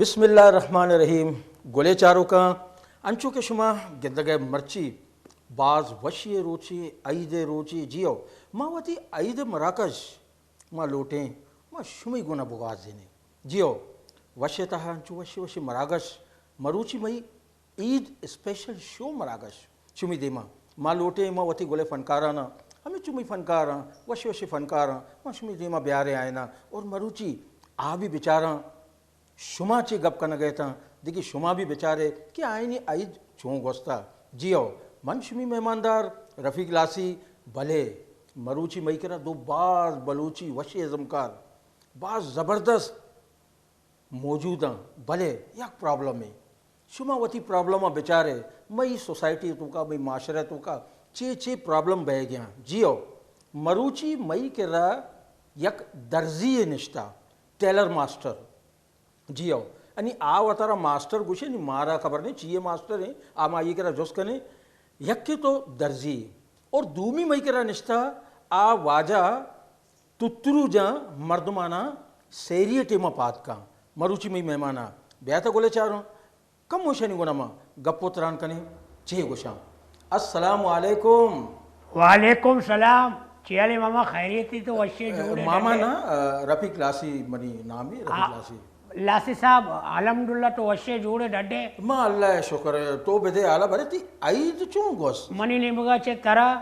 بسم اللہ الرحمن الرحیم۔ گلیں چاروکاں، انچو کہ شما گندگ ءَ، مرچی باز وشی ءِ روچے، عید ءِ روچے، جی ہو، ما وتی عید ءِ مراگش ما لوٹیں، ما شمئی گونا بگوازینیں۔ جی ہو، وش ءِ تہا انچو وشی وشی مراگش، مروچی مئی عید اسپیشل شو مراگش شمی دیما ما لوٹیں، ما وتی گلیں فنکارانا، ہمے چو مئی فنکاراں، وشی وشی فنکاراں، ما شمی دیما بیاریں آئینا، اور مروچی آ بھی بچاراں، شما چے گپ کنگ ءَ اتاں، دگہ شما بھی بچارے کہ آئینی عید چون گوستا۔ جی ہو، من شمی مہماندار رفیق لاسی، بلے مروچی مئی کرا دو باز بلوچی وشی ازمکار، باز زبردست موجوداں، بلے یک پرابلمے، شما وتی پرابلم ءَ بچارے، مئی سوسائٹی توکا، مئی معاشرہ توکا چے چے پرابلم بہ گیاں۔ جی ہو، مروچی مئی کرا یک درزی نشتا، ٹیلر ماسٹر۔ جی ہو، انی آ وتارا ماسٹر گوشے، نی مارا خبر نہیں چیئے ماسٹر ہیں، آ ما یہ کرا جست کنے، یکے تو درزی اور دومی مئی کرا نشتا آ واجہ تترو جاں مردمانا سیری ٹیما پاد کاں۔ مروچی مئی مہمانا بیاتا گلے چاروں، کم ہوشانی گنا ما گپ و تران کنے، چے گوشاں۔ السلام علیکم۔ وعلیکم سلام۔ چی حال ہے ماما، خیریت ہے تو وشے جوڑے ماما ڈڈے؟ نا، آ، رفیق لاسی منی نام ہے، رفیق آ، لاسی۔ لاسی صاحب، الحمدللہ تو وشے جوڑے ڈڈے؟ ما اللہ شکر ہے، تو بدے حالا برے تی عید چون گوس؟ منی نیمگا چے ترا،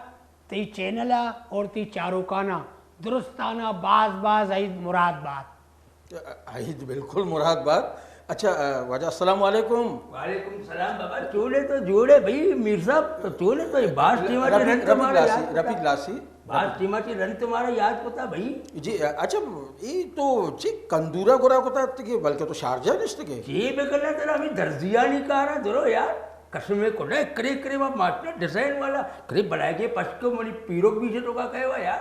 تی چینل اور تی چاروکانا درستانا باز باز عید مراد بات۔ عید بالکل مراد بات۔ اچھا، آ، واجہ السلام علیکم۔ وعلیکم السلام بابا، چونے تو جوڑے بھائی میر صاحب، تو چونے تو یہ باز ٹیما چے رفیق، رنت رفیق مارا لاسی، یاد کتا۔ رفیق لاسی۔ باز ٹیما چے رنت مارا یاد کتا بھائی۔ جی، اچھا، یہ تو چی کندورا گرا کتا کہ بلکہ تو شارجہ نشت کے؟ جی بکنا ترا ہمیں درزیانی کارا درو یار۔ قسم ہے کنے کرے کرے وا ماسٹر ڈیزائن والا کرے بلائے گے پشکو منی پیروک بھی سے تو کا کہے وا یار۔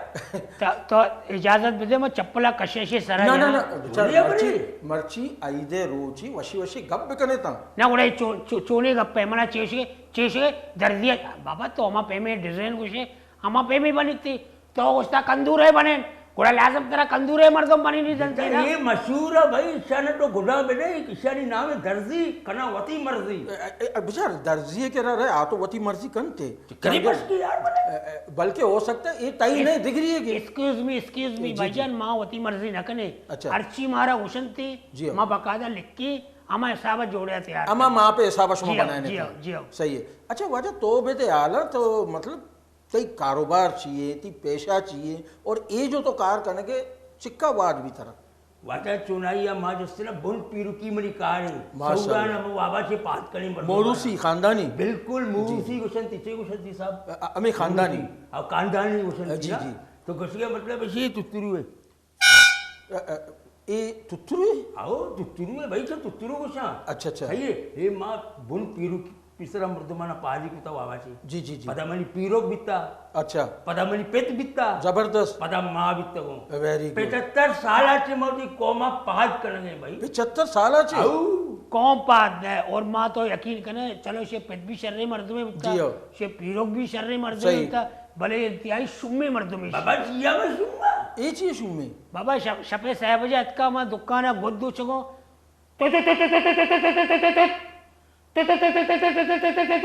تا، تو اجازت بدے، ما چپلا کشے شے سرا نہ، نہ، جانا۔ نہ، بچار، بڑے، بڑے۔ مرچی، مرچی عید روچی وشی وشی گپ بکنے تا۔ نہ، گڑا چو-، چو-، چونے گپ ہے، منا چیشے، چیشے دردی ہے۔ بابا، تو ہما پیمے ڈیزائن گوشے، ہما پیمے بنیتی۔ تو گوشتا کندورے بنین، گڑا لازم ترا کندورے مردم بنینی دنتی نا۔ یہ مشہور ہے بھائی، شان تو گڈا بنے، شانی نام ہے درزی، کنا وتی مرضی۔ اے، اے، اے، بچار، درزی ہے کہ رہا رہے، آ تو وتی مرضی کنتے۔ کری بس کی یار بنے۔ اے، اے، بلکہ ہو سکتا ہے، یہ تائی اس-، نہیں دگری ہے کہ۔ ایکسکیوز می، ایکسکیوز می، جی، بھائی جی۔ جان، ماں وتی مرضی نہ کنے۔ اچھا۔ ہرچی مارا گوشنتی، جی ہاں۔ ماں باقاعدہ لکھ کے، ہما حساب جوڑے تیار ہما، کنے۔ ماں پہ حساب شما جی ہاں، بنائے جی نہیں ہاں، تھا۔ جی ہاں۔ صحیح ہے۔ اچھا واجہ، تو بے تے حالا تو مطلب تئی کاروبار چیے، تئی پیشہ چیے، اور اے جو تو کار کنگے چکا واد بھی ترا؟ واجہ چونائی ء ما جستے نا بن پیرکی منی کار ہے۔ ماشاءاللہ۔ سعودان ہم وابا چے پات کنے مردم موروسی آنا۔ خاندانی؟ بالکل جی، موروسی جی۔ گوشن تی چے گوشن تی صاحب؟ ا-، ا-، ہمیں خاندانی۔ موروسی۔ او خاندانی گوشن تی جی، نا۔ جی۔ تو گوشگے مطلب اسی تترو ہے۔ ا-، ا-، اے تترو ہے؟ آو، تترو ہے بھائی، چا تترو گوشاں۔ اچھا، اچھا۔ صحیح ہے۔ اے ما بن پیرکی پیسرا مردمانا پادی کتا وابا چے۔ جی، جی، جی۔ پدا منی پیروک بیتا۔ اچھا۔ پدا منی پت بیتا۔ زبردست۔ پدا ما بیتا گوں۔ Very good. پچھتر سالا چے ما وتی قوما پاد کنگے بھائی۔ پچھتر سالا چے؟ او۔ قوم پاد نہ، اور ما تو یقین کنے، چلو شے پت بھی شرے مردمے بیتا، جی ہو۔ شے پیروک بھی شرے مردمے صحیح۔ بیتا، بلے انتہائی شمے مردمے شے۔ بابا جی ہم شما۔ اے چی شمے؟ بابا شپ، شپے سہ بجے اتکا ما دکانا گد دو چگو۔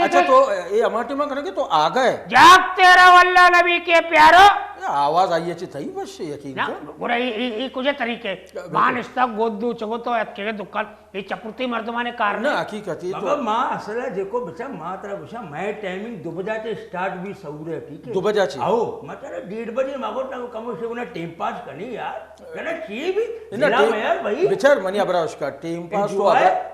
اچھا، تو اے ہما ٹائم کنگے تو آگا ہے۔ جاگ تیرا واللہ نبی کے پیارو۔ اے آواز آئی اچھی تھئی بس یقین نہ، کر۔ گڑا اے، اے، اے کجا طریقے؟ بالکل۔ مانشتا گود دو چگو تو اتکے دکان، اے چپرتی مردمانے کار نہ، نہیں۔ حقیقت ہے تو۔ بابا، ما اصل ہے دیکھو بچا، ما ترا گوشا، میں ٹائمنگ دو بجا تے سٹارٹ بھی سہور ہے، ٹھیک ہے؟ دو بجا چے؟ آؤ، ما ترا ڈیڑھ بجے ما کو کم سے کم ٹائم پاس کرنی یار۔ کنا چی بھی نہ، ضلع ٹیم-، میں یار بھائی۔ بچار منی ابرا اشکا، ٹیم پاس تو انجوائے۔ ابرا،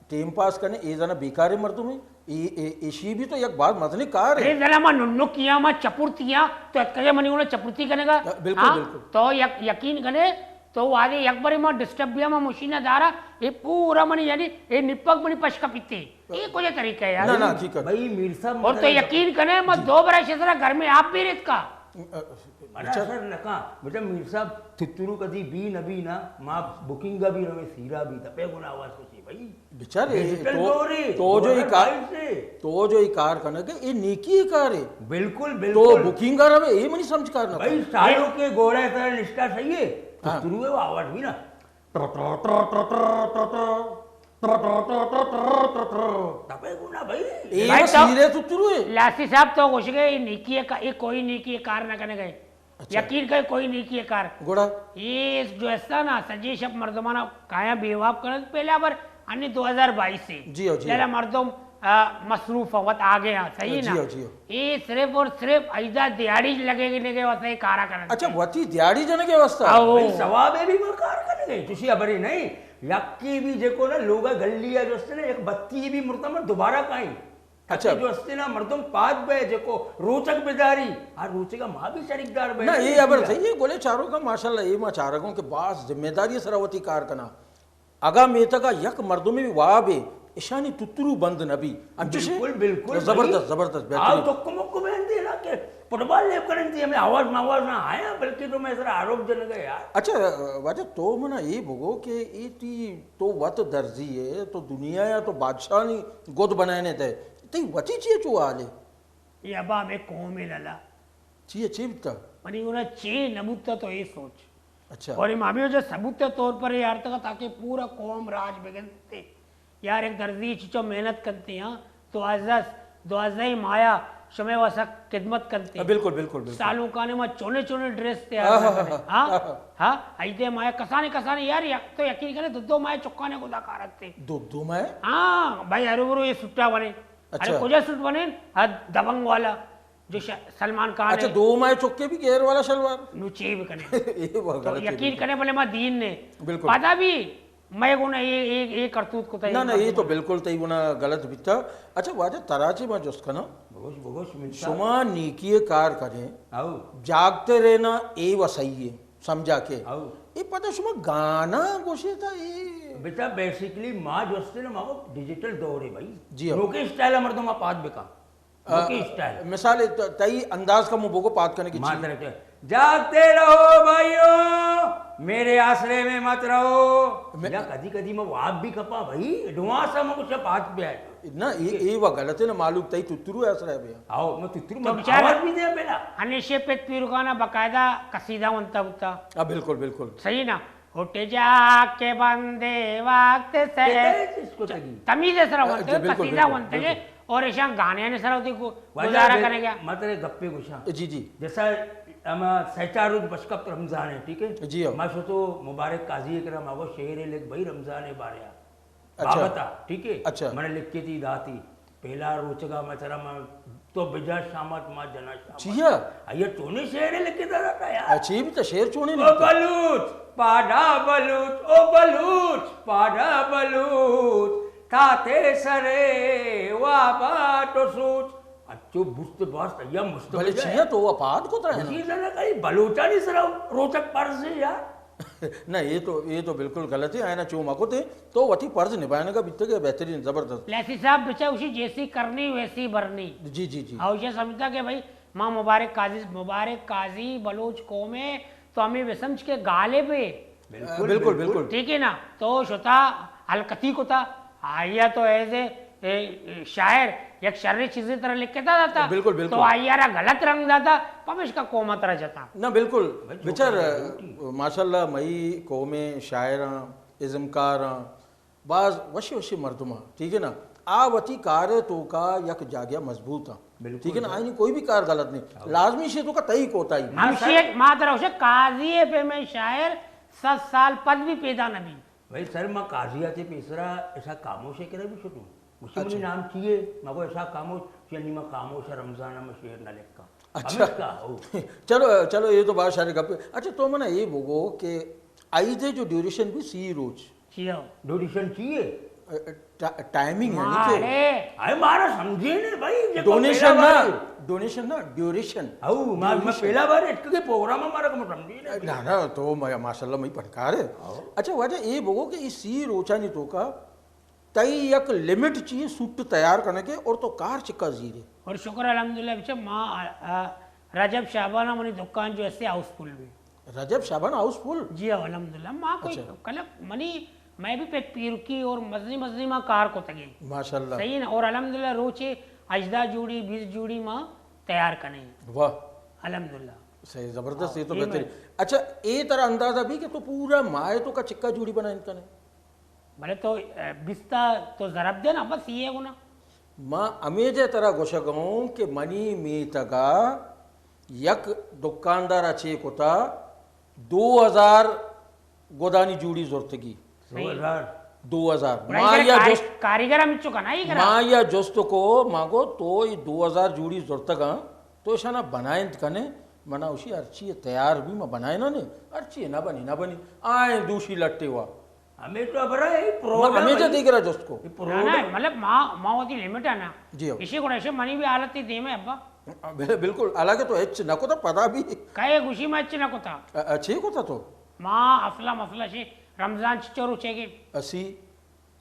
ٹیم پاس کنے، اے زنا بیکاریں مردمے، اے، اے، ایشی بھی تو یک باز مزنیں کار ہے۔ اے زنا ما ننکیاں، ما چپرتیاں، تو اتکگے منی گونا چپرتی کنگا؟ بالکل، ہاں؟ بالکل۔ تو یک-، یقین کنے، تو وادے یک بری ما ڈسٹرب بیا، ما مشین دارا، اے پورا منی، یعنی، اے نپک منی پشکا پیتے۔ اے کجا طریقہ ہے یار؟ نہ، نہ، حقیقت۔ بھائی میر صاحب، اور تو مطلب یقین کنے، ما جی۔ دو برا شے سرا گھر میں آپ بھی ریتکا۔ منا اچھا۔ اثر نہ کاں۔ مطلب میر صاحب، تترو کدی بھی نہ بھی نا، ما بکنگ بھی روے سیرا بھی، تپے گنا آواز کچھ بھائی۔ بچار، اے ڈیجیٹل تو، دور ہے، تو جو دور یہ کار، بھائی سے۔ تو جو یہ کار کنگے، یہ نیکی کار ہے۔ بالکل، تو بالکل۔ بکنگ روے، یہ منی سمجھ کار نہ بھائی، تھا۔ سالوں کے گھوڑے سر نشتا صحیح ہے۔ ہاں۔ تترو ہے وہ آواز بھی نا۔ دبے گونا بھائی۔ اے بھائی تو سیرے تو تروئے۔ لاسی صاحب تو گوشگے، اے نیکی کا، اے کوئی نیکی کار نہ کنے گئے۔ اچھا۔ یقین کر، کوئی نیکی کار۔ گڑا؟ اے جو ایسا نا، سجے شپ مردمانا کایا بے واب کرن، پہلا بار انی دو ہزار بائیس سے۔ جی ہو، جی ہو۔ پہلا مردم، آ، مصروف ہیں، وت آگے ہیں، صحیح نا؟ جی ہو، جی ہو۔ اے صرف اور صرف ایدا دیہاڑی لگے گے، نگے واسطے کارا کرن۔ اچھا، وتی دیہاڑی جنگے واسطہ؟ آؤ۔ بھائی، ثواب ہے بھی، وہ کار کرنے گئے، تشی خبر ہی نہیں۔ یکی بھی دیکھو نا، لوگا گلی ہے جو اس نے ایک بتی بھی مرتبہ دوبارہ کائیں۔ اچھا۔ تاکہ جو استے نا مردم پاد بئے، جیکو روچگ بداری، آ روچگا ما بھی شریکدار بئے۔ نہ، اے ہبر صحیح ہے، گلے چاروکا، ماشاءاللہ، اے ما چارگوں کہ باز ذمہ داری سرا وتی کار کنا۔ اگاں میتگا یک مردمے واب ہے، اشانی تترو بند نہ بی۔ انچوش؟ بالکل، بالکل، زبردست، بھائی۔ زبردست، بہترین۔ آؤ تو کمک کو بہن دے نا کہ فٹبال لیب کرن تھی، ہمیں آواز ماواز نہ آیا، بلکہ تو میں سرا آروپ جنگ ہے یار۔ اچھا، واجہ تو منا اے بگو کہ اے تی تو وت درزی ئے، تو دنیا یا تو بادشاہانی گد بنائینے دے۔ تئی وتی چی چو حال ہے؟ اے ابا ہمیں قوم ہے لالا۔ چی ہے، چی بیتا؟ منی گونا چی نہ بوتا تو اے سوچ۔ اچھا۔ اور امامی وجہ ثبوت طور پر یار تک تاکہ پورا قوم راج بگنتے۔ یار ایک درزی چچو محنت کنتے ہاں، تو عزت دوازدہ مایا شمے واسا خدمت کنتے۔ ہاں، بالکل، بالکل، بالکل۔ سالوں کانے ما چونے چونے ڈریس تیار ہاں، ہاں، کرے۔ ہاں، ہاں، ہاں۔ ہاں، عید مایا کسانے کسانے یار، یک تو یقین کرے، دو دو مایا چکانے خدا کارتے۔ دو دو مایا؟ ہاں، بھائی، ہرو برو یہ سٹا بنے۔ اچھا۔ ارے کجا سٹ بنے؟ ہاں، دبنگ والا، جو ش-، سلمان خان اچھا، ہے۔ دو مایا چکے بھی گیر والا شلوار؟ نو چی بھی کنے۔ یہ بہت تو غلط ہے، یقین بالکل۔ کنے بلے ما دین نے۔ بالکل۔ پدا بھی مئے گونا اے، اے، اے کرتوت کتا، نہ، اے نہ، اے تو مردماں۔ بالکل تئی گونا غلط بیتا۔ اچھا، واجہ ترا چے ما جست کناں؟ بگوش، بگوش، منتا۔ شما نیکی کار کریں۔ او۔ جاگتے رہنا، اے و صحیح ہے، سمجھا کے؟ او۔ اے پتہ شما گانا گوشے تا، اے بچا، بیسیکلی ما جستے نا، ما وہ ڈیجیٹل دور ہے بھائی۔ جی ہاں۔ نوکے اسٹائل مردم پاد بکا۔ آ، نوکے اسٹائل۔ مثال، ت-، تئی انداز کا مو بوگو پات کنے کی ما چیز۔ ترے کہ، جاگتے رہو بھائیو، میرے آسرے میں مت رہو۔ میں یا کدی کدی میں واب بھی کپا بھائی، ایڈوانس ہم کچھ پات پہ آئے۔ نہ، اے، اے وا غلط ہے نا، معلوم تئی تو ترو آسرے بیا۔ آؤ، میں تو ترو تو میں بیچارہ آواز بھی دے پہلا۔ ہمیشہ پت پیرکانا باقاعدہ قصیدہ ونتا ہوتا۔ ہاں، بالکل، بالکل۔ صحیح نا؟ اٹھ جا کے بندے وقت سے۔ کہتے ہیں اس کو تگی۔ تمیز سرا ہاں، ونتے، جی، بالکل، قصیدہ بالکل، ونتے گے، بالکل۔ اور ایشاں گانے نے سرا ہوتی گو-، واجہ گزارا بے-، کرنے گیا۔ مطلب گپے گوشاں۔ جی، جی۔ جیسا ہم سہ چار روز بشکپ رمضان ہے، ٹھیک ہے؟ جی ہاں۔ ما شو تو مبارک قاضی کرا ما کو شعر لکھ بھائی رمضان ہے بارے آ۔ اچھا۔ بابتا، ٹھیک ہے؟ اچھا۔ من لکھ کے تھی داتی۔ پہلا روچگا میں ترا من تو بجا شامت ما جنا شامت۔ چیا؟ آیا چونے شعر لکھے دا تھا یار۔ اچھی بھی تو شعر چونے او نہیں تھا۔ بلوچ، پاڈا بلوچ، او بلوچ، پاڈا بلوچ، تاتے سرے وابا تو سوچ۔ اچھو بوست باست یا مست بلے بجا چیا ہے۔ تو وفات کو تھا ہے نا؟ اسی طرح کئی بلوچانی سرا روچک پرز ہے یار۔ نہ، یہ تو، یہ تو بالکل غلط ہے، آئینا چو مکو تے، تو وتی فرض نبھائنگا بیتگے بہترین، زبردست۔ لیسی صاحب بچا اشی جیسی کرنی ویسی بھرنی۔ جی، جی، جی۔ ہاں، اشی سمجھتا کہ بھائی، ماں مبارک قاضی، مبارک قاضی بلوچ قوم ہے، تو ہمیں بسمجھ کے غالب ہے۔ بالکل، بالکل، بالکل۔ بالکل۔ ٹھیک ہے نا؟ تو شتا ہلکتی کتا، آیا تو ایز اے، اے، شاعر یک شریں چیزے ترا لکھتا داتا۔ بالکل، بالکل۔ تو آئی را غلط رنگ داتا، پمیشکا قوم ترا جتا۔ نہ، بالکل۔ بھائی، بچار، چھوکرا ہے، ماشاءاللہ، مئی قوم شاعراں، ازمکاراں، باز وشی وشی مردماں، ٹھیک ہے نا؟ آ وتی کار توکا یک جاگہ مضبوط آں۔ بالکل، ٹھیک ہے نا؟ بالکل۔ آئینی کوئی بھی کار غلط نہیں۔ ہاں۔ لازمی شی توکا تئی کوتاہی۔ ما ہمشی ایک ما ترا ہوشے قاضی ہے پہ میں شاعر صد سال پد بھی پیدا نہ بھی۔ بھائی سر، ما قاضی آتے پیسرا ایسا خاموش ہے کرا بھی شتو۔ مجھے اچھا۔ منی نام چیے، ما کو ایسا خاموش، یعنی ما خاموش رمضان میں شعر نہ لکھا۔ اچھا۔ ہمیشہ، او۔ چلو، چلو، یہ تو بات شاری گپ۔ اچھا، تو منا یہ بگو کہ عید جو ڈیوریشن بھی سی روچ۔ چیا؟ ڈیوریشن چیے؟ ٹا-، ٹائمنگ ہے نا کہ مارے۔ اے مارا سمجھے نے بھائی، جے کو ڈونیشن پہلا نا، بار ڈونیشن نا، ڈیوریشن۔ او، ما، ما ڈیوریشن۔ پہلا بار اٹک کے پروگرام ہمارا کو سمجھے نے۔ نہ، نہ، تو ما-، ماشاءاللہ مئی پنکار ہے۔ او۔ اچھا، واجہ یہ بگو کہ اس سی روچانی توکا تئی یک لمٹ چیے سوٹ تیار کرنے کے اور تو کار چکا زیرے۔ اور شکر الحمدللہ بچہ ما، آ، آ، رجب شعبان منی دکان جو ایسے ہاؤس فل بھی۔ رجب شعبان ہاؤس فل؟ جی ہاں، الحمدللہ۔ ما کوئی اچھا۔ کلب منی، میں بھی پت پیرکی اور مزنی مزنی ما کار کو تگے۔ ماشاءاللہ۔ صحیح نا؟ اور الحمدللہ روچے ہجدہ جوڑی، بیس جوڑی ما تیار کنے۔ واہ۔ الحمدللہ۔ صحیح، زبردست، ہاں، یہ تو یہ بہترین۔ میں اچھا، اے ترا اندازہ بھی کہ تو پورا ماہ توکا چکا جوڑی بنائیں کنے؟ بلے تو، اے، بیستا تو ضرب دے نا، بس یہ گنا۔ ما ہمیجے ترا گوشگوں کہ منی میتگا یک دکاندار چے کتا، دو ہزار گدانی جوڑی زرتگی۔ صحیح۔ دو ہزار۔ دو ہزار۔ گڑا ما یہ یا کاری-، جست، کاریگر ہم چکا نا، یہ کرا۔ ما یا جست کو، ما گو تو یہ دو ہزار جوڑی زرتگا، تو اشانا بنائند کنے، منا اشی ہرچی تیار بھی ما بنائنا نے، ہرچی نہ بنی، نہ بنی۔ آئیں دوشی لٹے وا۔ ہمیں تو خبر ہے، یہ پروگرام ہمیں تو ہے۔ دیکھ رہا جست کو۔ یہ نہ، نہ، پروگرام۔ مطلب، ما، ما وتی لمٹ ہے نا۔ جی ہو۔ اسی کو ایسے منی بھی حالت تھی دیم ہے ابا۔ بل-، بالکل، حالانکہ تو ہچ نہ کتا پدا بھی۔ کئے گوشی ما ہچ نہ کتا۔ ا-، اچھے کتا تو۔ ما اصلا مسئلہ شی رمضان چچو روچے گے۔ اسی۔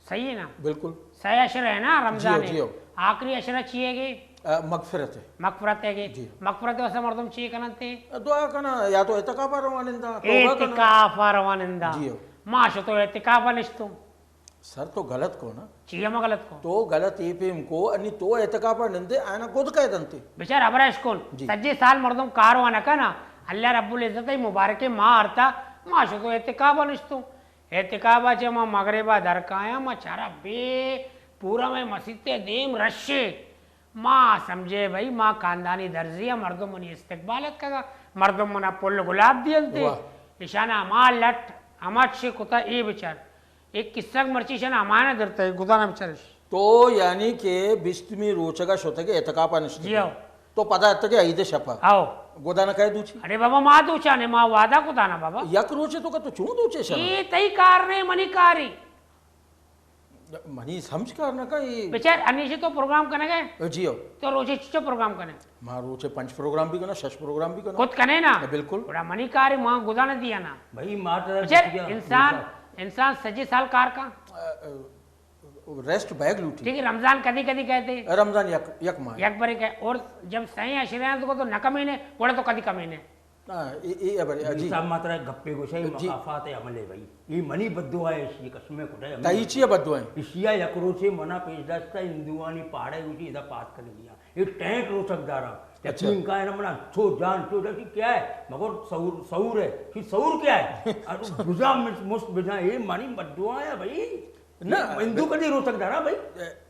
صحیح ہے نا؟ بالکل۔ سہ عشر ہے نا رمضان جی ہو، ہے۔ جی ہو۔ آخری عشرہ چیے گے؟ ا، مغفرت ہے۔ مغفرت ہے گے؟ جی۔ مغفرت واسطہ مردم چی کننتے؟ دعا کنا، یا تو اعتکافا روانندا، توبہ کنا۔ اعتکافا روانندا۔ جی ہو۔ ما شتو اعتکافا نشتوں۔ سر تو غلط کو نا۔ چی ہم غلط کو؟ تو غلط یہ پیم کو، انی تو اعتکافا نندے، آئینا گد کہہ دنتے۔ بچار ابرا اشکن، جی۔ سجے سال مردم کاروا نہ کنا، اللہ رب العزت ای مبارک ما آرتا، ما شتو اعتکافا نشتوں۔ اعتکافا چہ ما مغربا در کایاں، ما چارا بے پورا مئے مسیتے دیم رشے۔ ما سمجھے بھئی، ما خاندانی درزی آں، مردم منی استقبال اتکگا، مردم منا پل گلاب دینتے۔ واہ۔ اشانا ہما لٹ، ہما چی کتا، اے بچار۔ ایک قصہ مرچی اشانا ہمانا درتا ہے، گدانا بچارش۔ تو یعنی کہ بیستمی روچگا شتگے اعتکافا نشتگے۔ جی ہو۔ تو پدا اتگے عید شپا۔ آؤ۔ گدانا کئے دوچی؟ ارے بابا، ما دوچانے، ما وعدہ کتا نا بابا۔ یک روچے تو کا تو چون دوچے شنا؟ اے تئی کار نے، منی کاری۔ منی سمجھ کار نہ کن، اے بچار، انیشے تو پروگرام کنگ ہے؟ جی ہو۔ تو روچے چچو پروگرام کنے؟ ما روچے پنچ پروگرام بھی کنا، شش پروگرام بھی کنا۔ کت کنے نا؟ بالکل۔ گڑا منی کار ہے، ما گدا نہ دیا نا۔ بھائی، ما تو بچار، انسان، انسان سجے سال کار کا۔ ا، ا، ریسٹ بیگ لوٹی۔ ٹھیک ہے، رمضان کدی کدی کہتے؟ رمضان یک، یک ماہ۔ یک برے کہے، اور جب سائیں عشرے ہیں تو، تو نہ کمینے، گڑا تو کدی کمینے۔ ہاں، اے، اے، اے بارے، جی۔ صاحب، ما ترا گپے گوشاں، اے جی۔ مکافات عمل ہے بھائی۔ اے منی بددعا ہے، اشی قسم خدا ہے۔ تئی چی ہے بددعا ہے؟ اشیا یک روچے منا پیش داشتا، ہندوانی پہاڑے گوشی ادا پات کر دیا۔ اے ٹینٹ روچک دارا۔ اچھا۔ یقین کا ہے نا منا، چو جان، چو جان، کہ کیا ہے؟ مگر سور، سور ہے۔ کہ سور کیا ہے؟ اور بجا مس-، مست بجا، اے منی بددعا ہے بھائی۔ نہ، ہندو کدی روچک دارا بھائی؟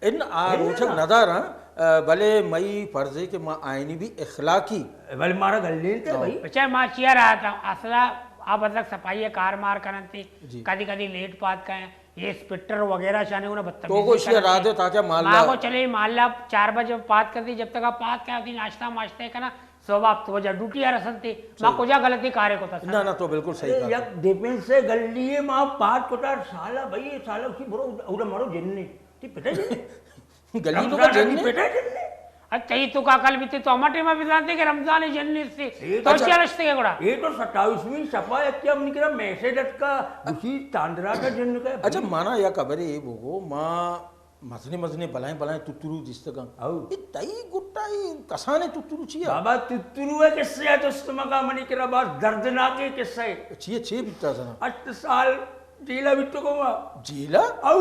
ان آ ہندو روچک نا۔ نہ دارا، بلے مئی فرض ہے کہ ما آئینی بھی اخلاقی۔ بلے مارا گلین تے ہاں۔ بھائی۔ بچار ما چیا رہا تھا، اصلا آ بدلک صفائی کار مار کرن تے، جی۔ کدی کدی لیٹ پات کا ہے، یہ اسپٹر وغیرہ شانے انہیں بدتمیزی تو کو اشیا کرن را تے۔ دے تاکہ مال ما لا۔ کو چلے مال لا چار بجے پات کر دی، جب تک آپ پات کا ہوتی ناشتہ ماشتہ کنا، صبح آپ تو وجہ ڈیوٹی آ رسنتے، ما صحیح۔ کجا غلطی کارے کو تھا سر؟ نہ، نہ، تو بالکل صحیح ارے، کہا۔ یک ڈیفنس سے گل لیے ما پات کتا سالا بھائی، سالا اسی برو، اوڑا مارو جن نے۔ تی پتا جن نے؟ گلی تو کا رمضان جن کی نے؟ پتا جن نے؟ اچھا، یہ تو کا کل بیتے تو ہما ٹائم بھی جانتے کہ رمضان جن نے سے۔ اے تو اچھا۔ کیا رشتے کے گڑا؟ یہ تو ستائیسویں شفا یک کیا منی کرا میسج اتکا، اسی چاندرا کا جن کا ہے اچھا، بھائی۔ مانا یا خبر ہے، یہ بگو، ما مزنیں مزنیں بلائیں بلائیں تترو دیستگاں۔ او۔ اے تئی گٹا اے کسانیں تترو چیا؟ بابا، تترو ہے قصہ ہے، جست مکا منی کرا باز دردناکیں قصہ ہے۔ چیا، چے بیتا زنا؟ ہشت سال جیلا بیتگوں ما۔ جیلا؟ او۔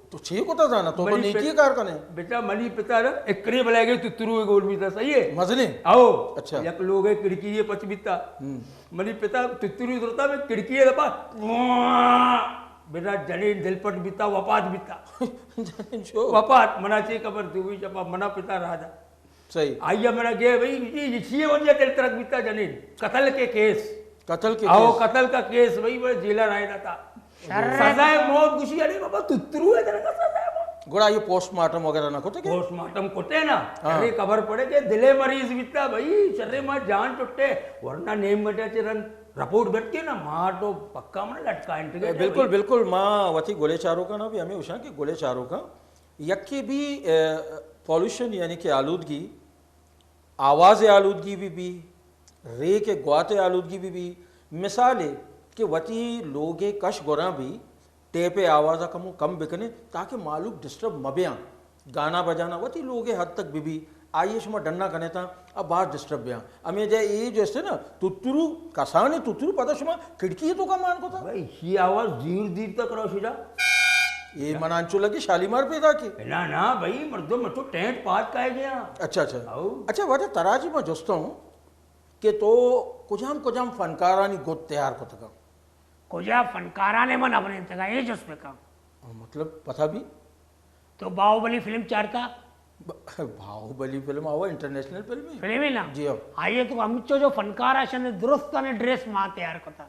تو چے کتا زانا؟ تو منی نیکی پت-، کار کنے؟ بیٹا، منی پتا نا اکرے بلائے گئے تترو گول بیتا، صحیح ہے؟ مزنیں؟ او۔ اچھا۔ یک لوگ ہے کھڑکی یہ پچ بیتا۔ ہم۔ منی پتا تترو درتا میں کھڑکی ہے دپا۔ بیٹا جنین دل پٹ بیتا، وفات بیتا۔ جنین شو۔ وفات، منا چے خبر تھی، وی شپا منا پتا راجا۔ صحیح۔ آئیا منا گئے بھائی، یہ، یہ چیئے وجہ دل ترک بیتا جنین۔ قتل کے کیس۔ قتل کے آؤ، کیس۔ قتل کا کیس بھائی، بڑے جیلر آئے نہ تھا۔ شر۔ سزائے موت گوشی، ارے بابا، تترو ہے تنگا سزائے موت۔ گڑا یہ پوسٹ مارٹم وغیرہ نہ کتے کے؟ پوسٹ مارٹم کتے نا۔ ہاں۔ ارے خبر پڑے کہ دلے مریض بیتا بھائی، شرے ما جان ٹٹے، ورنہ نیم گھنٹہ چے رن رپورٹ بٹ کے نا، ما تو پکا من لٹکا انٹگے اے، بالکل، بھائی۔ بالکل، ما وتی گلے چاروکاں نا بھی ہمیں گوشاں کہ گلے چاروکاں یکے بھی، اے، پولوشن یعنی کہ آلودگی، آواز آلودگی بھی بھی، ریک گوات آلودگی بھی بھی، مثال ہے کہ وتی لوگے کش گوراں بھی ٹیپ آواز کمو کم بکنے تاکہ مالوک ڈسٹرب مبیاں۔ گانا بجانا وتی لوگے حد تک بہ بی، آئی شما ڈنا کنے تا، اب باز ڈسٹرب بیاں۔ ہمیں جا اے جو استے نا، تترو، کسانے تترو، پدا شما کھڑکی تو کا مان کو تا؟ بھائی، شی آواز دیر دیر تک رو شجا۔ اے من انچو لگی شالیمار پیدا کی۔ نا، نا، بھائی، مردم مچو ٹینٹ پات کائے گیا۔ اچھا، اچھا۔ او۔ اچھا، واجہ تراجی میں جستا ہوں کہ تو کجام کجام فنکارانی گد تیار کتگا؟ کجا فنکارانے من ابرینتگا، اے جست بکن۔ مطلب، پتہ بھی؟ تو باہوبلی فلم چارتا؟ ب-، باہوبلی فلم آوا انٹرنیشنل فلم ہے۔ فلم ہے نا؟ جی ہاں۔ آئیے تو ہمچو جو فنکار آشن درست نے ڈریس ما تیار کتا۔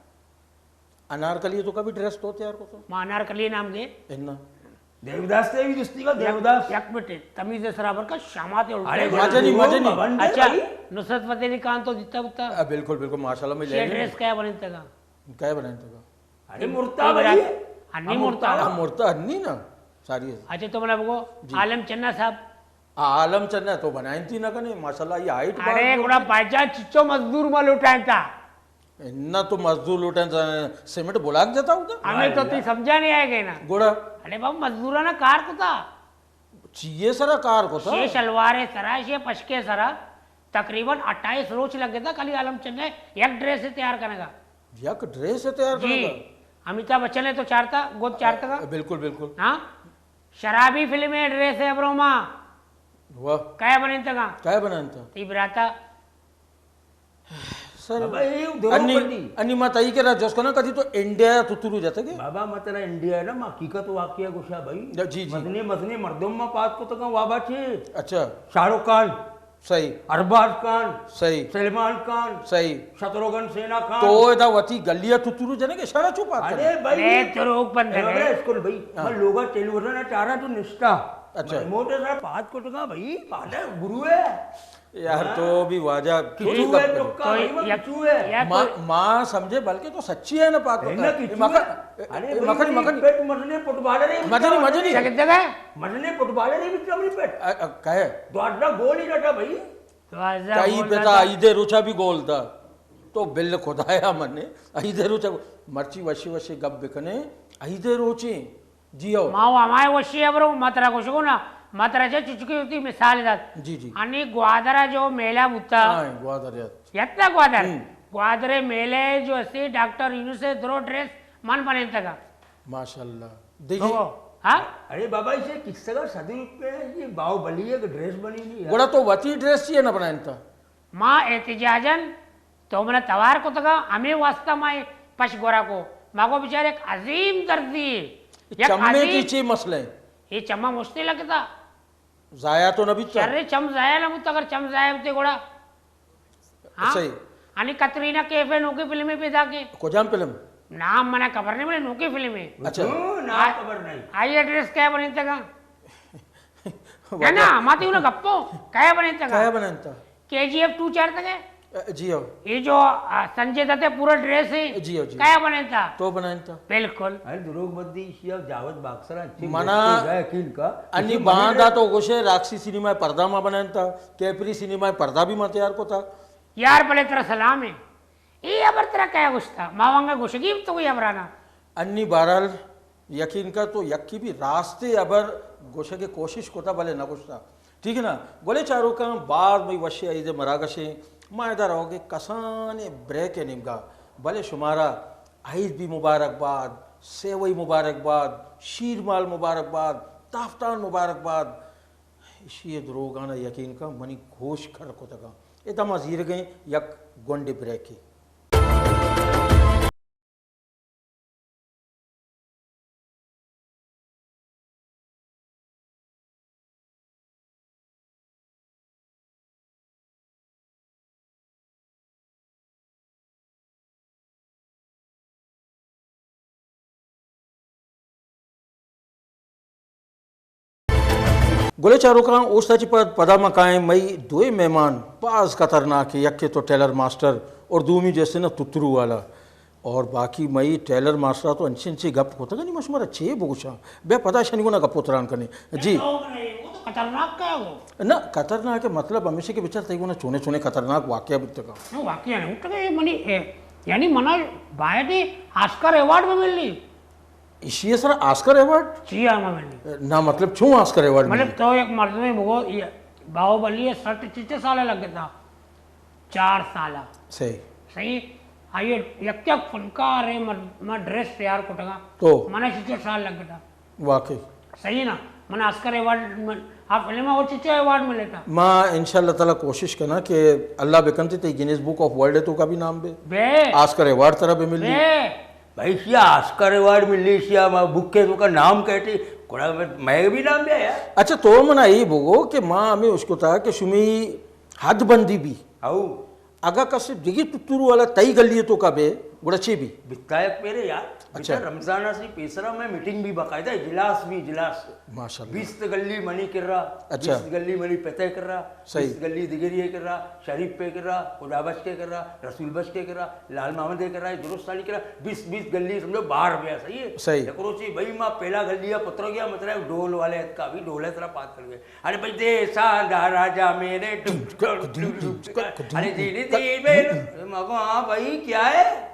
انارکلی تو کبھی ڈریس تو تیار کتا؟ ما انارکلی نام گے۔ انا۔ دیوداس تے بھی جستی کا دیوداس۔ یک منٹ، تمیز سرابر کا شامات ہے الٹے۔ ارے مجنی، مجنی۔ اچھا، بھائی۔ نصرت فتح علی خان تو دیتا بتا۔ آ، بالکل، بالکل، ماشاءاللہ، میں یہ لے ڈریس کیا بنتا گا؟ کیا بنتا گا؟ ارے مرتا بھائی۔ انی مرتا۔ ہاں، مرتا انی نا، ساری۔ اچھا، تو منا بگو، جی۔ عالم چنا صاحب۔ عالم چنا تو بنائیں تھی نہ کنے، ماشاءاللہ، یہ ہائٹ ارے، بڑا باجا چچو مزدور ما لوٹائیں تھا۔ نہ تو مزدور لوٹائیں تھا، سیمنٹ بلاک جاتا ہوتا۔ ہمیں تو تی سمجھا نہیں آئے گئے نا۔ گوڑا۔ ارے بابا، مزدورانہ کار کتا۔ چیئے سرا کار کتا؟ شے شلوارے سرا، شے پشکے سرا، تقریباً اٹھائیس روچ لگ گئے تھا، کلی عالم چنا یک ڈریس تیار کرنے کا۔ یک ڈریس تیار کرنے کا؟ جی۔ امیتابھ بچن ہے تو چارتا، گود چارتا کا؟ بالکل، بالکل۔ ہاں؟ شرابی فلم ہے، ڈریس ہے، برو ماں۔ واہ۔ کیا بنائیں تگا؟ کیا بنائیں تا؟ تی براتا۔ سر، بابا، اے دروغ انی، بندی۔ انی ما تئی کرا جس کنا کدی تو انڈیا یا تو ترو جاتے کے؟ بابا، ما ترا انڈیا ہے نا، ما حقیقت واقعہ گوشا بھائی۔ جی، جی۔ مزنے، مزنے مردم ما پات کو تکا وابا چے۔ اچھا۔ شاہ رخ خان۔ صحیح۔ ارباز خان۔ صحیح۔ سلمان خان۔ صحیح۔ شتروگھن سینا خان۔ تو ادا وتی گلیا تو ترو جنے کے شرا چو پات ارے کرے؟ بھائی۔ اے دروغ بندے اے بابا، ہیں۔ اسکول بھائی۔ ہاں۔ ما لوگا ٹیلیویژن چارا تو نشتا۔ اچھا۔ موٹے سر پات کو تکا بھائی، پاٹے گرو ہے۔ یار، تو بھی واجہ کچو ہے، چکا بھائی، ما یک، کچو ہے۔ ما، ما سمجھے بلکہ تو سچی ہے نا پات کو۔ مکھن، مکھن۔ پٹ مزنے فٹبالر ہے، مزنی، مزنی۔ مزنے فٹبالر ہے، مزنے پٹ۔ کہے؟ دوازدہ گول ہی رکھا بھائی۔ دوازدہ کئی گول پتا رکھا۔ عید روچا بھی گول تھا۔ تو بل خدایا منے، عید روچا مرچی وشی وشی گپ بکنے، عید روچی جی ہو۔ ما و ہمائے وشی ہبرو، ما ترا گوشگو نا، ما ترا چہ چچکی ہوتی مثال دات۔ جی، جی۔ انی گوادر جو میلہ بوتا۔ ہاں، گوادر یات۔ یت نا گوادر؟ ہم۔ گوادر میلہ جو اسی ڈاکٹر یونس درو ڈریس من بنینتگا۔ ماشاءاللہ۔ دیکھیے۔ تو، ہاں؟ ارے بابا، اسے کس طرح صدی روپے ہے، یہ باہوبلی ہے کہ ڈریس بنی نہیں ہے۔ گڑا تو وتی ڈریس چیئے نہ بنائینتا؟ ما احتجاجاً تو منا توار کتگا، ہمے واسطہ ما اے پش گورا کو۔ ما گو بچار یک عظیم دردی، یک چمے عظیم کی چی مسئلہ ہے؟ اے چما مشتے لگتا۔ ضائع تو نہ بیتا؟ شر چم ضائع نہ بوتا، اگر چم ضائع بوتے گڑا۔ ہاں؟ صحیح۔ انی کترینہ کیف ہے نوکی فلمے پیدا کے۔ کجام فلم؟ نام منا خبر نہیں، بلے نوکی فلمے۔ اچھا۔ نام خبر نہیں۔ آئی ایڈریس کیا بنتا گا؟ نہ، نہ، ما تی انہاں گپو، کیا بنتا گا؟ کیا بنتا؟ کے جی ایف ٹو چارتگ ہے؟ جی ہو۔ یہ جو، آ، سنجے دت ہے پورا ڈریس ہے۔ جی ہو، جی۔ کیا بنائینتا؟ تو بنائینتا۔ بالکل۔ ارے دروغ مت دی، ایشی اب جاوید باکسر اچھی منا دوستی ہے یقین کا۔ انی اسی باندا مہینے تو گوشے راکسی سینما پردہ ما بنائینتا، کیپری سینما پردہ بھی ما تیار کو تھا۔ یار بلے ترا سلام ہے۔ اے ہبر ترا کئے گوشتا؟ ما وانگا گوشگی تو کوئی ہبرانا۔ انی بہرحال یقین کر تو یکی بھی راستے ہبر گوشگ ءِ کوشش کتا بلے نہ گوشتا۔ ٹھیک ہے نا؟ گلیں چاروکاں باز مئی وشیں عید مراگشیں۔ ما ادا رہوگے کسانیں بریک ءِ نیمگا۔ بلے شمارا عید بھی مبارک باد، سیوئی مبارک باد، شیرمال مبارک باد، تافتان مبارک باد۔ اشی ءِ دروگانا یقین کن منی گوش کر کتگاں۔ ادا ما زیرگیں یک گونڈے بریکے۔ گلیں چاروکاں، اوشتا چہ پد پدا ما کائیں مئی دوئیں مہمان باز خطرناک ایں، یکے تو ٹیلر ماسٹر اور دومی جیسے نا تترو والا۔ اور باقی مئی ٹیلر ماسٹر تو انچے انچے گپ کتگ، نی ما شمارا چے بگوشاں؟ بیا پدا شنی گونا گپ و تران کنیں۔ جی۔ تو بنائے، وہ تو خطرناک کا ہے وہ۔ نہ، خطرناک ہے مطلب ہمیشہ کہ بچار تئی گونا چونے چونے خطرناک واقعہ بوتگا۔ نہ، واقعہ نہیں بوتگا، یہ منی، اے، یعنی منا باید آسکر ایوارڈ بھی مل لی۔ ایشی سر آسکر ایوارڈ؟ جی ہاں، مل لی۔ نہ، مطلب چون آسکر ایوارڈ مطلب ملی؟ تو ایک مردمے بگو، یہ باہوبلی ہے، سٹ چچے سالہ لگ گیا تھا۔ چار سال۔ صحیح۔ صحیح۔ آئیے یک یک فنکار ہے، من، من ڈریس تیار کٹگا۔ تو؟ من چچو سال لگ گیا۔ واقعی۔ صحیح نا؟ من آسکر ایوارڈ، من، آ فلم اور چچو ایوارڈ ملے تھا۔ ما انشاءاللہ تعالی کوشش کنا کہ اللہ بکنتے تے گینز بک آف ورلڈ تو کا بھی نام بے۔ بے۔ آسکر ایوارڈ ترا بے ملی۔ بے۔ بھائی، شیا آسکر ایوارڈ ملی، شیا ما بک ءِ توکا نام کئیٹی، گڑا مئے بھی نام بیا یار۔ اچھا، تو منا اے بگو کہ ما ہمے اشکتا کہ شمی حد بندی بی۔ او۔ اگا کسے دگہ تترو والا تئی گلی ءِ توکا بے، گڑا چے بی؟ بتا یک پیرے یار۔ اچھا۔ بتا، رمضان ءَ سی پیسرا مئے میٹنگ بی، باقاعدہ اجلاس بی، اجلاس۔ ماشاءاللہ۔ بیست گلی منی کرا، اچھا۔ بیست گلی منی پتے کرا، صحیح۔ بیست گلی دگری کرا، شریف پہ کرا، خدا بخش کے کرا، رسول بخش کے کرا، لال محمد کے کرا، درست علی کرا، بیست، بیست گلی سمجھو باہر بیا، صحیح ہے؟ صحیح۔ یک روچی بھائی ما پہلا گلی ءَ پتر گیا، مطلب ڈول والے اتکا، بھی ڈول ءِ طرح پات کر گئے۔ ارے بھائی دے ساندا راجا میرے ڈم ڈم ڈم ڈم۔ ارے جی جی جی، میں مگو، ہاں بھائی، کیا ہے؟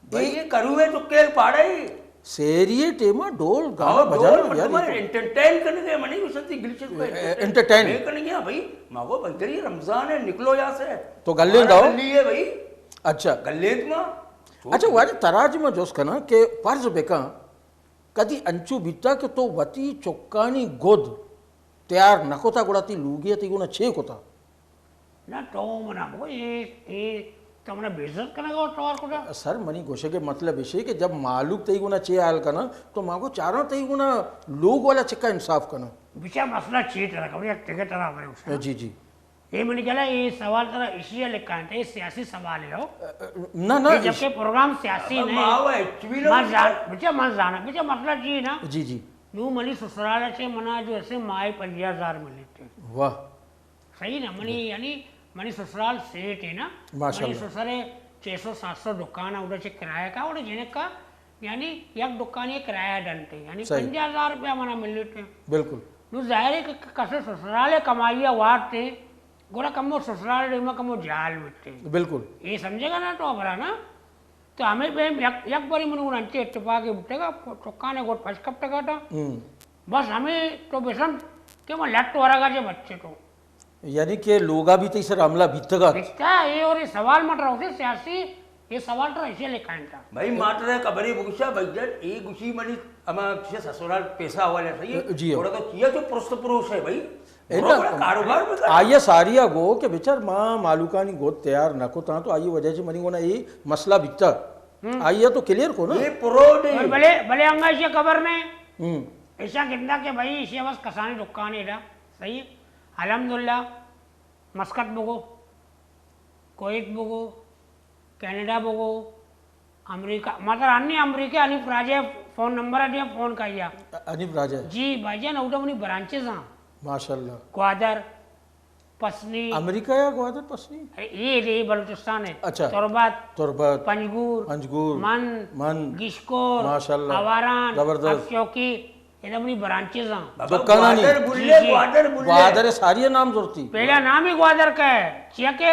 بھائی، یہ کرو ہے چکے پاڑے۔ سیری ٹیما ڈول گانا ہاں، بجانا ڈول یار، مطلب یہ تو انٹرٹین کرنے کے، منی اس سے انگلش میں اے، انٹرٹین۔ میں کرنے گیا بھائی، مگو بھائی، تیری رمضان ہے، نکلو یہاں سے۔ تو گلے ہمارا داؤ۔ گلی ہے بھائی۔ اچھا۔ گلے تما۔ اچھا، واجہ تراج میں جوس کنا کہ فرض بکا، کدی انچو بیتا کہ تو وتی چکانی گد تیار نہ کتا، گڑا تی لوگی تی گونا چے کتا؟ نہ، تو منا بگو، اے، اے، تو منا بے عزت کنگا و توار کتا؟ سر، منی گوشگ ءِ مطلب ایشی کہ جب مالوک تئی گونا چے حال کنا، تو ما گو چاراں تئی گونا لوگ والا چکا انصاف کنا۔ بچار مسئلہ چی ترا خبر، یک ٹکٹ ترا بارے گوشاں۔ جی، جی۔ اے منی گلا، اے سوال ترا ایشی ءَ لکھا انت، اے سیاسی سوال ہے ہو۔ نہ، نہ، اے جبکہ ایش- پروگرام سیاسی ابا، نہیں۔ ما وہ ایکچولی ما لوگ زان-، بچار ما زانا، بچار مسئلہ چی ہے نا؟ جی، جی۔ نو منی سسرال چے منا جو ایسے ماہ پنجاہ ہزار ملیتے۔ واہ۔ صحیح نا، منی، جی۔ یعنی منی سسرال سیٹ ہے نا، ماشاءاللہ۔ منی سسرے چھ سو سات سو دکان ہے، اوڑا چے کرایہ کا، اوڑا جنک کا، یعنی یک دکانی کرایہ ڈنتے، یعنی صحیح۔ پنجاہ ہزار روپیہ منا ملیتے۔ بالکل۔ نو ظاہر ہے کہ کسے سسرال کمائی وارتے، گڑا کمو سسرال دیما کمو جال بیتے۔ بالکل۔ اے سمجھے گا نا تو برا نا؟ تو ہمے پیم یک، یک باری من گڑا انچے اتفاقے بوتگا، چکانے گوٹ پش کپتگا تا۔ ہم۔ بس ہمے تو بسم کہ من لٹ ورگا چے بچے تو۔ یعنی کہ لوگا بھی تئی سر حملہ بیتگا؟ بیتا، اے اور اے سوال مٹ رہا ہوتے سیاسی، اے سوال تو ایسے لکھائیں تا۔ بھائی، ماٹر ہے، خبریں بگشا بھائی جان، اے گشی منی اما چیز سسرال پیسہ حوالے سے، جی ہو۔ گڑا تو کیا جو پرست پروش ہے بھائی؟ اے بڑا نا، بڑا کاروبار بتا۔ آئیے ساریا گو کہ بچار ما مالوکانی گود تیار نہ کو تاں تو آئیے وجہ سے منی گونا اے مسئلہ بیتا۔ ہم۔ آئیے تو کلیئر کو نا۔ یہ پروڈ ہے۔ اور بلے، بلے انگا ایشی خبر نہیں۔ ہم۔ ایشا گندا کہ بھائی ایشی بس کسانی دکان ہے دا۔ صحیح ہے؟ الحمدللہ، مسقط بگو، کویت بگو، کینیڈا بگو، امریکہ، مطلب انی امریکہ، حنیف راجہ فون نمبر دیا، فون کایا۔ حنیف راجہ؟ جی بھائی جان، اوٹا منی برانچز ہاں۔ ماشاءاللہ۔ گوادر، پسنی۔ امریکہ یا گوادر پسنی؟ اے، اے دے بلوچستان ہے۔ اچھا۔ تربت۔ تربت۔ پنجگور۔ پنجگور۔ مند۔ مند۔ گشکور۔ ماشاءاللہ۔ آواران۔ زبردست۔ حق چوکی۔ ادا منی برانچز ہاں۔ بابا، دکانانی۔ گوادر بلے، جی، جی۔ گوادر بلے۔ گوادر ساری نام زورتی۔ پہلا نام ہی گوادر کا ہے۔ چیا کہ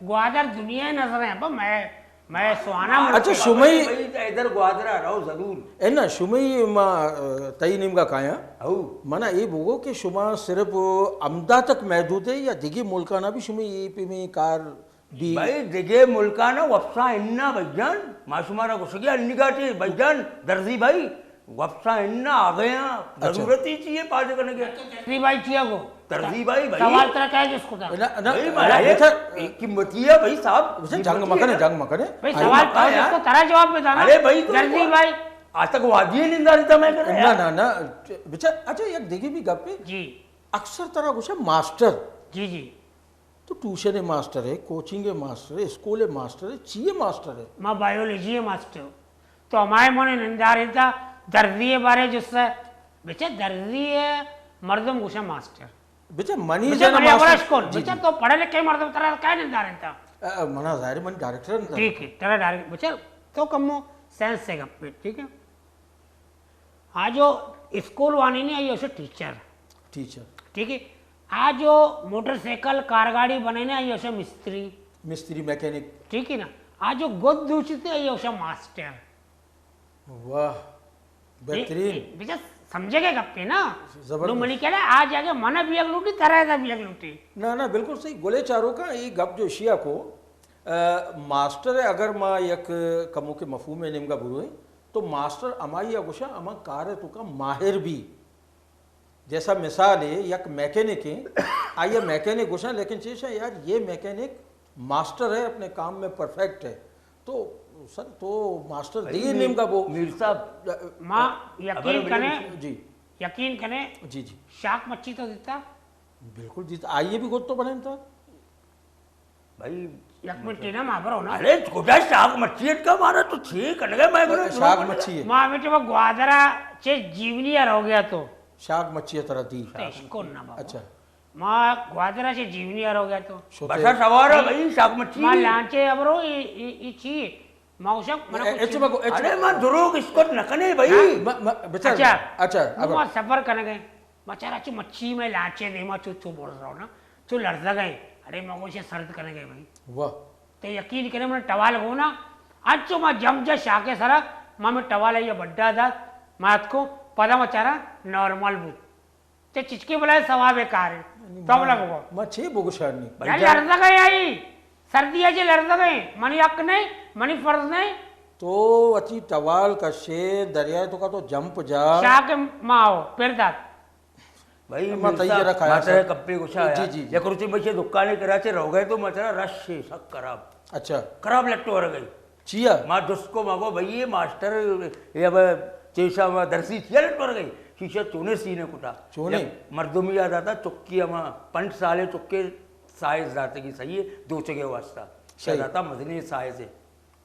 گوادر دنیا نظر ہے۔ ابا میں، میں سوانا ملک اچھا، ہے۔ شمئی بھائی، ادھر گوادر آ رہو ضرور۔ اے نا، شمئی ما، آ، تئی نیمگا کایاں۔ او۔ منا اے بگو کہ شما صرف امدا تک محدود ہے یا دیگه ملکانا بھی شمئی اے پیمی کار بی؟ بھائی، دگہ ملکانا وپسا انا بھائی جان، ما شمارا گوشگی انگا ٹی بھائی جان، درزی بھائی، وپسا انا آ گیا، اچھا۔ ضرورت ہی چیئے پاج کنگے۔ درزی بھائی چیا گو؟ درزی بھائی، بھائی۔ سوال ترا کیا جس کو تھا؟ نہ، نہ، بھائی، نہ، مارا یہ بچار، قیمتی ہے بھائی صاحب، بچار، جنگ قیمتی مکنے، ہے۔ جنگ مکنے۔ بھائی، بھائی، سوال مکنے تو جس یار۔ کو ترا جواب بتانا۔ ارے بھائی، تو درزی بھائی۔ آتکوادی ننداری تھا میں کرے نہ، یار۔ نہ، نہ، بچار، اچھا، یک دیگه بھی گپے۔ جی۔ اکثر ترا گوشا ماسٹر۔ جی، جی۔ تو ٹیوشن ماسٹر ہے، کوچنگ ماسٹر ہے، اسکول ماسٹر ہے، چی ماسٹر ہے؟ ما بائیولوجی ماسٹر۔ تو ہمائے من نندارینتا درزی بارے جس سے، بچے درزی مردم گوشا ماسٹر۔ بچے منی بچے جنا منی ماسٹر۔ ورش کن، جی، بچے جی۔ تو پڑھے لکھے مردم ترا کائے نندارینتا؟ اے، اے، منا ظاہر ہے من ڈائریکٹر نندارینتا۔ ٹھیک ہے، ترا ڈائریکٹ، بچے تو کمو سائنس سے گپ پہ، ٹھیک ہے؟ آ جو اسکول وانینی آئی اوشے ٹیچر۔ ٹیچر۔ ٹھیک ہے۔ آ جو موٹر سائیکل، کار گاڑی بنینے آئی اوشے مستری۔ مستری، میکینک۔ ٹھیک ہے نا۔ آ جو گد دوشتے آئی اوشے ماسٹر۔ واہ، بہترین۔ بچا سمجھے گے گپے نا؟ زبردست۔ نو منی کہنا آ جاگے منا بھی اگ لوٹی، ترا دا بھی اگ لوٹی۔ نہ، نہ، بالکل صحیح۔ گلے چاروکا، یہ گپ جو اشیا کو، آ، ماسٹر اگر ما یک کمو کے مفہوم نیمگا بروئیں، تو ماسٹر ہمائی ء گوشاں ہما کار ء توکا ماہر بی۔ جیسا مثال ہے، یک میکینک ہیں، آئی ء میکینک گوشاں، لیکن چیشاں یار یہ میکینک ماسٹر ہے، اپنے کام میں پرفیکٹ ہے۔ تو سر، تو ماسٹر بھائی، دیر میر-، نیمگا بو۔ میر صاحب، ما خبر یقین بھائی کنے، جی۔ یقین کنے، جی، جی۔ شاک مچھی تو دیتا؟ بالکل دیتا۔ آئیے بھی گد تو بنائیں تا۔ بھائی، یک منٹ نا، ما برو نا۔ ارے، کجا شاک مچھی اٹکا مارا تو چھی کنگے، میں بولو شاک مچھی ہے۔ ما بیٹے وہ گوادرا چے جیونی یار ہو گیا تو۔ شاک مچھی ہے ترا دی۔ تے اشکو نا بابا۔ اچھا۔ ما گوادر سے جیونی آ رو گیا تو۔ شوتے۔ بسا سوار ہے بھائی، شاک مچھی۔ ما لانچے ابرو، ای، ای، ای چی؟ ما اوشا، منا اے، کچھ اچھا، بگو، اچھا۔ ارے، ما دروگ اشکت نہ کنے بھائی۔ ہاں؟ ما، ما، بچار، اچھا۔ اچھا، نو ابر۔ ما سفر کنگے۔ بچارا چو مچھی میں لانچے دے، ما چو، چو بڑ رہا نا۔ چو لرزگے۔ ارے، ما گوشے سرد کنگے بھائی۔ واہ۔ تے یقین کنے من ٹوال گونا۔ انچو ما جم جا شاکے سرا، ما میں ٹوال یا بڈا دا، ما اتکو، پدا ما چارا نارمل بود۔ تے چچکے بلائے ثواب کارے۔ یعنی تو ما، بلا بگو۔ ما چے بگو شانی؟ یار لرزگے آئی، سردی ہے جے لرزگے، منی حق نہیں، منی فرض نہیں۔ تو وتی ٹوال کشے، دریا تو کا تو جمپ جا۔ شاہ کے ماں ہو، پھر دات۔ بھائی، ما تئی را کھایا ما ترے سر۔ کپے گوشا جی، آیا۔ جی، جی۔ یک روچے میں چے دکانے کرا چے رو گئے تو ما ترا رش ہے، سک خراب۔ اچھا۔ خراب لٹو ور گئی۔ چیا؟ ما جس کو مگو بھائی، یہ ماسٹر، یہ اب چیشا ما درسی چیا لٹو ور گئی؟ شیشہ چونے سینے کٹا۔ چونے؟ یک مردم یاد آتا، چکی ہما پنچ سالے چکے سائز داتے کی صحیح ہے، دو چگے واسطہ۔ صحیح۔ یاد آتا مزنی سائز ہے۔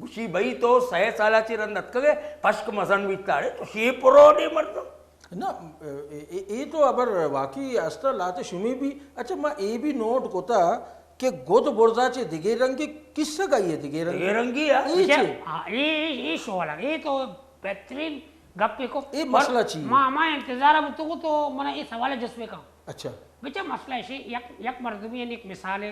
گوشی، بھئی تو سئے سالا چی رند اتکگے، پشک مزن بیتا۔ اڑے تو شی پرو دے مردم۔ نہ، اے، اے، اے تو ابر واقعی استا لاتے شمی بھی۔ اچھا، ما اے بھی نوٹ کتا کہ گد برزا چے دگے رنگی، قصہ کا یہ دگے رنگی۔ دگے رنگی ہے۔ اے اچھا، چے؟ ہاں، اے، اے، اے سوال ہے۔ اے تو بہترین گپ کو۔ اے مسئلہ چی ہے؟ ما، ما انتظار اب تو کو تو منا اے سوال ہے جس میں کہاں۔ اچھا۔ بچا مسئلہ ہے، یک، یک مردمی ہے، ایک مثال ہے۔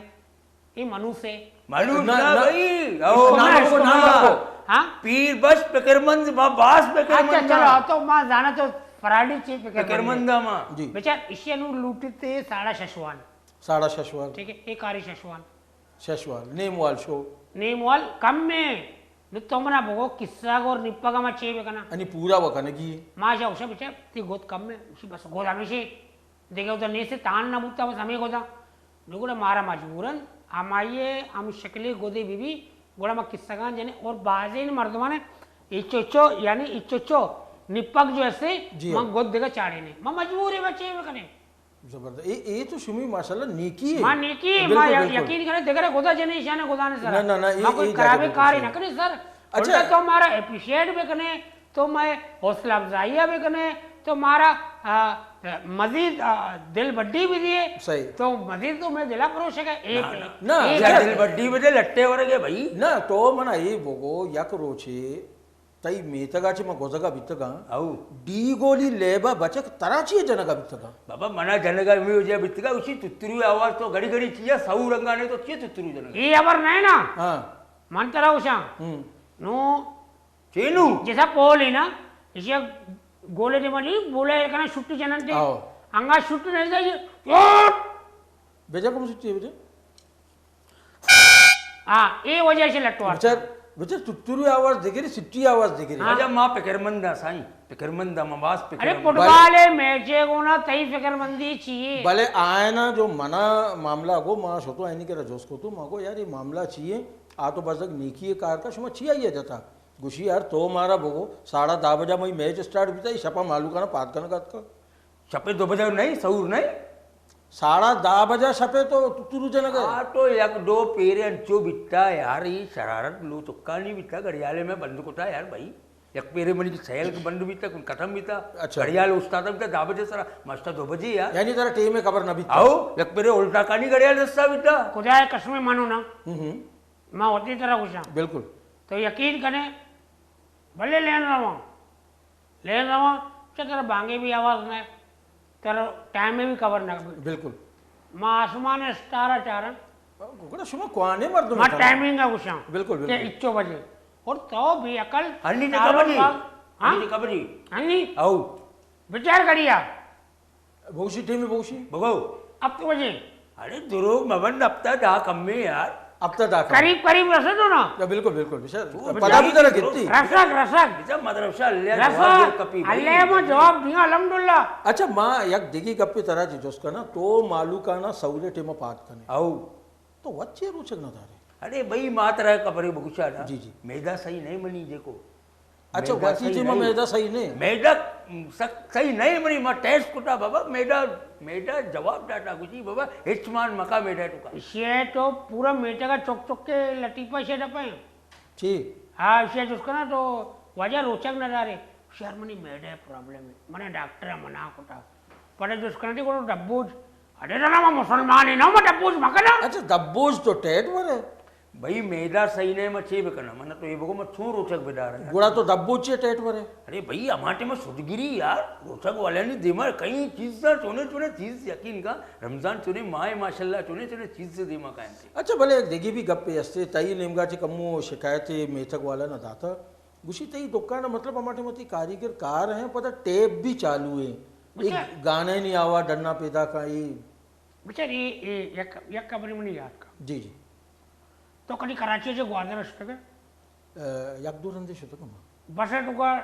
اے منوس ہے۔ منوس نہ، نہ نہ۔ بھائی، او، نہ، نہ، نہ، نہ، نہ۔ ہاں؟ پیر بس فکرمند، با-، باس فکرمند اچھا، چلو، نہ۔ تو ما زانا تو فراڈی چی فکرمند فکرمند ہے۔ ما۔ جی۔ بچار، اشی انو لوٹتے ساڑھا ششوان۔ ساڑھا ششوان۔ ٹھیک ہے، ایک آری ششوان۔ ششوان، نیم وال شو۔ نیم وال کم میں۔ نو تو منا بگو، قصہ گور نپگا ما چے بکنا۔ انی پورا وکنگی۔ ما شا اوشا بچار، تی گوت کم میں، اسی بس گوت ہمیشی۔ دگہ اودا نیست، تان نہ بوتا، بس ہمے گدا۔ نو گڑا مارا مجبوراً ہمائی ہم شکلے گدے بی بی، گڑا ما قصہ گان جنے اور بازین مردمانے اچو اچو، یعنی اچو اچو نپک جو ایسے جی۔ من گد دگہ چاڑینے۔ ما مجبور ہے بچے بکنے۔ زبردست۔ اے، اے تو شمی ماشاءاللہ نیکی ہے۔ ما نیکی ہے، بالکل، ما یا-، بالکل۔ یقین کرے دگہ گدا جنے شانے گدانے سر۔ نہ، نہ، نہ، اے، ما کوئی اے جاگہ خرابی بالکل کار ہی صحیح۔ نہ کرے سر۔ اچھا۔ الٹا تو ہمارا اپریشیٹ بکنے۔ تو مئے حوصلہ افزائی ءَ بہ کنے، تو مارا، آ، مزید، آ، دل بڈی بہ دیئے۔ صحیح۔ تو مزید تو مئے دل ءَ پروشگ ءَ اے نہ، پہ، نہ، اے اچھا، پہ۔ دل بڈی بہ دے لٹے ورگ ءَ بھائی۔ نہ، تو من ءَ اے بگو، یک روچے تئی میتگ ءَ چہ من گوزگ ءَ بیتگاں۔ او۔ ڈی گولی لیب ءَ بچک ترا چی جنگ ءَ بیتگاں؟ بابا، من ءَ جنگ ءَ ہمے وجہ بیتگاں، اسی تترو آواز تو گھڑی گھڑی چیا سو رنگانے تو چی تترو جنگ ءَ؟ اے ہبر نہ نا۔ ہاں۔ من ترا گوشاں۔ ہم۔ نو چینو؟ جیسا پول ہے نا، ایشی گولے دے منی، بولے کنا شٹی جنن دے۔ آؤ۔ انگا شٹی نہیں دے، یہ، بجا کم سٹی ہے بجا؟ ہاں، اے وجہ سے لٹوار۔ بچار، بچار تترو آواز دگری، سٹی آواز دگری۔ ہاں۔ بجا ما فکرمند ہاں سائیں، فکرمند ہاں، ما باز ارے فکرمند۔ فٹبال ہے، میچ ہے، گونا تئی فکرمندی چیئے۔ بلے آئنا جو منا معاملہ گو، ما شتو آئینی کرا جوس کو تو، ما گو یار یہ معاملہ چیئے، آ تو بزگ نیکی کار کا، شما چی آئیے جتا؟ گوشی، یار، تو مارا بگو، ساڑھا دہ بجا مئی میچ اسٹارٹ بیتا، ای شپا مالوکانا پاد کنگا اتکا۔ شپے دو بجا نہیں، سہور نہیں؟ ساڑھا دہ بجا شپے تو ترو جنگا۔ آ تو یک دو پیرے انچو بیتا، یار، ای شرارت لو چکانی بیتا، گھڑیالے میں بند کتا، یار، بھائی۔ یک پیرے منی کی سیل بند بیتا، کن ختم بیتا۔ اچھا۔ گھڑیال استاد بیتا، دہ بجے سرا، ماشتا دو بجے، یار۔ یعنی ترا ٹیم خبر نہ بیتا؟ آؤ، یک پیرے الٹا کانی گھڑیال دستا بیتا۔ خدا قسم منو نا۔ ہم ہم۔ ما وتی ترا گوشاں۔ بالکل۔ تو یقین کنے، بلے لین رواں۔ لین رواں، چہ ترا بانگے بھی آواز نہ، ترا ٹائم بھی خبر نہ۔ بالکل۔ ما آسمان اسٹارا چارن۔ گڑا شما کوانے مردم ما ٹائمنگ گوشاں۔ بالکل، کہ بالکل۔ اچو بجے۔ اور تو بے عقل ہنی تے سارو کبڈی۔ باغ۔ ہاں؟ ہنی تے کبڈی۔ ہنی؟ او۔ بچار گڑیا۔ بگوشی، ٹیمی بگوشی۔ بگو۔ ہفت بجے۔ ارے دروگ مبند، ہفتہ دہ کمے یار۔ ہفتہ دہ کمے۔ قریب قریب رسدو نا۔ یا بالکل، بالکل، بشر۔ تو پتا بھی ترا کتی۔ رسگ، رسگ۔ بچا مدرسہ اللہ رسگ۔ جواب دے کپی بھائی۔ اللہ ما جواب دیا، الحمدللہ۔ اچھا، ما یک دگی گپے ترا چی جست کنا، تو مالوکانا سورے ٹیما پاد کنے۔ او۔ تو وت چے روچگ نہ دارے؟ ارے بھئی، ما ترا خبرے بگوشاں نا۔ جی، جی۔ میدہ صحیح نہ ایں منی، دیکھو۔ اچھا، میدہ وتی صحیح تئی ما نہ ایں۔ میدہ صحیح نہ ایں۔ میدہ سک صحیح نہ ایں منی، ما ٹیسٹ کتا بابا، میدہ، میدہ جواب داتا، گوشی بابا، ہچ مان مکا میدہ توکا۔ ایشی ءَ تو پورا میتگ ءَ چک چک کے لطیفہ شے دپیں۔ جی۔ ہاں، ایشی ءَ جست کناں تو واجہ روچگ نہ دارے۔ شر منی میدہ پرابلم ایں۔ منا ڈاکٹر ءَ منع کتا۔ پدا جست کناں تئی گڑا دبوج۔ اڑے دانا ما مسلمان ایں نا، ما دبوج مکناں۔ اچھا، دبوج تو ٹیٹ ورے۔ بھئی، میدہ صحیح نہ ایں، ما چے بکناں؟ من تو اے بگو، ما چون روچگ بداراں؟ گڑا تو دبوج چے ٹیٹ ورے؟ ارے بھئی، ہما ٹائم شدگری یار، روچگ والانی دیما کئی چیز، چونے چونے چیز، یقین کن، رمضان چونے ماہ، ماشاءاللہ، چونے چونے چیز سے دیما کائیں تھے۔ اچھا، بلے یک دگہ بھی گپے استے، تئی نیمگا چہ کمو شکایت میتگ والا نہ داتا۔ گوشی تئی دکان ءَ، مطلب، ہما ٹائم تئی کاریگر کار ایں، پدا ٹیپ بھی چالو ایں۔ اے بچار۔ گانے نی آواز ڈنا پیدا کا اے۔ بچار، اے، اے یک، یک خبرے منی یاد کا۔ جی، جی۔ تو کدی کراچی ءَ چہ گوادر ءَ شتگ ئے؟ اے، یک دو رندے شتگ ما۔ بس ءِ توکا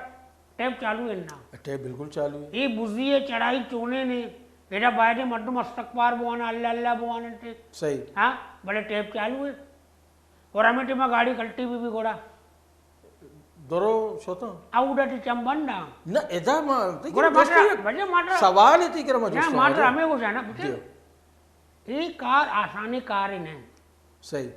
ٹیپ چالو ایں نا؟ ٹیپ بالکل چالو ایں۔ اے بزی ءِ چڑھائی چونیں نے، ایڈا باید ایں مردم استغفار بوانا، اللہ اللہ بواننتے۔ صحیح۔ ہاں، بلے ٹیپ چالو ایں۔ اور ہمے ٹائما گاڑی کلٹی بی بی گڑا۔ درو شتاں۔ اودا تی چم بند آں۔ نہ، ادا ما، تئی گڑا کرا جست ماٹرا، یک بجے ماٹرا۔ سوال ایں تئی کرا ما نہ، جست ماٹرا آں۔ ہمے گوشاں نا، بچے۔ جی۔ اے کار آسانیں کارے نہ ایں۔ صحیح۔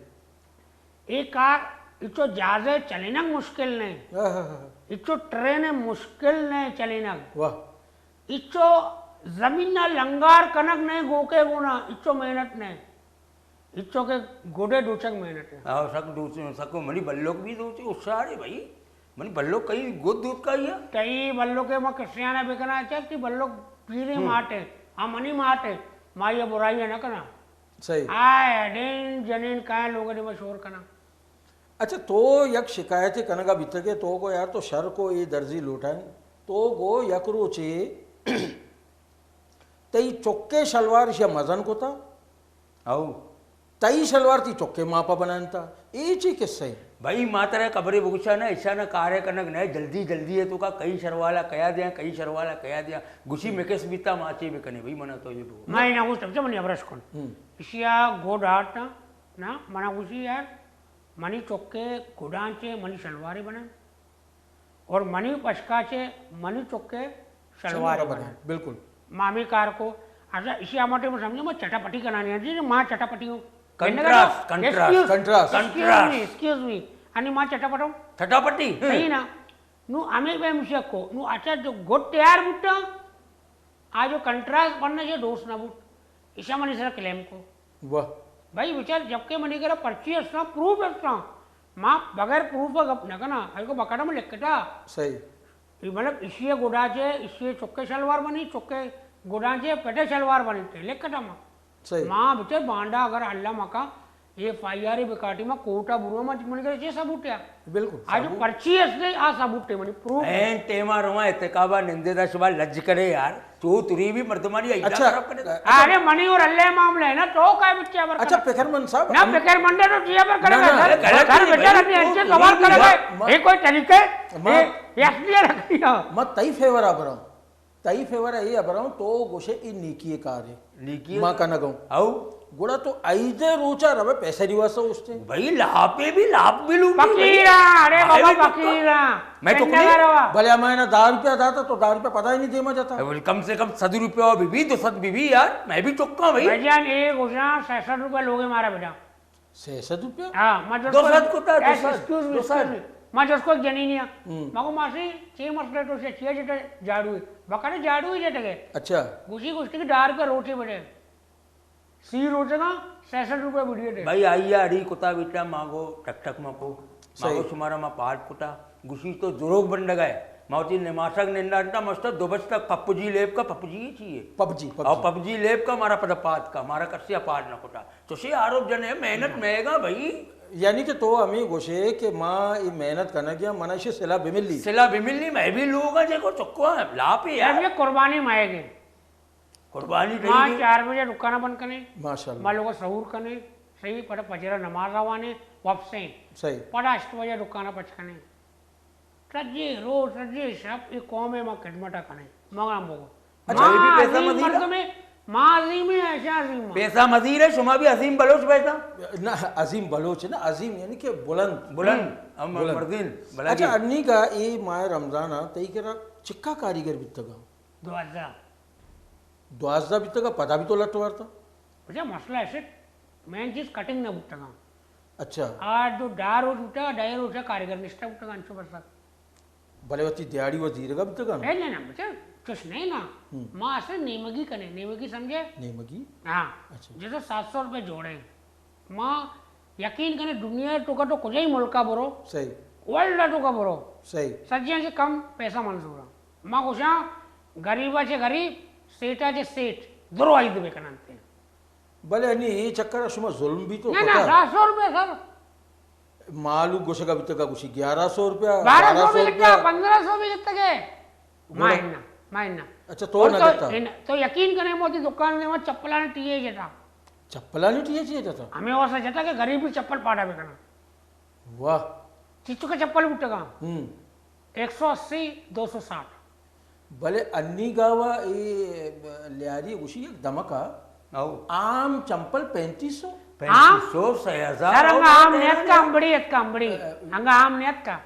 اے کار اچو جہازے چلینگ مشکل نہ ایں۔ ہاں، ہاں، ہاں۔ اچو ٹرینے مشکل نہ ایں چلینگ۔ واہ۔ اچو زمین ءَ لنگار کنگ نہ ایں گوکے گونا، اچو محنت نہ ایں۔ ہچو کہ گڈے دوچگ محنت ایں۔ آ، سک دوچ، سک منی بلوک بھی دوچے، ہوشیار ایں بھئی۔ منی بلوک کئی گد دوت کا ایا؟ تئی بلوک ءَ ما کسیانا بکناں، چل تئی بلوک پیریں ہم۔ ماٹ ایں، آ منی ماٹ ایں، ما اے برائی نہ کناں۔ صحیح۔ آ اڈین جنین کائیں لوگ دیما شور کناں۔ اچھا، تو یک شکایتے کنگا بیتگے، تو گو یار تو شر کو اے درزی لوٹائیں، تو گو یک روچے تئی چکے شلوار اشیا مزن کتا؟ او۔ تئی شلوار تئی چکے ماپا بنائینتا۔ اے چی قصہ ایں؟ بھئی، ما ترا خبرے بگوشاں نا، اشانا کارے کنگ نہ ایں، جلدی جلدی ءِ توکا کئی شروالا کیا دیاں، کئی شروالا کیا دیاں۔ گوشی جی۔ مکس بیتا، ما چے بکنیں بھئی، منا تو اے بگو۔ ما اے نہ گوشت، سمجھا منی ہبرش کن۔ ہم۔ اشیا گڈ آتا نا، منا گوشی یار، منی چکے گڈاں چے منی شلوارے بنائیں۔ اور منی پشکا چے منی چکے شلوارے شلوار بنائیں۔ بنائیں، بالکل۔ ما ہمے کار کو۔ اچھا، اشیا ہما ٹائم سمجھو ما چٹا پٹی کنانی ایں، جی، ما چٹا پٹی اوں۔ Contrast, contrast, excuse, contrast. Excuse me, excuse me. انی ما چٹا پٹوں۔ چٹا پٹی؟ صحیح نا۔ نوں ہمے پیم اشیا کو۔ نوں اچھا جو گڈ تیار بوٹا، آ جو کنٹراسٹ بننا چے دوست نہ بوت، ایشا منی سرا کلیم کو۔ واہ۔ بھئی بچار، جبکہ منی کرا پرچی استاں، پروف استاں، ما بغیر پروف ءَ گپ نہ کناں، ہر کو باقاعدہ من لکھتا۔ صحیح۔ اے مطلب اشی ءِ گڈا چے، اشی ءِ چکے شلوار بنی، چکے گڈا چے پٹے شلوار بنی تے لکھتا ما۔ صحیح۔ ما بچار بانڈا اگر اللہ مکا ایف آئی آر بکاٹی ما کوٹا برو ما منی کرا چے ثبوت ایں؟ بالکل، آ جو ثبوت۔ پرچی است، آ ثبوت ایں، منی پروف ایں۔ این ٹیما رواں اعتکابا نندے دا شما لج کرے یار۔ تو تری بھی مردمانی عیدہ اچھا، خراب کرے۔ ارے منی اور اللہ معاملہ ایں نا، تو کائے بچے ابر اچھا، کرے؟ فکر مند صاحب، نہ ہم فکر مند اے تو چی ابر کرے نہ، گا؟ نہ، سر، غلط سر نہیں بچار بھائی، اپنے تو انچے سوال یہ کرے ما-، گا۔ ما-، یہ کوئی طریقے؟ ما-، یہ، یہ اصلی رکھیا۔ ما تئی فیور ابروں۔ تئی فیور ءَ اے ہبراں تو گوشے اے نیکی ءِ کارے۔ نیکی ءِ ما کار۔ کنگوں۔ او۔ گڑا تو عید ءِ روچا روے پیسہ ریواسا اوشتے۔ بھئی لاپے بھی لاپ بھی لوٹی بھئی۔ فقیراں، ارے بابا فقیراں۔ میں تو پنڈا کنی۔ روا۔ بھلے ہمیں نا دہ روپیہ داتا تو دہ روپیہ پدا ہی نہیں دیما جاتا۔ بھئی کم سے کم صد روپیہ بھی بھی، دو سد بھی بھی یار، میں بھی چکا بھئی۔ بھائی جان، اے گوشاں سہ سد روپیہ لوگے مارا بدا۔ سہ سد روپیہ؟ ہاں، ما جس دو سد کو، کتا، دو ایس، سد، ایکسکیوز می، دو سد۔ Excuse me. ما جس کو جنینیا۔ ہوں۔ ما کو ماسی، چی مسئلہ تو سے چی جتا جاڑو ہے؟ بکارے جاڑو ہی جتا گئے۔ اچھا۔ گوشی گوشتی کہ دار کا روٹی بڑے۔ سی روٹی نا سہ سد روپے بڑی ہے۔ بھائی، آئی اڑی کتا بیٹا، ما کو ٹک ٹک ما کو۔ ما کو صحیح۔ شمارا ما پاٹ کتا۔ گوشی تو دروگ بندگ ہے۔ ما وتی نماسگ نندانتا مست دو بج تک پپ جی لیب کا، پپ جی ہی چیئے۔ پپ جی، پپ اور جی۔ پپ جی لیب کا مارا پدا پاد کا، مارا کسی پاد نہ کتا۔ چوشیں آروپ جنے، محنت مہگا بھئی۔ یعنی کہ تو ہمیں گوشے کہ ما اے محنت کنگیا، منا ایشی صلہ بملی۔ صلہ بملی، میں بھی لوگا جے کو چکو لاپی یار۔ یہ قربانی مہگے۔ قربانی ما ٹھیک ہے۔ چار بجے دکانا بند کنے۔ ماشاءاللہ۔ ما لوگا سحور کنے، صحیح، پدا فجر نماز آوانے، واپسیں۔ صحیح۔ پدا ہشت بجے دکانا پچ کنے۔ سجے روز، سجے شپ اے قوم ءِ ما خدمت ءَ کنیں۔ مگرم بگو۔ اچھا، اے بھی پیسہ مزید ہے؟ مردمے ما عظیم ہیں، ایشاں عظیم ہیں۔ پیسہ مزیر ہے، شما بھی عظیم بلوچ بیٹھا۔ نہ، عظیم بلوچ ہے نا، عظیم یعنی کہ بلند۔ بلند، ہم بلند۔ مردین، بلند۔ اچھا، انی کا اے ماہ رمضان آ تئی کرا چکا کاریگر بیتگا؟ دوازدہ۔ دوازدہ بیتگا، پدا بھی تو لٹ وارتا؟ اچھا، مسئلہ ایسے، مین چیز کٹنگ نہ بوتگا۔ اچھا۔ آج دو ڈا روچ بوتا، ڈائی روچ کاریگر نشتا بوتگا، انچو بس۔ بلے وتی دیہاڑی و زیرگا بیتگاں؟ اے نہ، نہ، بچہ، چش نہیں نا۔ ہم۔ ما اصل نیمگی کنے، نیمگی سمجھے؟ نیمگی؟ ہاں۔ اچھا۔ جیسے سات سو روپے جوڑے۔ ما یقین کنے دنیا تو کا تو کجا ہی ملکا برو۔ صحیح۔ ورلڈ تو کا برو۔ صحیح۔ سجیاں سے کم پیسہ منظور ہے۔ ما گوشاں غریبا چے غریب، سیٹا چے سیٹ، درو عید بکننتے۔ بلے انی اے چکر ء شما ظلم بھی تو نہ، نہ، کتا۔ سات سو روپے سر۔ مالو گوشگا بیتگا گوشی گیارہ سو روپیہ، بارہ سو بارہ سو بھی روپیہ۔ گتا، پندرہ سو بھی گتا گئے۔ گڑا مائنا، مائنا۔ اچھا، تو اور نہ تو گتا؟ ان-، تو یقین کرے، موتی دکان نے وہاں چپلانی ٹی اے جتا۔ چپلانی ٹی اے جتا؟ ہمیں واسا جتا کہ غریب بھی چپل پاڑا بکنا۔ واہ۔ چچو کا چپل بوٹگا۔ ہم۔ ایک سو اسی، دو سو ساٹھ۔ بلے انی گاوا اے لیاری گوشی یک دمکا۔ او۔ عام چمپل پینتیس سو؟ پینتیس سو، سہ ہزار۔ سر، انگا عام نیت کا، امبڑی ات کا، امبڑی۔ انگا عام نیت کا۔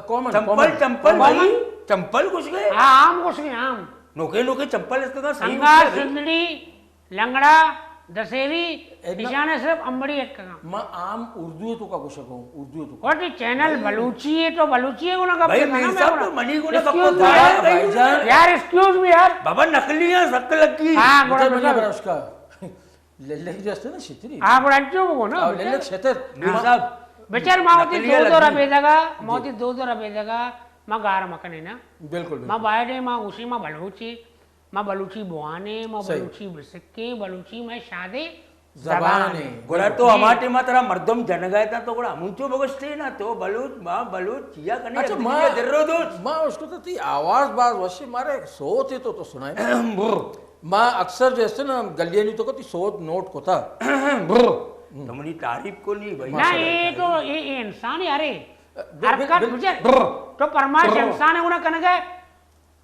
کامن، چمپل، کامن۔ چمپل کامن۔ بھائی، چمپل گوش گئے؟ ہاں، عام گوش گئے، عام۔ نوکے نوکے چمپل اس کا صحیح انگا گوش گئے۔ سندڑی لنگڑا، دسیری، اے نہ، ایشانے صرف امبڑی اٹکگاں۔ ما عام اردو تو کا گوشگوں، اردو تو کا۔ وٹی چینل بھائی۔ بلوچی ہے تو بلوچی ہے گنا گپ بھائی، کرنا میر نا صاحب گنا۔ تو منی گنا گپ ایکسکیوز می کرنا یار۔ بھائی جان۔ یار، ایکسکیوز می یار۔ بابا، نقلی ہیں، سک لگی۔ ہاں، گڑا بتا، بتا۔ بتا، اس کا۔ للک جو است نا، شتری۔ ہاں، گڑا انچو بگو نا۔ آو، للک شتر۔ میر صاحب۔ بچار ما وتی نقلی دود و لگی۔ ربیدگا، ما جی۔ وتی دود و ربیدگا، ما گار مکنے نا۔ بالکل، ما بالکل۔ بایدے ما گوشی ما بلوچی۔ ما بلوچی بوانے، ما صحیح۔ بلوچی بسکیں، بلوچی مئے شادیں زبان زبان ہے۔ ہے۔ گڑا تو بالکل۔ ہما ٹائما ترا مردم جنگا اتاں تو گڑا ہمونچو بگوشتے نا، تو بلوچ، ما بلوچ، چیا کنے اچھا، یک ما، دوسرے در و دوست۔ ما اس کو تو تئی آواز باز وشی، مارے سوت ہے تو، تو سنائے۔ برر۔ ما اکثر جو ہے نا گلیانی تو کو تئی سوت نوٹ کوتا۔ برر۔ تو منی تعریف کو نہیں بھائی۔ نہ، ماشاءاللہ۔ اے تو، اے، اے انسان یارے۔ بل-، بل-، حرکت بل-، مجھے، برر۔ تو پرمائش برر۔ انسان ہے، انہاں کنگے۔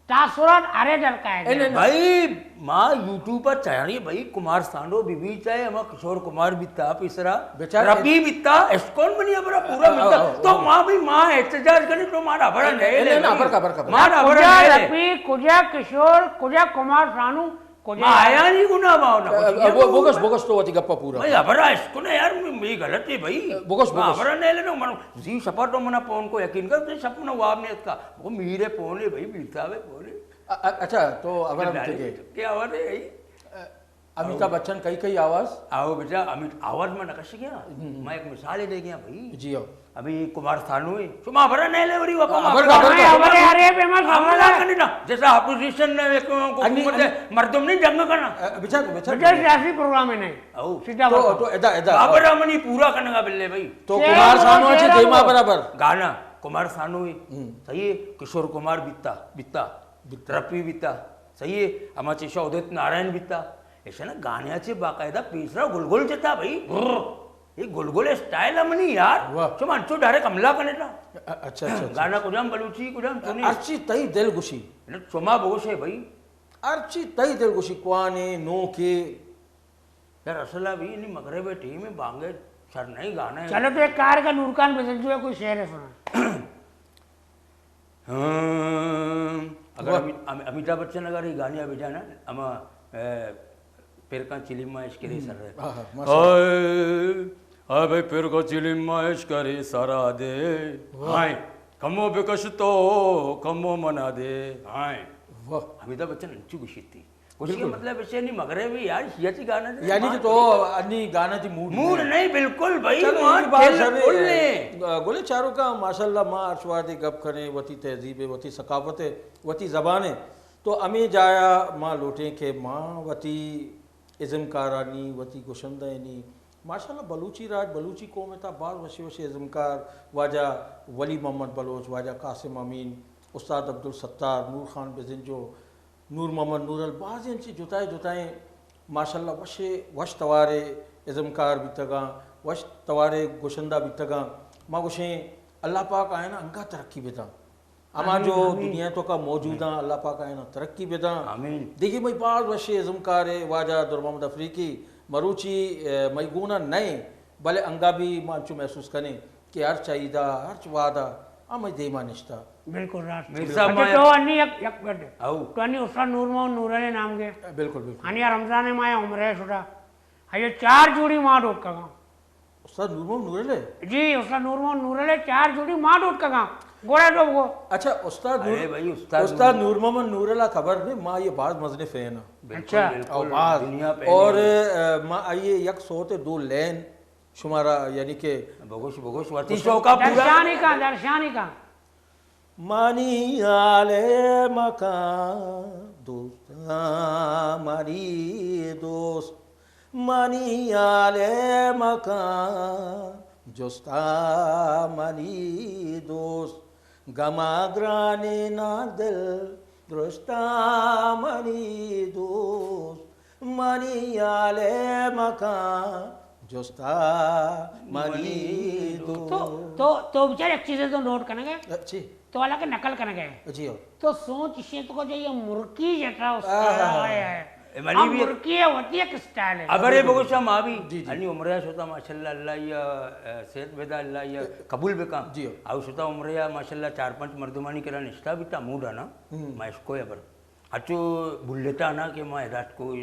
تاثرات ارے در کائے اے گا۔ نہیں، نہیں۔ بھائی، ما یوٹیوب پر چاہیے بھائی، کمار سانو بی بی چاہے، ہما کشور کمار بیتا، پیسرا بیچارے۔ ربی بیتا، اشکون منی ابرا پورا آ، آ، بیتا۔ آ، تو آ۔ ما بھی ما احتجاج کرنے تو مارا بڑا اے، نہیں اے، لے نہیں، بھائی۔ برکا، برکا، برکا۔ مارا بڑا کجا نہیں لے۔ ربی، کجا کشور، کجا کمار سانو، کجا ما آیا نہیں گنا باو نا، اے، کچھ اے، یہ بو-، بوگش، بوگش تو وتی گپا پورا۔ بھائی، ابرا اشکون ہے یار، میں، میں غلط ہے بھائی۔ بوگش، ما بوگش۔ ابرا نہیں لینا، من زی شپا تو منا پون کو یقین کر، زی شپ منا واب نہیں اس کا۔ وہ میرے پونے بھائی، میر صاحب ہے پونے۔ ا-، ا-، اچھا، تو خبر ہم چکے۔ کیا ہوا تھے بھائی؟ امیتابھ بچن کئی کئی آواز؟ آؤ بیٹا، امیت-، آواز میں نقش گیا۔ ہم۔ میں ایک مثال ہی دے گیا بھائی۔ جی ہو۔ ابھی کمار سانو ہے۔ شما خبر نہیں لے وری وپا۔ خبر، خبر، خبر۔ ارے، ارے، بے مت حملہ خبر۔ کرنا۔ جیسا اپوزیشن نے ایک حکومت ہے، مردم نہیں جنگ کرنا۔ ا، بچار، بچار۔ بچار سیاسی پروگرام ہے نہیں۔ او۔ سیدھا تو، بات۔ تو ادا، ادا۔ بابر منی پورا کرنے کا بلے بھائی۔ تو کیا کمار سانو بات اچھے ہے دیما وہ؟ برابر۔ گانا، کمار سانو ہی۔ ہم۔ صحیح ہے، کشور کمار بیتا، بیتا۔ بیتا۔ رفی بیتا۔ صحیح ہے، ہما چیشا ادت نارائن بیتا۔ ایسا نا گانے اچھے باقاعدہ پیسرا گلگل جتا بھائی۔ برر۔ یہ گلگل اسٹائل ہے منی یار۔ واہ۔ شما انچو ڈائریکٹ حملہ کرنے تھا۔ ا-، اچھا، اچھا، اچھا۔ گانا کجام بلوچی، کجام چونی۔ ہرچی تئی دل گوشی۔ شما بگوشے بھائی۔ ہرچی تئی دل گوشی، کوانے، نوکے۔ یار، اصل ء بھی نی مغرب ء ٹیم ء بانگ ء شر نہیں گانا ہے۔ چلو تو ایک کار کا، نورکان بزنجو ہے، کوئی شعر ہے سنا۔ ہاں، اگر واہ۔ امی-، امی-، امیتابھ بچن اگر یہ گانے ابھی جانا، اما، اے، پھر کان چلیم ما عشق ری سر ہے۔ ہاں، ہاں، ماشاءاللہ۔ اے، اے بھائی پھر کو چلیم ما عشق ری سرا دے۔ واہ۔ ہائیں، کمو بکش تو، کمو منا دے۔ ہائیں۔ واہ۔ امیتابھ بچن انچو گشیتی۔ خوشی کا بالکل۔ مطلب ایسے نہیں مغربی یار، شیعہ چی گانا دے، یعنی کہ تو انی گانا چی موڈ موڈ نہیں۔ نہیں، بالکل بھائی، چلو، وہاں یہ بات دل سب کھل ہے۔ لے۔ گلے چاروں کا ماشاءاللہ، ما ہر شوادے گپ کریں، وتی تہذیب ہے، وتی ثقافت ہے، وتی زبان ہے۔ تو ہمیں جایا ما لوٹیں کہ ما وتی ازمکارانی، وتی گشندہ یعنی ماشاءاللہ بلوچی راج، بلوچی قوم تا باز وشی وشی ازمکار، واجہ ولی محمد بلوچ، واجہ قاسم امین، استاد عبدالستار، نور خان بزنجو، نور محمد نورل، بازیں انچیں جتائیں جتائیں ماشاءاللہ وشے، وش توارے ازمکار بیتگاں، وش توارے گشندہ بیتگاں۔ ما گوشیں اللہ پاک آیانا انگا ترقی بداں۔ ہما جو دنیا توکا موجوداں، اللہ پاک آیانا ترقی بداں۔ آمین۔ دیگی مئی باز وشیں ازمکارے واجہ در محمد افریقی، مروچی، اے، مئی گونا نئے، بلے انگا بھی ما انچو محسوس کنیں کہ ہرچ عیدا، ہرچ وہدا آ مئی دیما نشتا۔ بالکل راست۔ مرزا اچھا، ما تو انی یک، یک منٹ۔ او۔ تو انی استاد نور محمد نورل نام گے۔ بالکل، بالکل۔ انی رمضان ماہ عمرہ شدا۔ آئی چار جوڑی ما ڈوٹ کگاں۔ استاد نور محمد نورل ہے؟ جی، استاد نور محمد نورل ہے، چار جوڑی ما ڈوٹ کگاں۔ گوڑا ڈوب گو۔ اچھا، استاد نور، ارے بھائی، استاد استاد نور، نور محمد نورل خبر نہیں، ما یہ باز مزنے فین ہاں۔ بالکل، اچھا۔ بالکل، اور باز۔ دنیا پہ اور، نہیں۔ اے، ما آئیے یک سوت دو لین شمارا، یعنی کہ بگوش، بگوش، وتی شوقا پورا۔ درشانی کا، درشانی کا۔ منی حال مکن دوستاں، منی دوست، منی حال مکن جستا منی دوست، گما گرانی نا دل درشتا منی دوست، منی حال مکن جستا منی دوست۔ تو، تو، تو بچار یک چیزے تو نوٹ کنگے۔ چی؟ تو حالانکہ نقل کنگے۔ جی ہو۔ تو سوچ اسے تو کو جو یہ مرکی جتا استاد آہا۔ آیا ہے۔ اے منی ہم بھی مرکی ہے، ہوتی ایک اسٹائل ہے۔ ابرے بگوشا ما بھی۔ جی، جی۔ انی عمرہ شتا ماشاءاللہ، اللہ یا، اے، صحت بدا، اللہ یا قبول بکا۔ جی ہو۔ او شتا عمرہ ماشاءاللہ چار پانچ مردمانی کرا نشتا بیتا موڈا نا۔ ہم۔ ما اشکو ابر اچو بلتا نا کہ ما ادات کو،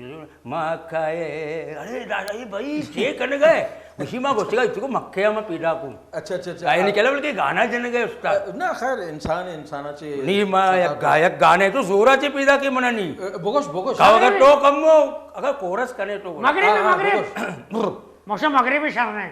ما کائے، ارے دادا، اے بھائی، چے کنگا ہے؟ گوشی ما گوشتگا، تو کو مکہ ما پیدا کو۔ اچھا، اچھا، اچھا۔ گائے نہیں کہلا، بلکہ گانا جنگا ہے استاد۔ نہ، خیر، انسان، انسانا چے نہیں، ما خطا یک گا-، یک گانے تو زورا چے پیدا کے منا نہیں۔ اے، بگوش، بگوش۔ کہو اگر تو کمو، اگر کورس کنے تو۔ مغرب، ہاں، ہاں، مغرب۔ بگوش۔ موسم مغربی شر نہیں۔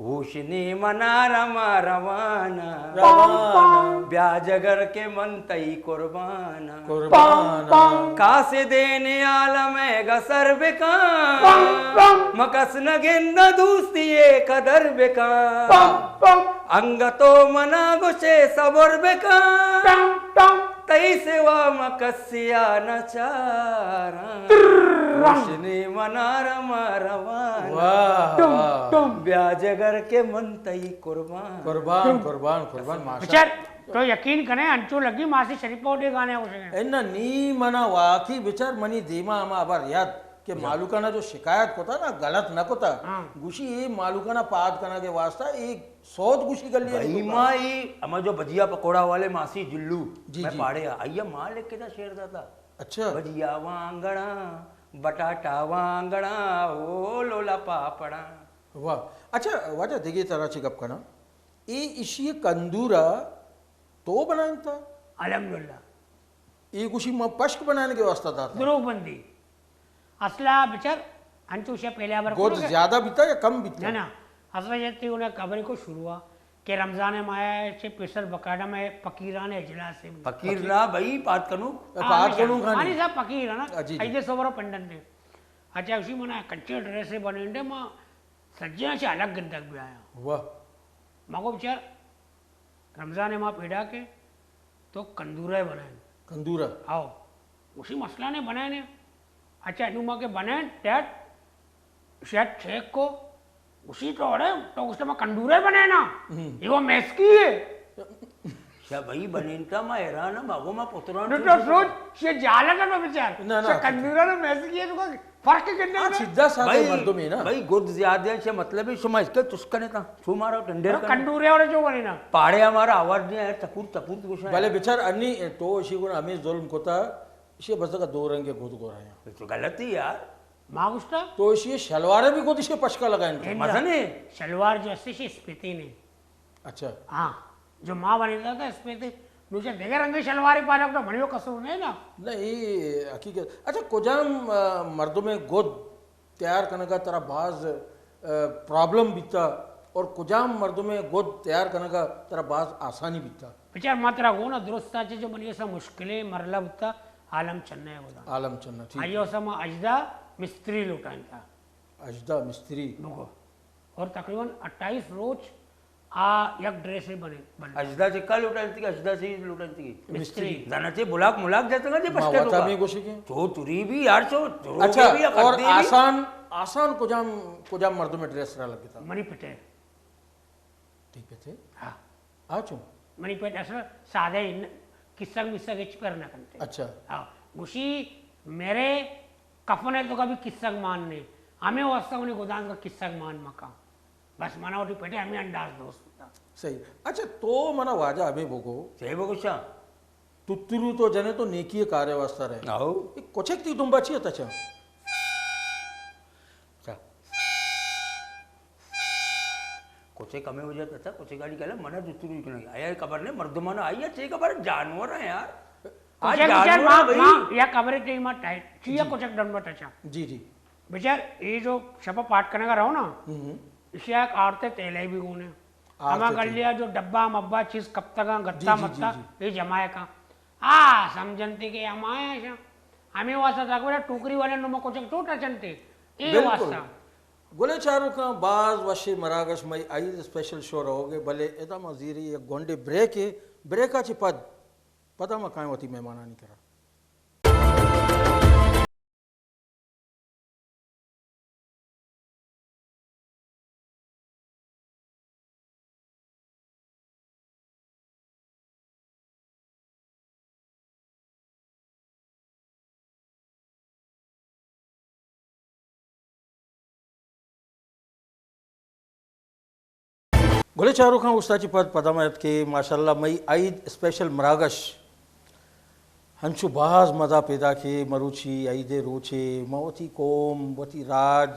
ہوش نی منا رما روانا۔ روانا۔ بیا جگر کہ من تئی قربانا۔ قربانا۔ کاسے دین عالم گا سر بکن۔ مکس نہ گندہ دوستی قدر بکن۔ انگتو منا گوشے صبر بکن۔ تئی سوا ما کسیا نہ چاراں۔ روشنی منار ما روان۔ واہ، ٹم، واہ۔ ٹم۔ بیا جگر کہ من تئی قربان۔ قربان، قربان، قربان، ماشاءاللہ۔ بچار، تو یقین کنے، انچو لگی ماسی شریف پہ وڈے گانے گوشگے۔ انا نی منا واقعی بچار منی دیما ہما ابر یاد کہ مالوکانا جو شکایت کتا نا، غلط نہ کتا۔ ہاں۔ گوشی اے مالوکانا پاد کنگے واسطہ اے سوت گوشی گلی بھائی۔ ما اے ہما جو بجیا پکوڑا والے ماسی جلو، جی، میں جی۔ پاڑے آ، آئیا مالک کے دا شعر داتا۔ اچھا۔ بجیا وانگڑاں، بٹاٹا وانگڑاں، او لولا پاپڑاں۔ واہ۔ اچھا، واجہ دگہ ترا چی گپ کناں؟ اے اشی کندورا تو بنائینتا؟ الحمدللہ۔ اے گوشی ما پشک بنائینگے واسطہ داتا۔ دروغ بندی۔ اصلا بچار، انچو شے پہلے ابر گد زیادہ بیتا یا کم بیتا؟ نہ، نہ۔ اصلا یہ تی انہیں خبر کو شروع ہوا۔ کہ رمضان ماہ چہ پیسر باقاعدہ میں فقیران اجلاس ہے۔ فقیر نہ بھائی، پاد کنوک۔ پاد کنوک ہانی۔ ہانی صاحب فقیر ہے نا؟ جی، جی۔ ایدے سوبرا پنڈن دے۔ اچھا، اسی منا کچے ڈریسے بنینڈے، ما سجیاں چہ الگ گندگ بھی آیا۔ واہ۔ ما کو بچار رمضان ماہ پیڑا کے تو کندورہ بنائیں۔ کندورہ؟ آؤ۔ اسی مسئلہ نے بنائے نے۔ اچھا، نو ما کہ بنائیں، ٹیٹ، شیٹ چیک کو، اسی تو اڑے، تو اس ما کندورے بنائے نا۔ ہم۔ یہ وہ میسکی ہے۔ شا بھائی بنینتا ما حیران ہم، اگو ما پتران نو تو سوچ، شے جالت ہے تو بچار۔ نہ، نہ۔ شے کندورا تو میسکی ہے، تو فرق کرنے ہاں، میں۔ سیدھا سادہ بھائی، مردم ہے نا۔ بھائی، گد زیادہ ہے، شے مطلب ہے، شما اس کے تشکنے تا، شو مارا ٹنڈے کنے۔ کندورے اور جو بنے نا۔ پاڑے ہمارا آواز نہیں ہے، تپور، تپور تو گوشا ہے۔ بلے بچار انی، تو اسی کو ہمیں ظلم کوتا، اشی بزگ دو رنگ گد گورایاں۔ تو غلطی یار۔ ما گوشتا؟ تو اشی شلوار بھی گد اشی پشکا لگائیں۔ مزنے۔ شلوار جو اسے شی اسپیتی نہیں۔ اچھا۔ ہاں۔ جو ما بنیتا تھا اسپیتی۔ نوچے دیگر رنگ شلواری پانا کو منیو قصور نہیں نا۔ نہیں، حقیقت۔ اچھا، کجام، آ، مردم گد تیار کنگا ترا باز، آ، پرابلم بیتا اور کجام مردم گد تیار کنگا ترا باز آسانی بیتا؟ بچار، ما ترا گونا درست آ چہ جو منی اسا مشکلیں مرحلہ بوتا، عالم چنہ ء گدا۔ عالم چنہ، ٹھیک۔ آئی اسا ما اجدا مستری لوٹائینتا۔ اجدا مستری۔ بگو۔ اور تقریباً اٹھائیس روچ آ یک ڈریسے بنے، بنے۔ اجدا چہ کا لوٹائینتی کہ اجدا سے لوٹائینتی کہ؟ مستری۔ زانا چہ بلاک ملاک جاتا کہ ما پشکے تو واتا کا۔ میں گوشے کہ۔ تو تری بھی یار چو، تو اچھا، بھی یا اور کردی بھی۔ آسان، آسان کجام، کجام مردم ڈریس را لگتا؟ منی پٹے۔ ٹھیک ہے تھے؟ ہاں۔ آ چوں؟ منی پت اصل سادہ ایں، کسگ مسگ ہچ پر نہ کنتے۔ اچھا۔ ہاں، گوشی میرے کفن ءِ توکا بھی کسگ مان نے، ہمے واسطہ منی گدان کا کسگ مان مکن۔ بس منا وتی پت ءِ ہمے انداز دوست بوتا۔ صحیح۔ اچھا، تو منا واجہ ہمے بگو۔ چے بگوشاں؟ تترو تو جنے تو نیکی کارے واسطہ رہے۔ آؤ۔ اے کچک تی دمبا چی تچا؟ اچھا۔ کچک ہمے وجہ تچا، کچک گاڑی کلا، منا تترو کنگا۔ آیا خبر نہیں، مردمانا آیا چے خبر، جانور ہیں یار۔ آ کچک بچار جانور ماں، ہیں بھائی۔ ماں، یا خبر ہے تی ماں ٹائٹ۔ چیا جی۔ کچک دمبا تچا؟ جی، جی۔ بچار، اے جو شپا پاٹ کنگا رہو نا، ہم۔ اشیا یک آرتے تیلے بھی گونے۔ آرتے ہما تیل۔ گلیا جو ڈبا مبا چیز کپتگاں، جی، گتا جی، جی، متا، جی۔ اے جمائے کا۔ آ، سمجھنتے کہ ہمایا شا۔ ہمے واسطہ تک بڑا ٹوکری والے نما کچک چوٹا چنتے۔ اے بالکل۔ واسطہ۔ گلے چاروکاں، باز وشی مراگش مئی عید اسپیشل شو رہوگے، بلے ادا ما زیری یک گونڈے بریکے، بریکا چی پد، پدا ما کائیں وتی مہمانانی کرا۔ گلے چاروکاں، اوشتاچی پد پدا ما اتکے، ماشاءاللہ، مئی عید اسپیشل مراگش۔ انچو باز مزہ پیداکے مروچی عید ءِ روچے، ما وتی قوم، وتی راج،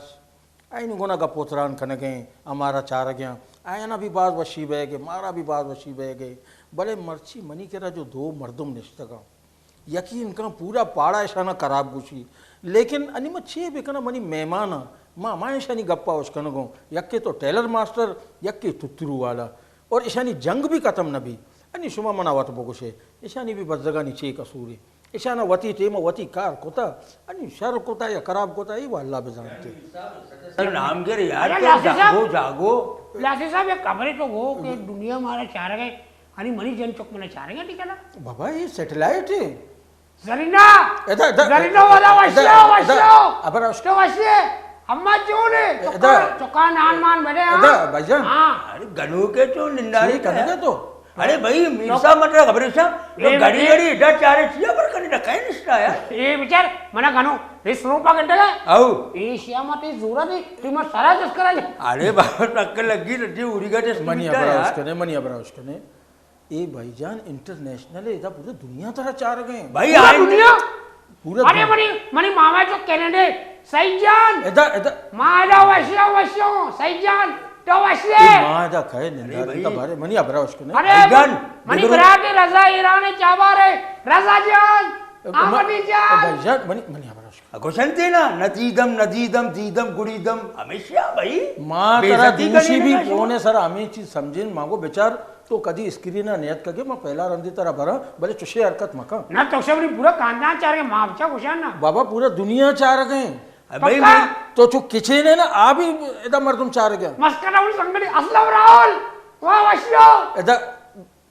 آیانی گونا گپ و تران کنگیں، ہمارا چارگیاں، آیانا بھی باز وشی بئیگے، مارا بھی باز وشی بئیگے۔ بلے مرچی منی کرا جو دو مردم نشتگاں، یقین کن پورا پاڑا اشانا خراب گوشی، لیکن انی ما چے بکناں، منی مہمان آں، ما ہما اشانی گپا اشکنگوں، یکے تو ٹیلر ماسٹر، یکے تترو والا، اور اشانی جنگ بھی ختم نہ بی۔ انی شما منا وت بگوشے، اشانی بھی بزگانی چے قصورے؟ اشانا وتی ٹیم وتی کار کتا، انی شر کتا یا خراب کتا، ای وا اللہ بزانتے۔ سر نام گر یار، ارے تو لاسی صاحب، جاگو، جاگو۔ لاسی صاحب، یک خبرے تو گو کہ دنیا مارا چارگے، انی منی جن چک منا چارگے، ٹھیک ہے نا؟ بابا، یہ سیٹلائٹ ہے۔ زرینا! ادا، ادا، زرینا والا ادا، وشیا، ادا، وشیا۔ ابر وش-، تو وشیے۔ اما چون ہے؟ ادا۔ چکا، چکا نان مان بڑے، ہاں؟ ادا، بھائی جان۔ ہاں۔ ارے گنوکے چون ننداری ٹھیک ہے نا تو؟ ارے بھائی، میر صاحب مطلب خبر ہے، تو اے گڑی بچے۔ گڑی ادا چارے چیا پر کنے ڈکائے نشتا ہے۔ اے بچار، منا گنو، اے سروپا گنڈا ہے۔ او۔ اے شیا مت اے زورا دے، تو مت سرا جس کرا جا۔ ارے بابا، ٹک لگی رجی اوری گا جس منی بیٹا ابرا یار۔ اس کنے، منی ابرا اس کنے۔ اے بھائی جان، انٹرنیشنل ہے، ادا پورے دنیا ترا چارگے۔ بھائی، پورا آئیں دنیا؟ پورا ارے دنیا۔ منی، منی ماما جو کینیڈا، سعید جان۔ ادا، ادا۔ ما ادا وشیا، وشیوں، سعید جان، تو وشی ہے؟ اے ما ادا کہے ننداری بھائی۔ کا بارے، منی ابرا اشکنے۔ ارے بھائی جان، منی برات رضا ایران چابار ہے، رضا جان، اے، آمدی جان۔ بھائی جان، منی، منی ابرا اشکنے۔ گوشنتے نا، ندیدم، ندیدم، دیدم، گڑیدم، ہمیشہ بھائی۔ ما بے ترا عزتی دوشی کنی بھی نا شما۔ فون ہے سر، ہمیں چیز سمجھن، مانگو بچار، تو کدی اسکرین ءَ نیت کگے، ما پہلا رندی ترا براں، بلے چشے حرکت مکن۔ نہ، تو شمنی پورا خاندان چارگے، ما بچا گوشان نا۔ بابا، پورا دنیا چارگے۔ اے بھائی، پکا؟ میں تو چو کچین ہے نا، آ بھی ادا مردم چارگے۔ مسکرا ہوں سنگلی، اسلم راہول، واہ وشیو۔ ادا،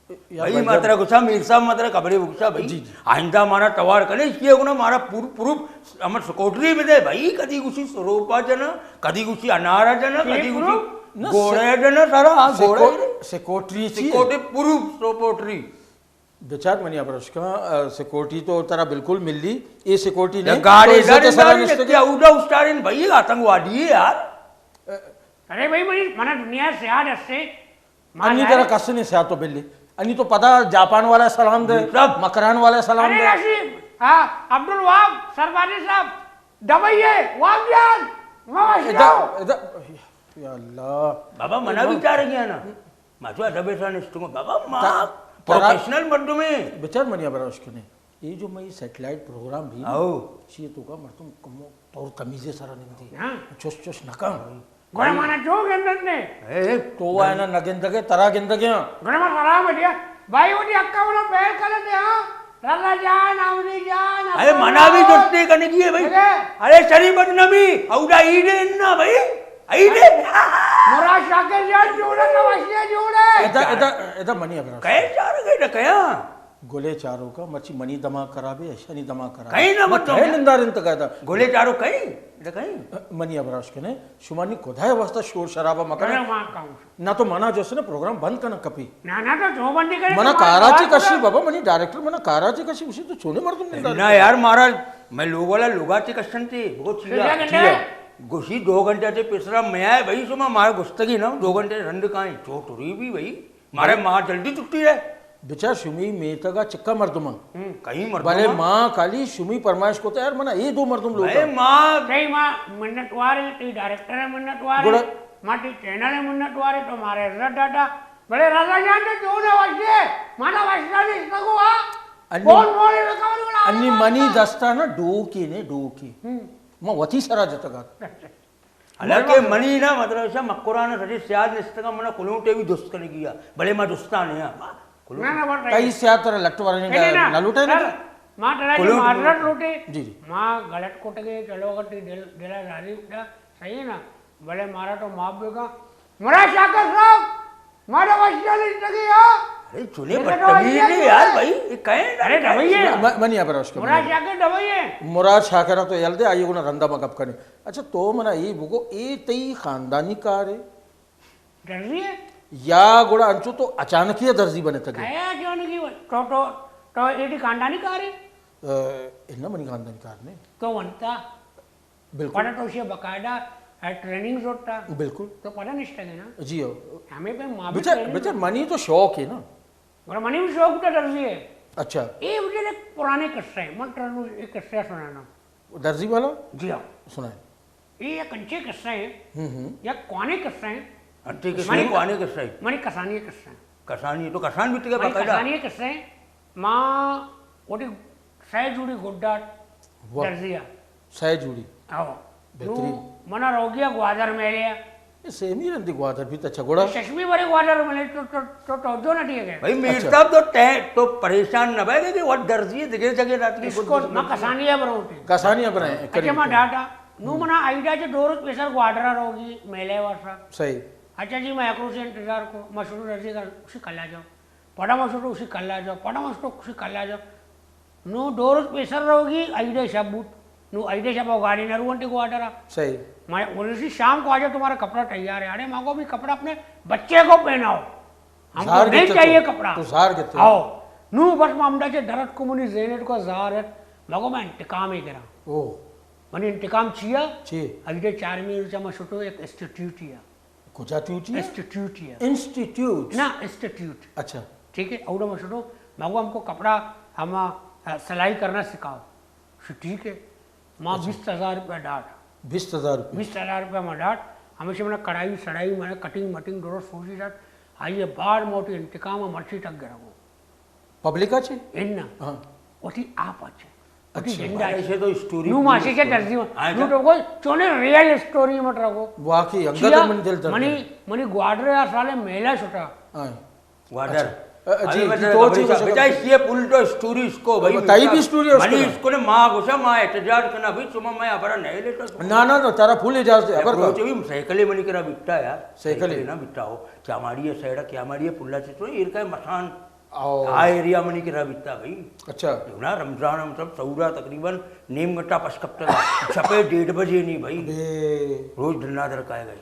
یا بھائی، بھائی ما جان۔ ترا گوشا، میر صاحب، ما ترا خبرے بگوشا بھائی۔ جی، جی۔ آئندہ مارا توار کنے، اس لیے گنا مارا پور-، پروف، ہمر سیکورٹری بدے بھائی، کدی گوشی سروپا جنا، کدی گوشی انارا جنا، یہ کدی گوشی پروف؟ نہ، گوڑے سے-، جنا، سارا، ہاں، گوڑے۔ سیکو-، سیکورٹری چی ہے؟ سیکورٹری پروف، سیکورٹری۔ بچار منی ابرشکا، آ، سیکورٹری تو ترا بالکل ملی۔ اے سیکورٹری نہیں، گاڑی تو عزت گاڑی سرا گاڑی نشتگی۔ کیا اوڈا اسٹارن بھائی، آتنگوادی ہے یار۔ ارے بھائی، منی، منا دنیا سے یاد ہستے۔ انی ترا کس نے سیاہ تو بلی۔ انی تو پدا جاپان والا سلام دے، مکران والا سلام دے۔ ارے راشد، ہاں، عبدالوہاب سربازی صاحب، دبئی ہے، وہاب جان، ما ادا، وشیو۔ ادا، یا اللہ۔ بابا، منا بھی چارگیا نا۔ ما تو ادب ایسا نشتوں، بابا، ما تا-، ترا پروفیشنل مردم ہے۔ بچار منی ابرا اشکنے۔ اے جو مئی سیٹلائٹ پروگرام بھی نا، او۔ چی تو کا مردم کمو طور تمیزے سرا نندی۔ ہاں۔ چش چش نکن۔ گڑا مانا جو گندت نے۔ اے، تو آئینا نہ گندگے، ترا گندگے ہاں۔ گڑا ما سلام دیا۔ بھائی، وتی حقا ونا پیر کلتے ہاں۔ رضا جان، آمدی جان، ارے، منا بھی جستے کنگی ہے بھائی۔ ارے۔ ارے، شریف بدنامی، اودا عید ہے انا بھائی۔ عید ہے۔ مراد شاکر جان جوڑے، نوشیہ جوڑے۔ ادا، ادا، ادا منی ابرا۔ کئے چار گئے نہ کیا؟ گلے چاروکا، مرچی منی دماغ خرابے، اشانی دماغ خرابے۔ کئے نہ من مردم کئے نہ۔ نندارینتگ ادا۔ گلے چاروک کئے؟ ادا کئے؟ منی ابراش کنے، شما نی خدای واسطہ شور شرابہ مکنے۔ نہ، ما کاؤں۔ نہ تو منا جو سے نا پروگرام بند کنگ کپی۔ نہ، نہ، تو جو بندی کرے منا تو کارا چی کشی بابا، منی ڈائریکٹر منا کارا چی کشی، اسی تو چونے مردم نندار۔ نہ یار، مارا میں لوگ والا لوگا چی کشن تے، بہت چیزا۔ گوشی دو گھنٹہ تے پیسرا میں آئے بھائی، شما مارا گستگی نہ، دو گھنٹے رند کائیں، چو ٹری بھی بھائی۔ مارے ماں جلدی چھٹی ہے۔ بچار شمی میتگا چکا مردم۔ کئی مردم بلے؟ ماں خالی شمی پرمائش کو تو یار منا اے دو مردم لوگ۔ بھائی ماں، تئی ماں منت وار ہے، تئی ڈائریکٹر ہے منت وار ہے، گڑا؟ ماں تئی چینل ہے منت وار ہے، تو مارے عزت ڈاٹا۔ بلے رضا جان تو جو نہ وشے، مانا وشنا نہیں سکو ہاں۔ انی، کون بولے لکھا بڑی بڑا انی منی دستا نا ڈوکی نے ڈوکی۔ میں وتی سرا جتگا۔ حالانکہ منی نا مطلب ایشا مکران سجے سیاد نستگا منا کلونٹے بھی دوست کنگی آ، بلے ما دوستان ہیں، ما کلونٹ۔ نہ، نہ، بس تئی سیاد ترا لٹ ورنے نہیں، نہیں، نہ۔ نہ لوٹے نا۔ سر، ما ترا جی کلونٹ، معذرت کلونٹ۔ لوٹے۔ جی، جی۔ ما غلط کٹگے، چلو اگر تئی دل، دل راضی اٹھا، صحیح ہے نا؟ بلے مارا تو معاف بے گا۔ مراد شاکر صاحب، مارا وشنا نہیں لگی ہاں۔ ارے چنے بدتمیز ہے یار بھائی، یہ کہیں نہ ارے کہیں۔ ڈبئی ہے۔ م-، منی ابراش کو مراد شاکر ڈبئی ہے۔ مراد شاکر تو یل دے، آئیے گنا رندا ما گپ کنے۔ اچھا، تو منا اے بگو، اے تئی خاندانی کار ہے؟ درزی ہے۔ یا گڑا انچو تو اچانکی درزی بنے تگے؟ کیا اچانکی بنے؟ تو، تو، تو اے تئی خاندانی کار ہے؟ اے، اے نہ منی خاندانی کار نے۔ تو ونتا؟ بالکل۔ پڑا تو اسے باقاعدہ، اے، ٹریننگ زورتا۔ بالکل۔ تو پڑا نشتا ہے نا؟ جی ہو۔ ہمیں پہ ماں بھی بچار، ٹریننگ بچار زورتا۔ منی تو شوق ہے نا۔ گڑا منی بھی شوق تو درزی ہے۔ اچھا۔ اے مجھے ایک پرانے قصے ہیں، من ترا ایک قصہ سنانا۔ درزی والا؟ جی ہاں۔ سنائیں۔ اے یک انچیں قصہ ہیں، ہم ہم۔ یک کوانے قصہ ہیں۔ انچیں قصہ ہیں، منی، کوانے قصہ ہیں۔ منی کسانی قصہ ہیں۔ کسانی، تو کسان بھی تکے منی باقاعدہ؟ کسانی قصہ ہیں۔ ماں وتی سئے جوڑی گڈا واہ۔ درزی آ۔ سئے جوڑی۔ ہاں۔ بہترین۔ نو منا روگی آ گوادر میلے آ۔ اے سیمی رندی گوادر بھی تو اچھا گڑا۔ ششمی بڑے گوادر ملے تو، تو، تو، تو جو نہ دیے گئے۔ بھائی میر اچھا۔ صاحب تو ٹے-، تو پریشان نہ بھائی کہ وہ درزی ہے، دگے جگہ رات کی اس کو گڈی ما کسانی ہے برو ٹی۔ کسانی ہے برائے، اچھا، قریب ما قریب۔ ڈاٹا۔ نو ہم۔ منا آئیڈیا جو دو روز پیسر گوادر روگی میلے واسا۔ صحیح۔ اچھا جی، میں ایک روز انتظار کو، مشروع درزی کر، اسی کلا جاؤ۔ پڑا مشروع اسی کلا جاؤ، پڑا مشروع اسی کلا جاؤ۔ نو دو روز پیسر روگی، عید شب بوت۔ نو عید شب او گاڑی نہ روان تے گواڈر آ۔ صحیح۔ میں بولے سی شام کو آ جاؤ، تمہارا کپڑا تیار ہے۔ ارے ماں کو بھی کپڑا اپنے بچے کو پہناؤ۔ ہم کو نہیں چاہیے کپڑا۔ تو زار گتے۔ آؤ۔ نو بس ما ہمدا چے درد کو منی زینت کو زار ہے۔ ماں کو میں انتقام ہی کرا۔ او۔ منی انتقام چیا؟ چی؟ عید چارمی روچا ما شٹو ایک انسٹیٹیوٹ ہی ہے۔ کجا ٹیوٹی ہے؟ انسٹیٹیوٹ ہی ہے۔ انسٹیٹیوٹ؟ نا، انسٹیٹیوٹ۔ اچھا۔ ٹھیک ہے، اوڑا ما شٹو، ما کو ہم کو کپڑا ہما، آ، سلائی کرنا سکھاؤ۔ شو ٹھیک ہے۔ ما اچھا۔ بیست ہزار روپیہ ڈاٹ۔ بیست ہزار روپیہ؟ بیست ہزار روپیہ ما ڈاٹ۔ ہمیشہ منا کڑائی سڑائی، منا کٹنگ مٹنگ درست سوچی ڈاٹ۔ آئیے بعد موٹی انتقام مرچی تک گرگو۔ پبلک اچے؟ ان۔ ہاں۔ وتی آپ اچے۔ وتی اچھا۔ جنڈا اچے۔ ایسے تو اسٹوری نو پوری ماشی چے اسٹوری۔ درزی ہاں، نو تو کو چونے ریئل اسٹوری مت رکھو۔ واقعی، انگت چیا؟ من دل درد منی، ہے۔ منی گواڈر یار سالے میلہ چھٹا۔ ہاں۔ گواڈر۔ اچھا۔ ا، جی، ابھی میں جی، تیرے تو کو چیز بتا، بتا۔ اس یہ پل تو اسٹوری اس کو بھائی، بتائی بھی اسٹوری ہے اس منی کو۔ اس کو نے ماں گوشا، ماں احتجاج کرنا بھائی، شما میں ابرا نہیں لیتا۔ نا، نا، نا، تیرا پھول اجازت ہے، ابر کا۔ روچ بھی سائیکل منی کرا بکتا یار۔ سائیکل؟ سائیکل نہ بکتا ہو۔ کیا ماڑی ہے سائیڈا، کیا ماڑی ہے پلا سے تو ایر کا مسان۔ او۔ آ ایریا منی کرا بیتا بھائی۔ اچھا۔ جو نا رمضان ہم سب سہورا تقریباً نیم گھنٹہ پس کپتا۔ شپے ڈیڑھ بجے نہیں بھائی۔ ابے۔ روچ ڈنا در کائے گئے۔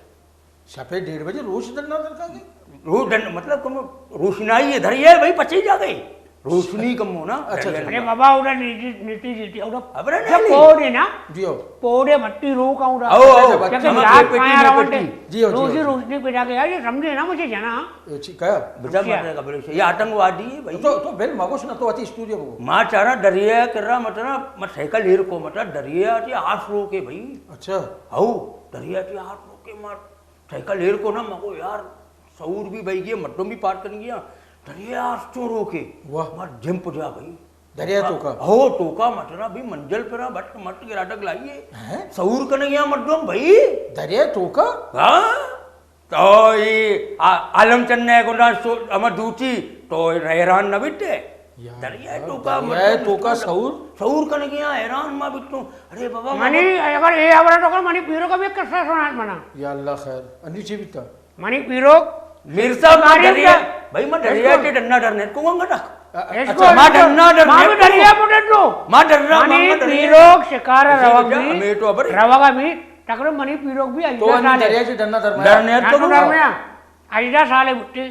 شپے ڈیڑھ بجے روچ ڈنا در کائے گئے؟ روچ ڈن، مطلب کم روشنائی ہے، دھری ہے بھائی، پچے جا گئے۔ روشنی کم ہو نا، اچھا، دھری ہے اچھا۔ ارے بابا، Odia ninety, ninety, ninety, Odia ابرا جب نہیں۔ پوڑے نا، جی ہو۔ پوڑے مٹی رو کا اوڑا۔ او، او، جب اچھا، جی، جا جی، پایا جی، رونڈے۔ جی ہو، جی ہو، روزی جی ہو۔ روشنی پہ جا کے، یار، یہ سمجھے نا مجھے جنا۔ اے، ٹھیک ہے۔ بچا اچھا۔ مت رہے گبرے سے۔ یہ آتنکوادی ہے بھائی۔ تو، تو بل مگوش نا، تو اتی اسٹوڈیو کو۔ ما چارا دریا کرا مت نا، ما سائیکل ہیر کو مت نا، دریا تی آس رو کے بھائی۔ اچھا۔ ہاؤ، دریا تی آس رو کے مار سائیکل ہیر کو نا، ما کو یار، سور بھی بھائی گیا، مردم بھی پار کر گیا، دریا آس چو رو کے۔ واہ۔ مار جمپ جا بھائی۔ دریا توکا؟ ہو، توکا مت نا بھائی، منزل پر بٹ مت گرا ڈگ لائیے۔ ہیں؟ سور کنے گیا مردم بھائی۔ دریا توکا؟ ہاں۔ تو یہ آ-، عالم چند نے گنڈا سو-، ہمر دوتی، تو حیران نہ بیٹے۔ یار، دریا توکا دریا مردم توکا سور؟ سور کنے گیا، حیران ما بیٹوں۔ ارے بابا، منی، اگر اے خبر تو کر، منی پیرو کا بھی قصہ سنا منا۔ یا اللہ خیر، انی چی بیتا؟ منی پیرو میر صاحب، میں دریا، بھائی، میں دریا کے ڈنڈا ڈر نہیں کو گنگا ڈک۔ اچھا، ما ڈنا ڈر ما نیت بھی دریا کو۔ پہ ڈنو۔ ما ڈر رہا، ما منی ڈر رہا۔ پیروک شکار اسی روگ وجہ بھی، ہمیں تو ابر روگا بھی، تقریباً منی پیروک بھی تو اجدا انی سال دریا ہے۔ چی ڈنا در ڈر نیت کو۔ ڈنو در میں آ۔ اجدا سال ہے بٹے۔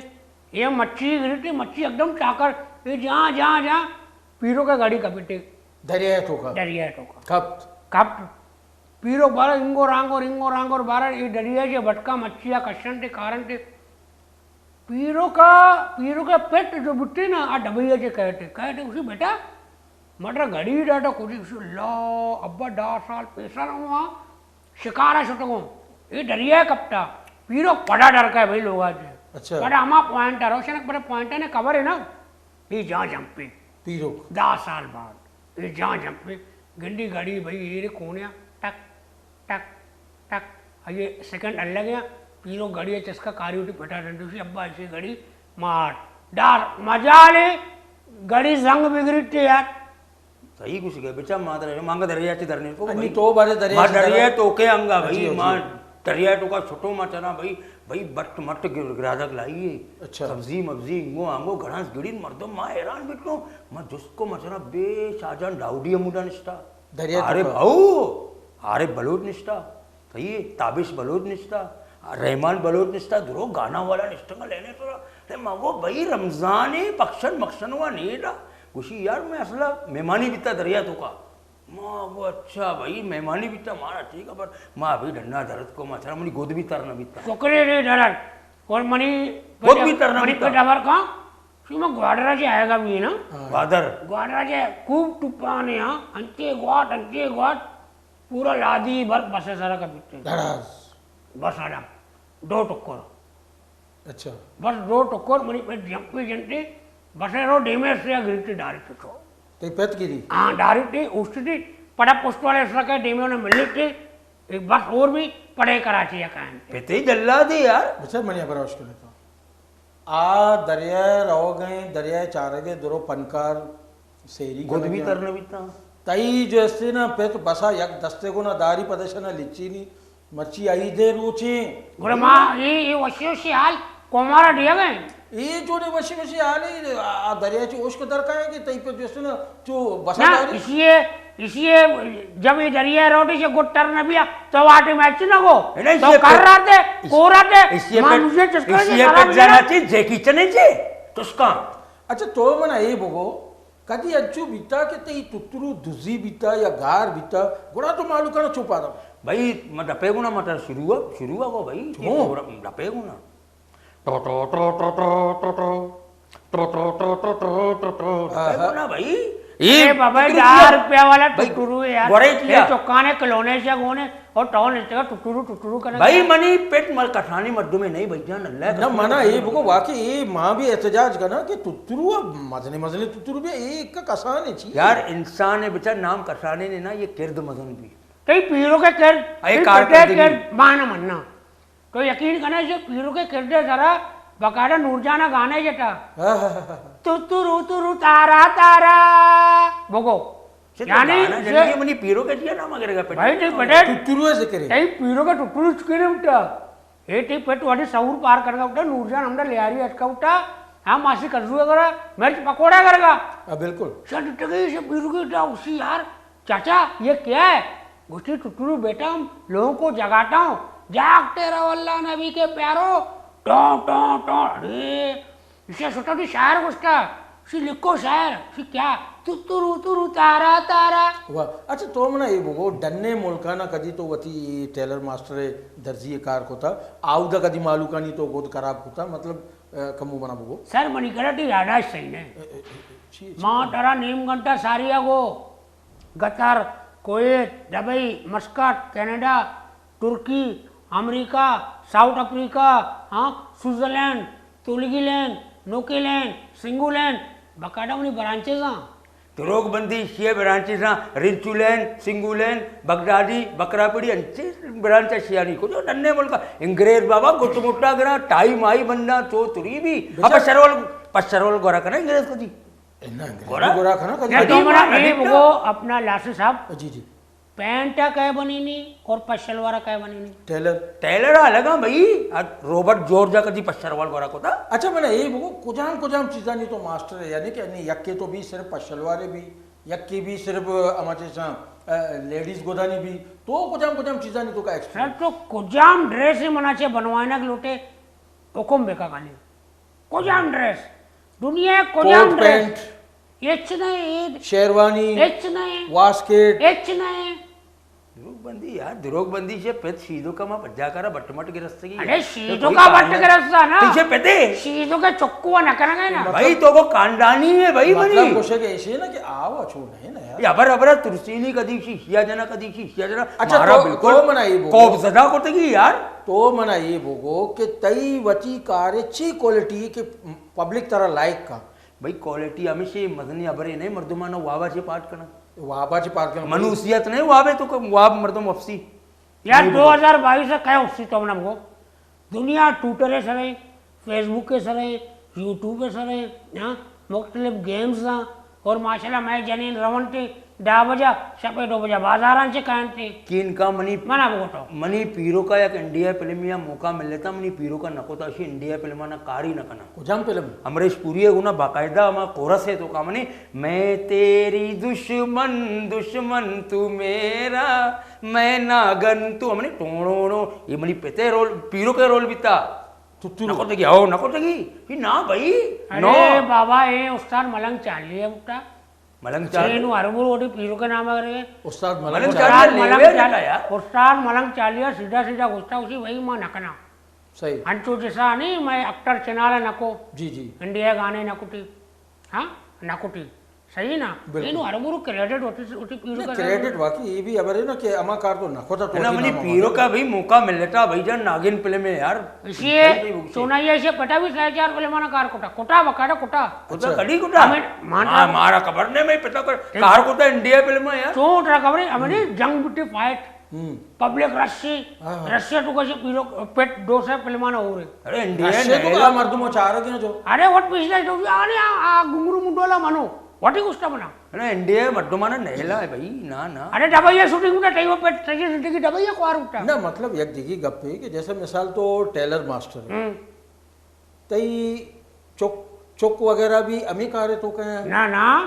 یہ مچھی گرتی، مچھی ایک دم چاکر، یہ جہاں، جہاں، جہاں، پیروک گاڑی کپٹے۔ دریا تو کا۔ دریا تو کا۔ کپت۔ کپت۔ پیروک بارا انگو رانگو، انگو رانگو بارا، یہ دریا جے بٹکا مچھیا کشن تے کارن تے۔ پیروکا، پیروکا پٹ جو بٹی نا، آ ڈبیا چے کہتے، کہتے اسی بیٹا، مٹر گھڑی ڈاٹا کچھ اسی، اللہ، ابا ڈا سال پیسر ہوں آ، شکارا شتگوں، اے دریا کپتا، پیروک پڑا ڈر کا ہے بھائی لوگا چے۔ اچھا۔ پڑا ہما پوائنٹ ہے، روشن پڑا پوائنٹ ہے نا، خبر ہے نا، یہ جہاں جمپی۔ پیروک۔ دہ سال بعد، یہ جہاں جمپی، گنڈی گھڑی بھائی، یہ کونیا، ٹک، ٹک، ٹک۔ آئی ء سیکنڈ الگ ء، پیروک گھڑی ء چسکا کاری وتی پٹا ڈنڈوشی، ابا ایشی گھڑی مار۔ ڈار مجالے گھڑی زنگ بگریٹے یار۔ صحیح گوشی گئے، بچا ما در-، ما انگا دریا چی در نیت کو انی بھائی۔ تو بارے دریا ما چی در دریا تو کے انگا بھائی، جی، جی۔ ما دریا تو کا چھٹو ما چنا بھائی، بھائی بٹ مٹ گر-، گرادک لائی ہے۔ اچھا۔ سبزی مبزی انگو آنگو گھڑانس گڑین مردم ما حیران بیٹو، ما جست کو ما چنا بے شاہجان ڈاؤڈی امودا نشتا۔ دریا ارے تو کا۔ بھاؤ، عارف بلوچ نشتا، صحیح ہے، تابش بلوچ نشتا، رحمان بلوچ نشتا، درو گانا والا نشتنگا لینے سرا۔ ارے ما گو بھائی رمضان ہے، پکشن مکشن وا نیڈا۔ گوشی یار میں اصلا مہمانی بیتا دریا تو کا۔ ما گو اچھا بھائی مہمانی بیتا مارا ٹھیک ہے، پر ما ابھی ڈنا درد کو ما سرا منی گود بھی تر نہ بیتا۔ شکرے رے درد۔ اور منی گود بھی تر نہ منی بیتا۔ پیٹ ابر کا؟ شما گواڈر ء چہ آیگ ء بی نا؟ ہاں۔ گوادر۔ گواڈر ء چہ خوب ٹپانے ہاں، انچے گواٹ، انچے گواٹ، پورا لادی برف بس ء سرا کپیت۔ دراز۔ بس آ ڈم، دو ٹکر۔ اچھا۔ بس دو ٹکر منی پہ جمپی جنتے، بس ء رو ڈیمے سے گریتے ڈاری تو۔ تئی پت گری؟ ہاں، ڈاری تے اوشتی، پڑا پوسٹ والے سرا کے ڈیمے نے ملتے، ایک بس اور بھی پڑے کراچی ء کائنتے۔ پتے جلا دے یار۔ بچا منی ابر اوش کرے تو۔ آ دریائے روگ ء، دریائے چارگ ء درو پنکار سیری گد کنگ ء۔ تر نہ بیتاں۔ تئی جو استے نا پت بسا یک دستے گونا داری پدشنا لچینی مرچی عید ء روچیں۔ گڑا ما اے، اے وشی وشی حال کومارا دیگ ء۔ اے جوڑے وشی وشی حال ء آ دریا چی اوشک در کائیں کہ تئی پت جو استے نا چو بسا نہ، داری؟ اسی ہے، اسی ہے، جب یہ دریا روٹی سے گٹر نہ بیا، تو واٹی میچ نہ گو۔ نہیں، تو اسی کر پہ، رہا تھے، اس، کو رہا تھے، اسی ماں پہ، مجھے چسکا اسی سے پہ خراب جانا لگا۔ چاہیے، جیکی چنے چے، چسکا۔ اچھا، تو منا اے بگو، کدی انچو بیتا کہ تئی تترو دزی بیتا یا گار بیتا، گڑا تو مالو کنا چوپا دا؟ بھائی، میں ڈپے گنا، مطلب، شروع، شروع کو بھائی، چون؟ ڈپے گنا۔ Two two two two two two two. Two two two two two two two. ہاں، ہاں۔ نا بھائی۔ اے بابا، ٹٹرو دہ کیا؟ روپیہ والا بھائی، ٹٹرو ہے یار۔ گورے کیا؟ اے چکانے کلونے سے گونے اور ٹاؤن اس جگہ ٹٹرو ٹٹرو کرنے بھائی، کا۔ منی پیٹ مر کسانی مردمے نہیں بھائی جان، اللہ نہ، قسم منا ہے۔ اے بگو واقعی اے ماں بھی احتجاج کرنا کہ ٹٹرو اب مزنے مزنے ٹٹرو بھی اے ایک کسانے چی۔ یار، انسان ہے بچا، نام کسانے نے نا، یہ کرد مزن بھی۔ تئی پیرو کے کرد، اے تئی کار پتے کردگی۔ کرد، مانا مننا۔ تو یقین کنے، جو پیرو کے کردے سرا باقاعدہ نور جان ء گانے جتا۔ ہاں، ہاں، ہاں، ہاں۔ تو تو رو تو رو تارا تارا۔ بگو۔ سے تو یعنی گانا یہ جنگی منی پیرو کے جی نام اگر گا پٹ۔ بھائی، نہیں پٹے۔ ٹٹرو ذکر ہے۔ تئی پیرو کے ٹٹرو چکے نے اٹھا۔ اے تئی پٹ والی سور پار کر گا اٹھا، نور جان ہمدا لیاری اٹکا اٹھا۔ ہاں، ماسی کزو کرا، مرچ پکوڑا کر گا۔ ہاں، بالکل۔ شاید ٹگئی سے پیرو کے اٹھا اسی یار۔ چاچا، یہ کیا ہے؟ گوشتی، ٹٹرو بیٹا، ہم لوگوں کو جگاتا ہوں۔ جاگتے رہو اللہ نبی کے پیارو۔ ٹوں، ٹوں، ٹوں۔ ارے، اسے سوچا کہ شاعر گوشتا، اسی لکھو شاعر، اسی کیا؟ ٹٹرو، ٹٹرو، تارا، تارا۔ واہ، اچھا، تو منا یہ بگو، ڈنے ملکانا کدی تو وتی ٹیلر ماسٹر درزی کار کو تھا، آودا کدی مالوکانی تو گود خراب کو تھا، مطلب، اے، کمو منا بگو۔ سر، منی کرا تی یاداشت صحیح نہیں۔ اے، اے، اے، چی، چی؟ ما ترا نیم گھنٹہ ساریا گو۔ قطر، کویت، دبئی، مسقط، کینیڈا، ترکی، امریکہ، ساؤتھ افریقہ، ہاں، سوئٹزرلینڈ، تولگی لینڈ، نوکی لینڈ، سنگو لینڈ، باقاعدہ منی برانچز آں۔ دروگ بندی شیعہ برانچز آں، رنچو لینڈ، سنگو لینڈ، بغدادی، بکراپڑی، انچے برانچ شیعانی کو جو ننے ملک انگریز بابا گٹ مٹا گرا، ٹائی مائی بندہ تو تری بھی۔ بچا۔ اب پشرول، پشرول گورا کنا انگریز کو دی۔ اے نہ، انگریزی گورا؟ گورا کھانا کھانا۔ نہ، تو منا اے بگو اپنا لاسے صاحب۔ جی، جی۔ پینٹ ءَ کئے بنینی اور پشلوار ءَ کئے بنینی؟ ٹیلر۔ ٹیلر ءَ الگ آں بھئی، ا روبرٹ جارج ءَ کدی پشلوار گورا کتا؟ اچھا، من اے بگو، کجام کجام چیزانی تو ماسٹر ئے؟ یعنی کہ یکے تو بی صرف پشلوارے بی، یکے بی صرف ہما چیزاں، ا، لیڈیز گدانی بی، تو کجام کجام چیزانی تو کا ایکسپرٹ؟ سر، تو کجام ڈریس منا چے بنوائنگ لوٹے، حکم بکا خالی۔ کجام ڈریس؟ دنیا ءِ کجام کوٹ ڈریس؟ پینٹ۔ ہچ نہ ایں۔ شیروانی۔ ہچ نہ ایں۔ واسکٹ۔ ہچ نہ ایں۔ دروگ بندی یار، دروگ بندی چے پت شیدو کا ما پجا کرا بٹ مٹ گرستگی۔ ارے شیدو کا بٹ گرستا نا۔ تیشے پتے۔ شیدو کے چکو نہ کرنا ہے نا۔ بھائی تو کو خاندانی ہے بھائی منی۔ مطلب گوشے کہ ایسے نا کہ آو اچھو نہیں نا یار۔ یہ ابر ابر ترسینی کدی شی، شیا جنا کدی شی، شیا جنا۔ اچھا، مارا تو، بالکل تو منا یہ بگو۔ خوف زدہ کرتگی یار۔ تو منا یہ بگو کہ تئی وتی کارے چی کوالٹی کہ پبلک ترا لائک کا؟ بھئی، کوالٹی ہمیشہ مزنیں ہبرے نہ ایں، مردماں وابا چے پاٹ کناں۔ وابا چے پاٹ کناں، بھئی۔ منوسیت نہ ایں وابے تو کہ واب مردم وپسی۔ یار، دو ہزار بائیس ءَ کئے وپسی تو منا بگو؟ دنیا ٹویٹر ءِ سرے، فیس بک ءِ سرے، یوٹیوب ءِ سرے، ہاں، مختلف گیمز آں، اور ماشاءاللہ مئے جنین رونتے ڈا بجا، شپے دو بجا بازاراں چے کائنتے۔ کین کا منی منا بگو تو۔ منی پیروکا یک انڈیا فلم یا موقع ملتا، منی پیروکا نکوتا، اشی انڈیا فلمانا کاری نہ کنا۔ کجام فلم؟ امریش پوری ءِ گونا باقاعدہ ہما کورس ہے تو کا منی، میں تیری دشمن، دشمن تو میرا، میں ناگن تو ہمنی ٹوڑوڑو، یہ منی پتے رول، پیروکے رول بیتا۔ تو تو نکوتگی، ہو نکوتگی۔ یہ نا بھائی، ارے نو۔ بابا، اے استاد ملنگ چارلی ہے بٹا۔ ملنگ چارلی۔ اینو ہر برو وتی پیروکے نام کرے۔ استاد ملنگ ملنگ چارلی۔ چارلی استاد لیوے ملنگ چارلی، لگا یار۔ استاد ملنگ چارلی سیدھا سیدھا گوشتا، اسی وہی ماں نہ کنا۔ صحیح۔ انچو جیسا نہیں، میں اکٹر چنالا نکو۔ جی، جی۔ انڈیا گانے نکوٹی۔ ہاں؟ نکوٹی۔ صحیح نا؟ بالکل۔ اینو ہر برو کریڈٹ وتی، وتی پیروکے نہ، کریڈٹ واقعی یہ بھی خبر ہے نا کہ اما کار تو نکوتا تو نا، منی پیروکا بھائی موقع ملتا بھائی جان، ناگن فلم ہے یار۔ اسی چونائی ایشی پٹا بھی سہ چار فلمانا کار کٹا، کٹا بکاٹا کٹا۔ کٹا اچھا۔ کڑی کٹا؟ ہمیں مانتا ہاں، مارا خبر نہیں، میں پتا کر، ٹھیک۔ کار کٹا انڈیا فلم ہے یار۔ چون ترا خبر ہے، ہمیں ہم۔ جنگ بٹی فائٹ، ہم۔ پبلک رشی، ہاں، ہاں۔ رشی تو کسی پیرو پیٹ دو سے فلمانا ہو رہے۔ ارے انڈیا رشی تو نہیں۔ کا مردم چار گیا جو۔ ارے وٹ پچھلے تو آنے آ، آ گنگرو منڈولا منو، وٹی کچھ بنا۔ ارے انڈیا مردمانا نہیں لا ہے بھائی، نا، نا۔ ارے دبئی شوٹنگ اٹھا، ٹائم پہ تجھے زندگی دبئی خوار اٹھا۔ نہ، مطلب یک دیگی گپ ہے کہ جیسے مثال تو ٹیلر ماسٹر ہے۔ ہم۔ تئی چک، چک وغیرہ بھی ہمیں کارے تو کہیں؟ نا، نا۔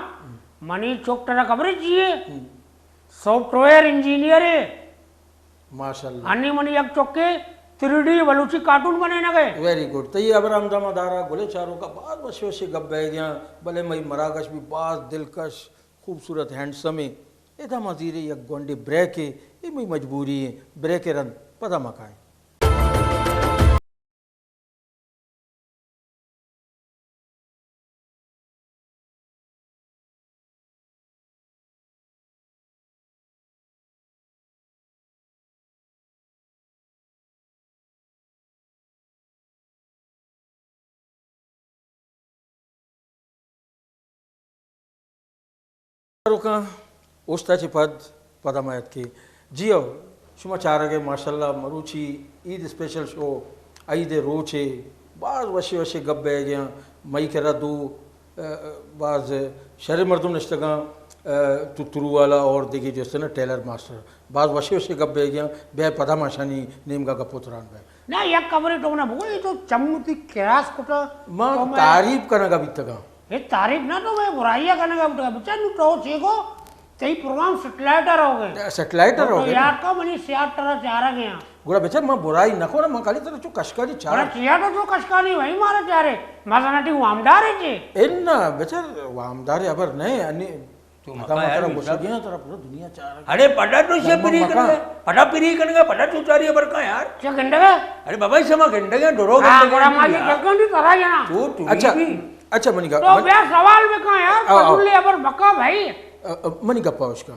منی چک ترا خبر چیے؟ ہم۔ سافٹ ویئر انجینئر ہے۔ ماشاءاللہ۔ انی منی یک چکے تھری ڈی بلوچی کارٹون بنینگ ءَ۔ Very good. تئی ابرام دما دارا گلے چاروکا باز وشی وشی گپ بہ گیاں، بلے مئی مراگش بھی باز دلکش، خوبصورت، ہینڈسم ہے۔ ادا ما زیرے یک گونڈے بریک ہے، اے مئی مجبوری ہے، بریک رند پدا ما کائیں۔ رکاں، اوشتا چہ پد، پدا ما اتکیں۔ جی ہو، شما چارگ ءَ ماشاءاللہ مروچی عید اسپیشل شو، عید ءِ روچے، باز وشے وشے گپ بہ گیاں۔ مئی کرا دو، ا، ا، باز شریں مردم نشتگاں، ا، تترو والا اور دگہ جو است نا ٹیلر ماسٹر، باز وشے وشے گپ بہ گیاں۔ بیا پدا ما شانی نیمگا گپ و تران بہ۔ نہ، یک خبرے تو منا بگو، اے تو چم تئی کراس کتا، ما تو میں تعریف کنگا بیتگاں۔ اے تعریف نہ، تو میں برائی کنگا بیتگاں۔ بچا نو تو چی گو، تئی پروگرام سیٹلائٹ ءَ روگ ءَ۔ سیٹلائٹ ءَ تو روگ ءَ۔ یار تو منی سیاہ ترا چارگ ءَ۔ گڑا بچا ما برائی نہ کناں، ما خالی ترا چو کشکانی چارگ۔ گڑا چیا تو چو کشکانی بھائی مارا چارے؟ ما زنا تئی وامدار ہے چی؟ انا بچا وامدار ہے، خبر نہیں، انی تو مکا مکا یار، ترا مشرف۔ گوشگیاں، ترا پورا دنیا چارگ۔ ارے پڈا تو شے پری کنگا، پڈا پری کنگا، پڈا تو چاری خبر کا یار۔ چے گنڈگا؟ ارے بابا، شما گنڈگا، ڈرو ہاں، گنڈگا بڑا ما یہ یار۔ گنڈی ترا جنا۔ تو، تو اچھا، بھی۔ اچھا، منی گپ، تو من بیا سوال بکا یار، آؤ، آؤ۔ پٹولے خبر بکا بھائی۔ ا، ا، منی گپا اشکا۔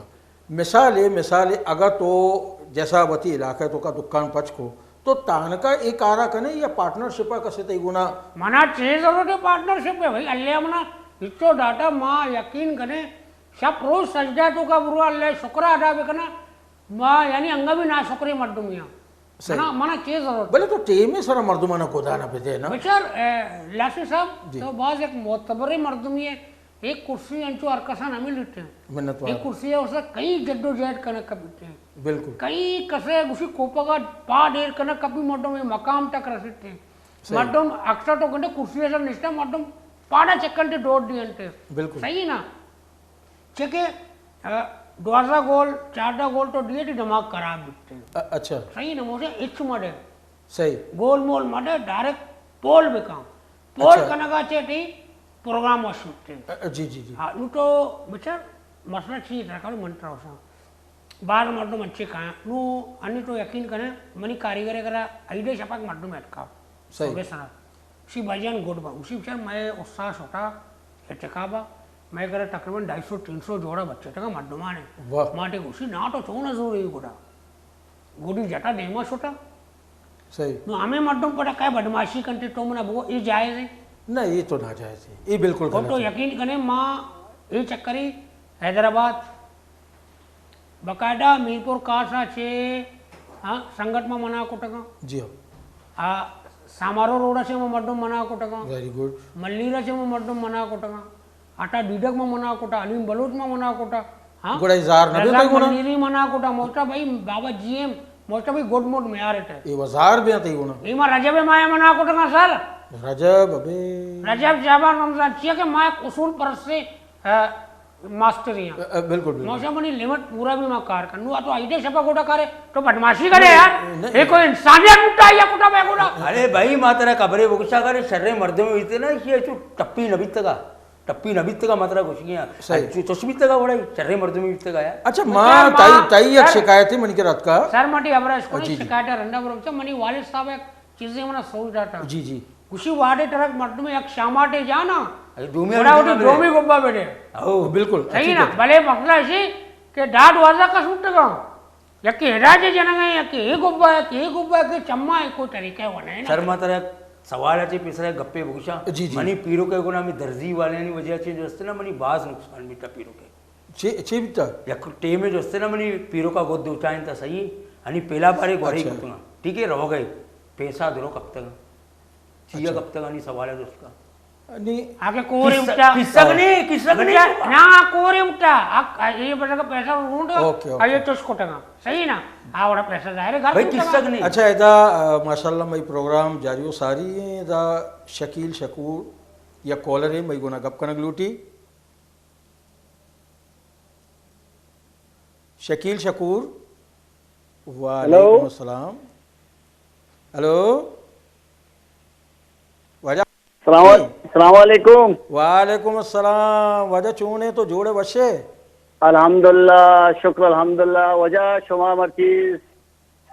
مثال ہے، مثال ہے، اگا تو جیسا وتی علاقہ تو کا دکان پچ کو، تو تانکا اے کارا کنے یا پارٹنرشپ ءَ کسے تئی گونا؟ منا چے ضرورت ہے پارٹنرشپ ءِ بھائی؟ اللہ منا ہچو ڈاٹا، ما یقین کنے شپ روز سجدہ تو کا برو اللہ شکر ادا بکنا، ما یعنی انگا بھی ناشکریں مردمے آں۔ صحیح۔ منا، منا چے ضرورت؟ بلے تو ٹیمے سرا مردمانا گدانا بدے نا۔ بچار، اے، لاشی صاحب، جی۔ تو باز یک معتبریں مردمے ئے۔ ایک کرسی انچو ہر کسا نہ ملیتے۔ منت وار۔ ایک کرسی ہے، اسے کئی جدوجہد کنگ کپیتے۔ بالکل۔ کئی کسے گوشی کوپگا پاد ایر کنگ کپی، مردم اے مقام تک رسیتے۔ صحیح۔ مردم اکثر تو گندے کرسی سر نشتا، مردم پادا چکن تے دوڑ دی انتے۔ بالکل۔ صحیح نا؟ چکے، آ، دوازدہ گول، چاردہ گول تو دیے تے دماغ خراب بیتے۔ ا-، اچھا۔ صحیح نا؟ موسے ہچ مڈے۔ صحیح۔ گول مول مڈے، ڈائریکٹ پول بکاں۔ پول اچھا۔ کنگا چے تی پروگرام وش بیتے۔ ا-، ا-، جی، جی، جی۔ ہاں، نو تو بچار مسئلہ چی ترا کارو من ترا وساں۔ باز مردم انچے کایاں۔ نو انی تو یقین کنے، منی کاریگرے کرا ایدے شپک مردم اتکا۔ صحیح۔ صبح سرا۔ شی بھائی جان گڈ با۔ اسی بچار مئے استاد شتا ارتقابا، مئے کرا تقریباً ڈھائی سو تین سو جوڑا بچے تکا مردمانے۔ واہ۔ ماٹے گوشی نا تو چون زوری گڈا۔ گڈی جتا دیما شتا۔ صحیح۔ نو ہمیں مردم پدا کئے بدمعاشی کنتے تو منا بگو، اے جائز ہے؟ نہ، اے تو ناجائز ہے۔ اے بالکل غلط ہے۔ تو یقین کنے ما اے چکری حیدرآباد باقاعدہ میرپور کاسا چے، ہاں، سنگت ما منع کتگاں۔ جی ہاں۔ آ، سامارو روڈا چے ما مردم منع کتگاں۔ Very good. ملیرا چے ما مردم منع کتگاں۔ آٹا ڈیڈک ما منع کتا، علیم بلوچ ما منع کتا۔ ہاں؟ گڑا اظہار نہ رضا بیتا گڑا؟ منیری منع کتا، موسٹا بھائی بابا جی ایم، موسٹا بھائی گڈ موڈ میارٹ ہے۔ اے وزار بیاں تئی گونا۔ اے ما رجب ماہ منع کتگاں سر۔ رجب ابے۔ رجب شعبان رمضان چیا کہ ما ایک اصول پرست سے، آ، ماسٹر ہی ہاں۔ آ، آ، بالکل، بالکل۔ موسا منی لمٹ پورا بھی ما کار کر۔ نو تو ایدے شپا گوڈا کرے، تو بدمعاشی کرے یار۔ نہیں۔ اے کوئی انسانیت مٹا یا کتا بے گوڈا۔ ارے بھائی، ما ترا خبرے بگشا کرے، شرے مردم ہوتے نا، یہ چو ٹپی نہ بیتگا۔ ٹپی نہ بیتگا، ما ترا گوشگیاں۔ صحیح۔ چو چش بیتگا وڑائی، شرے مردم بیتگا یار۔ اچھا، ما تائی، تائی یک شکایت ہے منی کے رات کا۔ سر مٹی ابرا اس کو جی، جی۔ شکایت ہے رنڈا برو۔ اچھا، منی والد صاحب ایک چیزیں منا سوچ جاتا۔ جی، جی۔ گوشی واڈے ٹرک مردم یک شاماٹے جانا۔ اے دومی گڑا آدمی وتی دومی گبا بیٹے۔ او۔ بالکل، صحیح اچھی نا؟ بات ہے۔ بلے مسئلہ اسی کہ ڈاڈ وازا کا سوٹ کا۔ یکی ہراج جنگا، یکی اے گبا، یکی اے گبا، یکی چما، اے کوئی طریقہ وہ نہیں نا۔ سر ما ترا سوال اچھی پیسرا گپے بگشا۔ جی، جی۔ منی پیرو کے گنا می درزی والے نی وجہ چے جو است نا منی باز نقصان بیتا پیرو کے۔ چے، چے بیتا؟ یک ٹیم جو است نا منی پیرو کا گد دوچائیں تا صحیح۔ ہنی پہلا بارے گوری اچھا۔ کتنا۔ ٹھیک ہے، رو گئے۔ پیسہ درو کب تک۔ چیا اچھا۔ کپتگانی سوال ہے دوست کا؟ نی۔ آگے کورے کسگ، اٹھا۔ کسگ نہیں، کسگ نہیں۔ نا، کورے اٹھا۔ آ، آ، یہ بتا کہ پیسہ ڈھونڈ۔ Okay, okay. آ، یہ چوش کٹگا۔ صحیح نا؟ آ، وڑا پیسہ ظاہر ہے، گھر بھائی، کٹگا۔ کسگ نہیں۔ اچھا، ادا، آ، ماشاءاللہ، مئی پروگرام جاری و ساری ہیں، ادا شکیل شکور یا کالر ہے، مئی گونا گپ کنگ لوٹی۔ شکیل شکور۔ وعلیکم السلام۔ ہیلو۔ واجہ۔ السلام عل-، السلام علیکم۔ وعلیکم السلام۔ واجہ چونے تو جوڑے وشے؟ الحمدللہ، شکر الحمدللہ۔ واجہ شما مرچی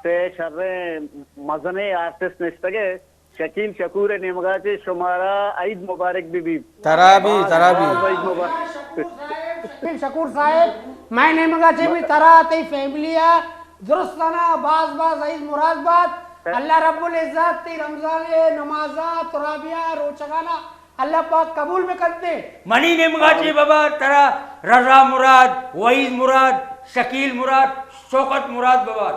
سے شریں مزنیں آرٹسٹ نشتگے۔ شکیل شکور ءِ نیمگا چہ شمارا عید مبارک بہ بیت۔ ترا بھی، باز، ترا بھی۔ باز عید مبارک۔ شکور صاحب، شکیل شکور صاحب، مئے نیمگا چہ بھی ترا، تئی فیملی ءَ درستانا باز باز عید مراد بات۔ اللہ رب العزت تئی رمضان ءِ نمازاں، ترابیاں، روچگانا اللہ پاک قبول بکنتے۔ منی نیمگا چہ بابا ترا رضا مراد، وحید مراد، شکیل مراد، شوکت مراد ببات۔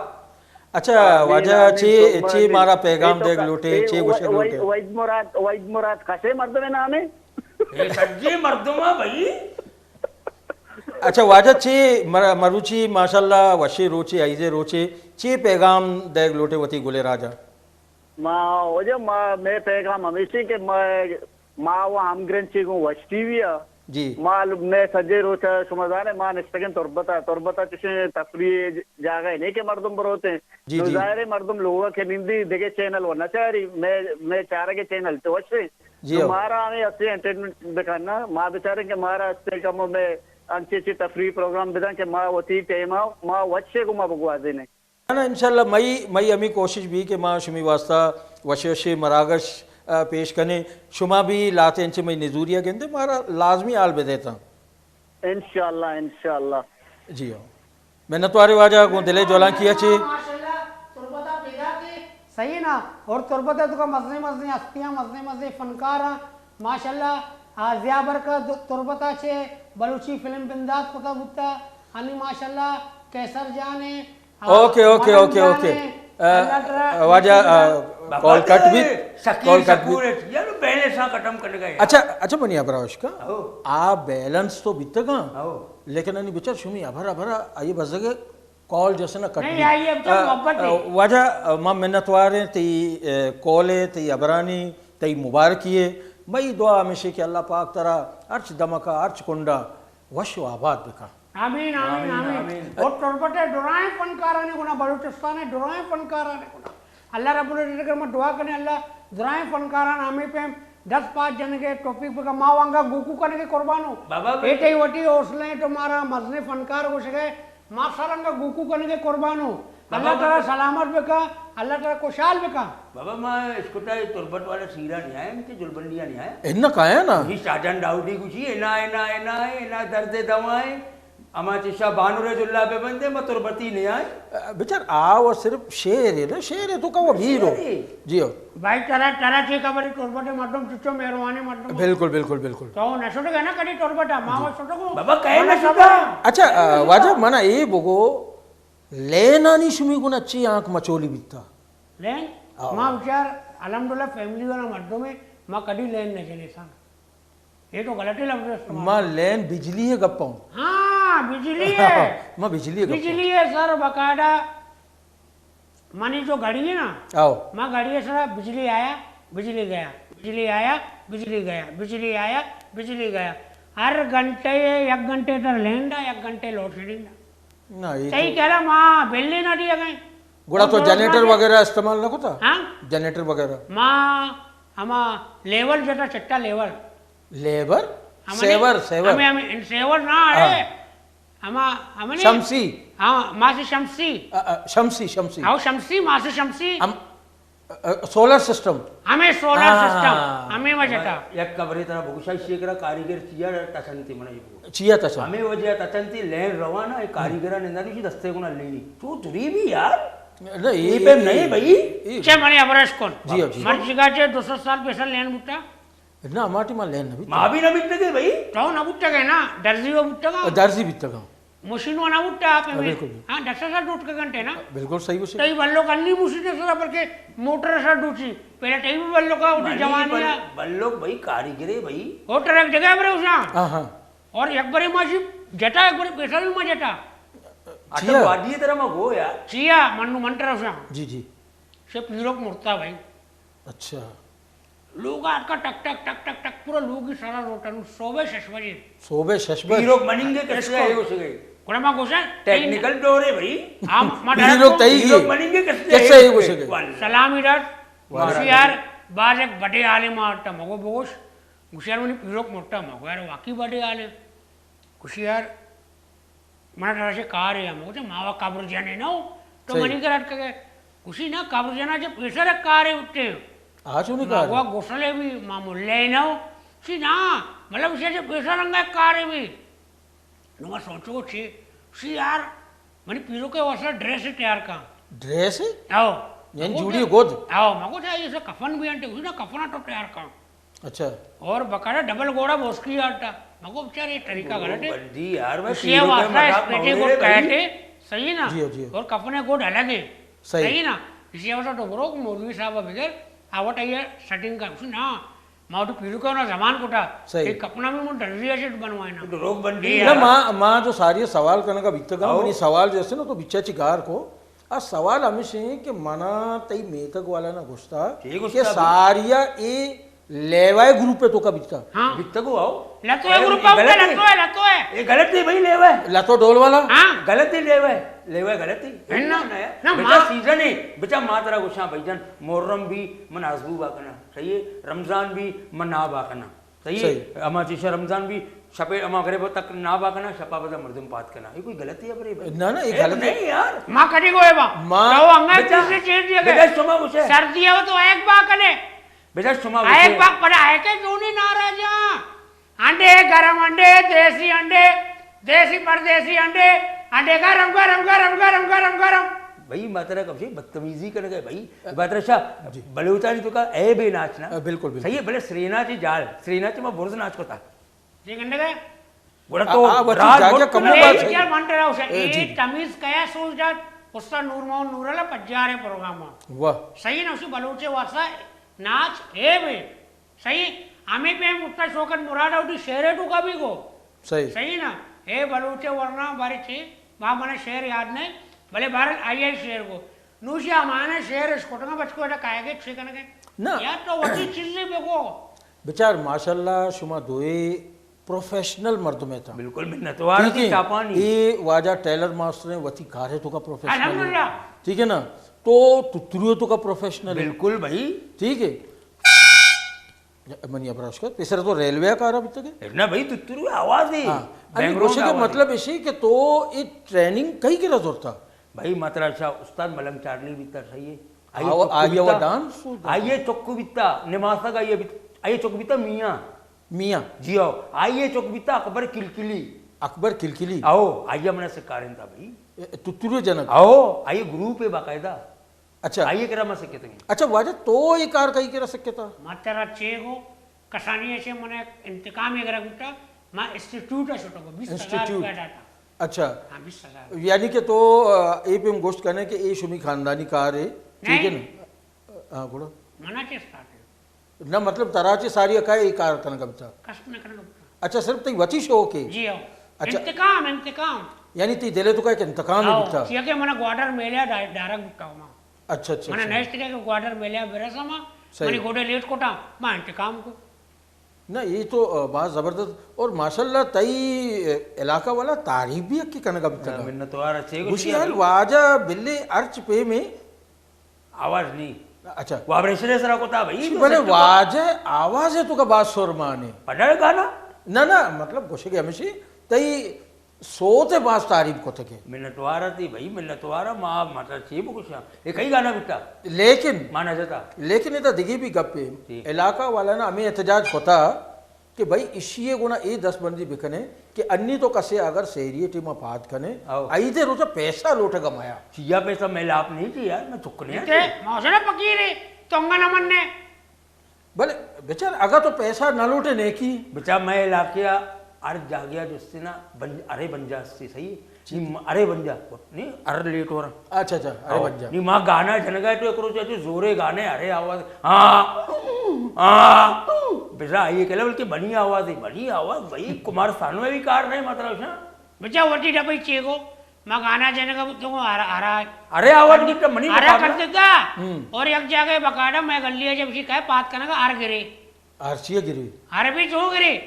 اچھا، آمین، واجہ آمین، چی، ثم چی آمین۔ مارا پیغام اے تو دیگ کا-، لوٹے، اے چی و-، گوشگ وحید، لوٹے؟ وحید مراد، وحید مراد کسے مردم نام ہے؟ اے سجی مردم ہے بھائی۔ اچھا، واجہ چی مر-، مروچی ماشاءاللہ وشی روچے، عیدے روچے، چی پیغام دیگ لوٹے وتی گلے راجا؟ ما، واجہ ما، مئے پیغام ہمیشی کہ ما ما و ہمگرنچی گوں وش ٹی وی ءَ۔ جی۔ ما ل-، مئے سجے روچ ءَ شما زانے ما نشتگیں تربت ءَ، تربت ءَ چشیں تفریح ج-، جاگہ نہیں کہ مردم بروتیں۔ جی، نو جی۔ ظاہر ہے مردم لوگ ءَ کہ نندی دگہ چینل و نہ چاری، مئے، مئے چارگ چینل تو وشیں۔ جی نو ہو۔ مارا ہمیں ہستے انٹرٹینمنٹ بکننا، ما بچاریں کہ مارا ہستے کم و مئے انچے چی تفریح پروگرام بدن کہ ما وتی ٹائم ءَ ما وشے گوں ما بگوازینیں۔ نہ، نہ، انشاءاللہ مئی، مئی ہمے کوشش بی کہ ما شمی واسطہ وشے وشے مراگش، آ، پیش کنیں۔ شما بھی لہتے انچے مئی نزوری ءَ گندے، مارا لازمی حال بدیتاں۔ انشاءاللہ، انشاءاللہ۔ جی ہاں۔ منتوارے واجہ گوں دلے جولانکی ءَ چی۔ ماشاءاللہ، تربت ءَ پیدا کے۔ صحیح نا؟ اور تربت ءِ تو کا مزے مزے ہستیاں، مزے مزے فنکار ہیں۔ ماشاءاللہ، آ، ضیاء برکت تربت ءَ چے بلوچی فلم بندات کتا بوتا۔ ہنی ماشاءاللہ، قیصر جان ہے۔ Okay, okay, okay, okay. آ، واجہ، آ، بابا کال کٹ بیت، شکیل کال کٹ بیت۔ شکور اچ، یار بیلنس آ ختم کنگا یار۔ اچھا، اچھا، منی ہبرا اشکا۔ ہو۔ آ بیلنس تو بیتگاں، ہو۔ لیکن انی بچار شمی ہبر ہبرا آئی بزگ کال جیسے نہ کٹ نہیں، بیت۔ آئی اب تو آ، محبت آ، ہے۔ واجہ، آ، ما منتوار ہیں تئی، آ، کال ہے، تئی ہبرانی، تئی مبارکی ہے۔ مئی دعا ہمیشہ کہ اللہ پاک ترا ہرچ دمکا، ہرچ کنڈا وش و آباد بکا۔ آمین، آمین، آمین، آمین۔ آمین۔ اور تربت ء درائیں فنکارانی گنا، بلوچستان ء درائیں فنکارانی گنا اللہ رب العزت ء کرا ما دعا کنیں، اللہ درائیں فنکاران ہمے پیم دست پاچ جنگ ء توفیق بکا۔ ما وانگا گوکو کنگ ء قربانو۔ بابا اے تئی وتی حوصلہ ء، تو مارا مزنیں فنکار گوشگ ء، ما سرنگا گوکو کنگ ء قربانو۔ بابا اللہ تعالی سلامت بکا، اللہ تعالی خوشحال بکا۔ بابا ما اشکتا اے تربت والا سیرا نہیں آیا، کہ جلبندیا نہیں آیا۔ انکا آیا نا۔ یہ شاہجان داؤدی گوشی، انا، انا، انا، انا درد دوائیں۔ اما چشا بانور جلا بہ بندے، ما تربتی نیائیں۔ بچار، آ و صرف شعر ہے نا، شعر ہے تو کا وہ بھیرو۔ شعر ہے۔ جی ہو۔ بھائی، ترا، ترا چی خبر ہے، تربت مردم چچو مہربانی مردم۔ بالکل، بالکل، بالکل۔ تو نہ شٹگا نا کدی تربت، ما جی۔ وہ شٹگو۔ بابا، کہے نہ شٹا۔ اچھا، آ، واجہ منا اے بگو، لینانی شمی گنا چی آنکھ مچولی بیتا؟ لین؟ آؤ۔ ما بچار، الحمدللہ فیملی والا مردم ہے، ما کدی لین نہ جنے سان۔ یہ تو غلطی لفظ استعمال ما ہے۔ لین بجلی ہے گپا ہوں۔ ہاں، بجلی ہے۔ ما بجلی ہے گپا ہوں۔ بجلی ہے سر، باقاعدہ منی جو گھڑی ہے نا، آؤ۔ ما گھڑی ہے سر، بجلی آیا، بجلی گیا، بجلی آیا، بجلی گیا، بجلی آیا، بجلی گیا۔ ہر گھنٹے، یک گھنٹے تر لین دا، یک گھنٹے لوڈ شیڈنگ دا۔ نہ، یہ صحیح تو کہہ رہا، ما بل ہی نہ دیا گئے۔ گڑا تو جنریٹر وغیرہ استعمال نہ کرتا؟ ہاں؟ جنریٹر وغیرہ؟ ما ہما لیول جتا چٹا لیول۔ لیور؟ ہمیں سیور، سیور۔ ہمیں، ہمیں سیور نہ ہے۔ ہاں۔ ہما، ہمیں شمسی۔ ہاں، ماسی شمسی۔ آ، آ، شمسی، شمسی۔ آؤ شمسی، ماسی شمسی۔ ہم، آ، آ، سولر سسٹم۔ ہمیں سولر ہاں۔ سسٹم، ہمیں وجہ تا۔ یک خبرے ترا بگوشا، شیکرا کاریگر چیا تسنتی من یہ بگو۔ چیا تسن؟ ہمیں وجہ تسنتی لین روانا، اے کاریگرا نندانی چی دستے گنا لینی۔ تو دوری بھی یار۔ نہیں، یہ پہ نہیں بھائی۔ چے منی ابرش کن۔ جی، جی۔ مرچگا چے دو سو سال پیسر لین بوتا۔ نہ، ہما ٹائم لین نہ بیت۔ ما بھی نہ بیتگے بھائی۔ تو نہ بوتگے نا، درزی و بوتگا۔ درزی بیتگا۔ مشین و نہ بوتا آپ میں۔ بالکل۔ ہاں، دس ہزار ڈوٹ کے گھنٹے نا۔ بالکل صحیح گوشے۔ تئی بلوک انی مشین سرا بلکہ موٹر سرا ڈوچی۔ پہلے تئی بھی بلوکا اٹھی منی جوانی بل-، ہے۔ بلوک بھائی کاریگرے بھائی۔ او ٹرک جگہ برے اساں۔ ہاں، ہاں۔ اور یک بری ما جی جتا، یک بری پیسہ بھی ما جتا۔ اچھا، چیا؟ وادی طرح ما گو یار۔ چیا؟ منو من طرف سے۔ جی، جی۔ سے پیروک مرتا بھائی۔ اچھا۔ لوگ آتکا ٹک ٹک ٹک ٹک ٹک پورا لوگی سرا روٹا نو صوبے شش بجے۔ صوبے شش بجے۔ پیروک مننگے کسے آئے ہو سکے۔ گڑا ما گوشا ٹیکنیکل دورے بھائی۔ ہم ما پیروک ڈائریکٹ تئی پیروک مننگے کسے کسے آئے ہو سکے۔ سلامی ڈاٹ۔ وعلیکم۔ گوشی یار، باز ایک بڑے عالم آتا مگو بگوش۔ گوشی یار، منی پیروک مرتا مگو یار، واقعی بڑے عالم۔ گوشی یار، منا ترا چے کارے ہم۔ گوشت، ما وا قبر جنے نہ ہو، تو صحیح۔ منی گھر اٹکگے۔ گوشی، نہ، قبر جنا چے پیسر کارے اٹھے۔ آ چونی ما کار؟ وا غسلے بھی، ما ملے نہ ہو۔ گوشی، نہ، مطلب، اسے چے پیسر رنگا کارے بھی۔ نو ما سوچو چے؟ گوشی، یار، منی پیروکے واسطہ ڈریس تیار کن۔ ڈریس؟ آؤ۔ یعنی مگو جوڑی چے؟ گود؟ آؤ، مگو چے، ایسا کفن بھی انٹے، گوشی، نہ، کفنا تو تیار کن۔ اچھا۔ اور بقاعدہ ڈبل گوڑا بوسکی آٹا۔ مگو بچار یہ طریقہ غلط ہے۔ بندی یار، میں اسی پیروں کے واسطہ مذاق اس پیٹے نہ کو اڑے بھائی۔ کہتے، صحیح ہے نا؟ جی، جی۔ اور کفنے گوڈ الگ ہے۔ صحیح۔ صحیح نا؟ اسی واسطہ تو برو مولوی صاحب بغیر آوٹ آئیے سیٹنگ کا، اس نا، ما تو پیروں کا نا زمان کوٹا۔ صحیح۔ ایک کپنا بھی من درزی ایسے بنوائے نا۔ دروگ بندی یہ نہ، یار۔ ما، ما جو ساری سوال کرنے کا بیتگا، آؤ۔ منی سوال جیسے نا تو بچا چی گار کو، آ سوال ہمیش انت کہ منا تئی میتگ والا نا گوشتا چے گوشتا کہ بھائی؟ ساریا اے لیوائے گروپ توکا بیتا۔ ہاں۔ بیتگو آؤ۔ لتو اے اے گروپ اے آؤ، غلط ہے۔ لتو اے، لتو اے۔ اے غلط ہے بھائی، لیوا ہے۔ لتو ڈول والا؟ ہاں۔ غلط ہے، لیوا ہے۔ لیوا ہے، غلط ہے۔ ہے نا؟ نہ، نہ، بیٹا ماں۔ سیزن ہے۔ بیٹا ماں ترا گوشاں بھائی جان، محرم بھی من آزبو با کنا۔ صحیح ہے؟ رمضان بھی من نہ با کنا۔ صحیح؟ صحیح۔ اما چیشا رمضان بھی شپے اما غریب تک نہ با کنا، شپا بدا مردم پات کنا۔ یہ کوئی غلطی ہے برے بھائی؟ نہ، نہ، یہ اے غلطی نہیں یار۔ ما کدی گوئے با۔ ما تو انگا بچا، کسی چیز دیا بچا گئے۔ شما گوشے۔ سردی ہو تو ایک با کنے۔ بچا شما گوشے۔ ایک با پڑا ہے کہ تو نہیں ناراض ہاں۔ انڈے گرم انڈے، دیسی انڈے، دیسی پردیسی انڈے، انڈے گرم، گرم، گرم، گرم، گرم، گرم۔ بھائی، ما ترا کبشے بدتمیزی کرنے گئے بھائی۔ باترشا، جی۔ بلوچانی توکا اے بے ناچ نا۔ آ، بالکل، بالکل۔ صحیح ہے، بلے سرینا چی جال، سرینا چی ما برز ناچ کوتا۔ جی گنڈے گئے؟ گڑا تو آ، آ، بچی راج جاگہ ملک کمو میں بات اے ہے۔ کیا من ڈرا ہو سکے؟ اے، جی، اے جی۔ تمیز کیا سوچ ڈات؟ استاد نور محمد نورل ءِ پجاریں پروگرام ءَ۔ واہ۔ صحیح نا، اسی بلوچ ءِ واسطہ ناچ ہے بے۔ صحیح، ہمیں پہ مٹا شوکت مراد اوٹی شعر ءِ ٹوکا بھی گو۔ صحیح۔ صحیح نا، اے بلوچ ءِ ورنا بارے چی، ما منا شعر یاد نہیں، بلے بہرحال آئی ءِ شعر گو۔ نوشی ہمانا شعر اش کوٹنا بچکو اڈا کائے گے چی کنگے۔ نا۔ یا تو وتی چیزیں بگو۔ بچار ماشاءاللہ شما دوئے پروفیشنل مردمے تھا۔ بالکل منتوار ٹھیک تھی ہے؟ چاپانی۔ اے واجہ ٹیلر ماسٹر ہیں، وتی کارے تو کا پروفیشنل ہے۔ الحمدللہ۔ ٹھیک ہے نا؟ تو تترو تو کا پروفیشنل ہے۔ بالکل بھائی۔ ٹھیک ہے؟ منی ابرا اشکت، پیسر تو ریلوے کارا بیتا کے؟ نہ بھائی، تترو آواز ہے۔ ہاں۔ بیک گراؤنڈ گوشے کے آواز ہے۔ مطلب اسی کہ تو اے ٹریننگ کئی کرا زورتا؟ بھائی مطلب اچھا، استاد ملنگ چارلی بیتا صحیح ہے۔ آئی آو-، چکو آئی بیتا۔ آوا ڈانس ہوتا۔ آئی چکو بیتا، نماسگ آئی بیت-، آئی چکو بیتا میاں۔ میاں۔ جی ہو، آئی ءِ چک بیتا اکبر کلکلی۔ اکبر کلکلی؟ او، آئی ءَ منا سکارینتا بھئی۔ اے، تترو جنک؟ او، آئی گروپ ہے باقاعدہ۔ اچھا۔ آئی کرا ما سکتگیں۔ اچھا، واجہ تو اے کار کئی کرا سکتا؟ ما ترا چے گو، کسانی ءَ چے من انتقام ءَ گرگ بوتا، ما انسٹیٹیوٹ ءَ شتگو، بیست ہزار انسٹیٹیوٹ۔ روپیہ داتا۔ اچھا۔ ہاں، بیست ہزار۔ یعنی کہ تو، آ، اے پیم گوشت کنے کہ اے شمی خاندانی کار ہے، ٹھیک ہے نہیں۔ نا؟ ہاں، گڑا؟ منا چے سٹارٹ ہے؟ نہ، مطلب، ترا چے ساری اکائے اے کار کنگا بتا؟ کس نہ کنگا بتا۔ اچھا، صرف تئی وتی شوق ہے؟ جی ہاں۔ اچھا۔ انتقام، انتقام۔ یعنی تئی دل تو کا ایک انتقام ہے ہاں، بتا؟ چیا کہ منا گواڈر میلیا ڈا-، ڈائریکٹ بتا ہوں ما۔ اچھا، اچھا، منا اچھا۔ نیشت کے کہ گواڈر میلیا برسا ما، صحیح۔ منی گوڈے لیٹ کوٹا، ما انتقام کو۔ نہ، یہ تو، آ، بہت زبردست۔ اور ماشاءاللہ تئی، آ، علاقہ والا تعریف بھی اکی کنگا بتا۔ منتوار اچھے کو گوشی شکریہ یار بھائی۔ واجہ بلے ارچ پہ میں آواز نہیں۔ اچھا۔ وابریشن سرا کوتا بھائی، جی، تو بلے سچ تو واجہ آواز ہے تو کا بات سر مانے۔ پڑھا گانا؟ نہ، نہ، مطلب گوشے کہ ہمیشہ تئی سوت ہے باز تعریف کو تھے۔ منتوار تھی بھائی، منتوار، ما مطلب چی بگوشا؟ یہ کئی گانا بیتا؟ لیکن مانا جتا۔ لیکن یہ تو دگی بھی گپ ہے۔ جی۔ علاقہ والا نا ہمیں احتجاج کوتا کہ بھئی، اشی ء گونا اے دستبندی بکنے کہ انی تو کسے اگر سحری ٹیم ء پاد کنے، او۔ عید ء روچ ء پیسہ لوٹگ ء میا۔ چیا پیسہ؟ میں لاپ نہیں چی یار، میں چکنے تے۔ موسم فقیر ہے، تو انگا نہ مننے۔ بلے بچار، اگا تو پیسہ نہ لوٹے نیکی۔ بچار، میں علاقے ء ہر جاگہ ء جستے نا بن-، ارے بنجا ہستے، صحیح ہے؟ نی م-، ارے بنجا، نی ار لیٹ ہو رہا۔ اچھا، اچھا، ارے او، بنجا۔ نی ما گانا جنگا ہے تو ایک روز جو زورے گانے، ارے آواز، ہاں، ہاں، بزا آئیے کہلا، بلکہ بنی آواز ہے، بنی آواز بھائی، کمار سانو میں بھی کار نہیں مطلب شا۔ بچا وٹی ڈبئی چیگو، ما گانا جنگا تو ارا، ارا۔ ارے آواز بھی تو منی ارا بتا کر دیتا۔ ہم۔ اور یک جاگہ بکاڈا میں گلی ہے جب اسی کہے پات کنگا ار گرے۔ ار چیے گرے؟ ار بھی چو گرے۔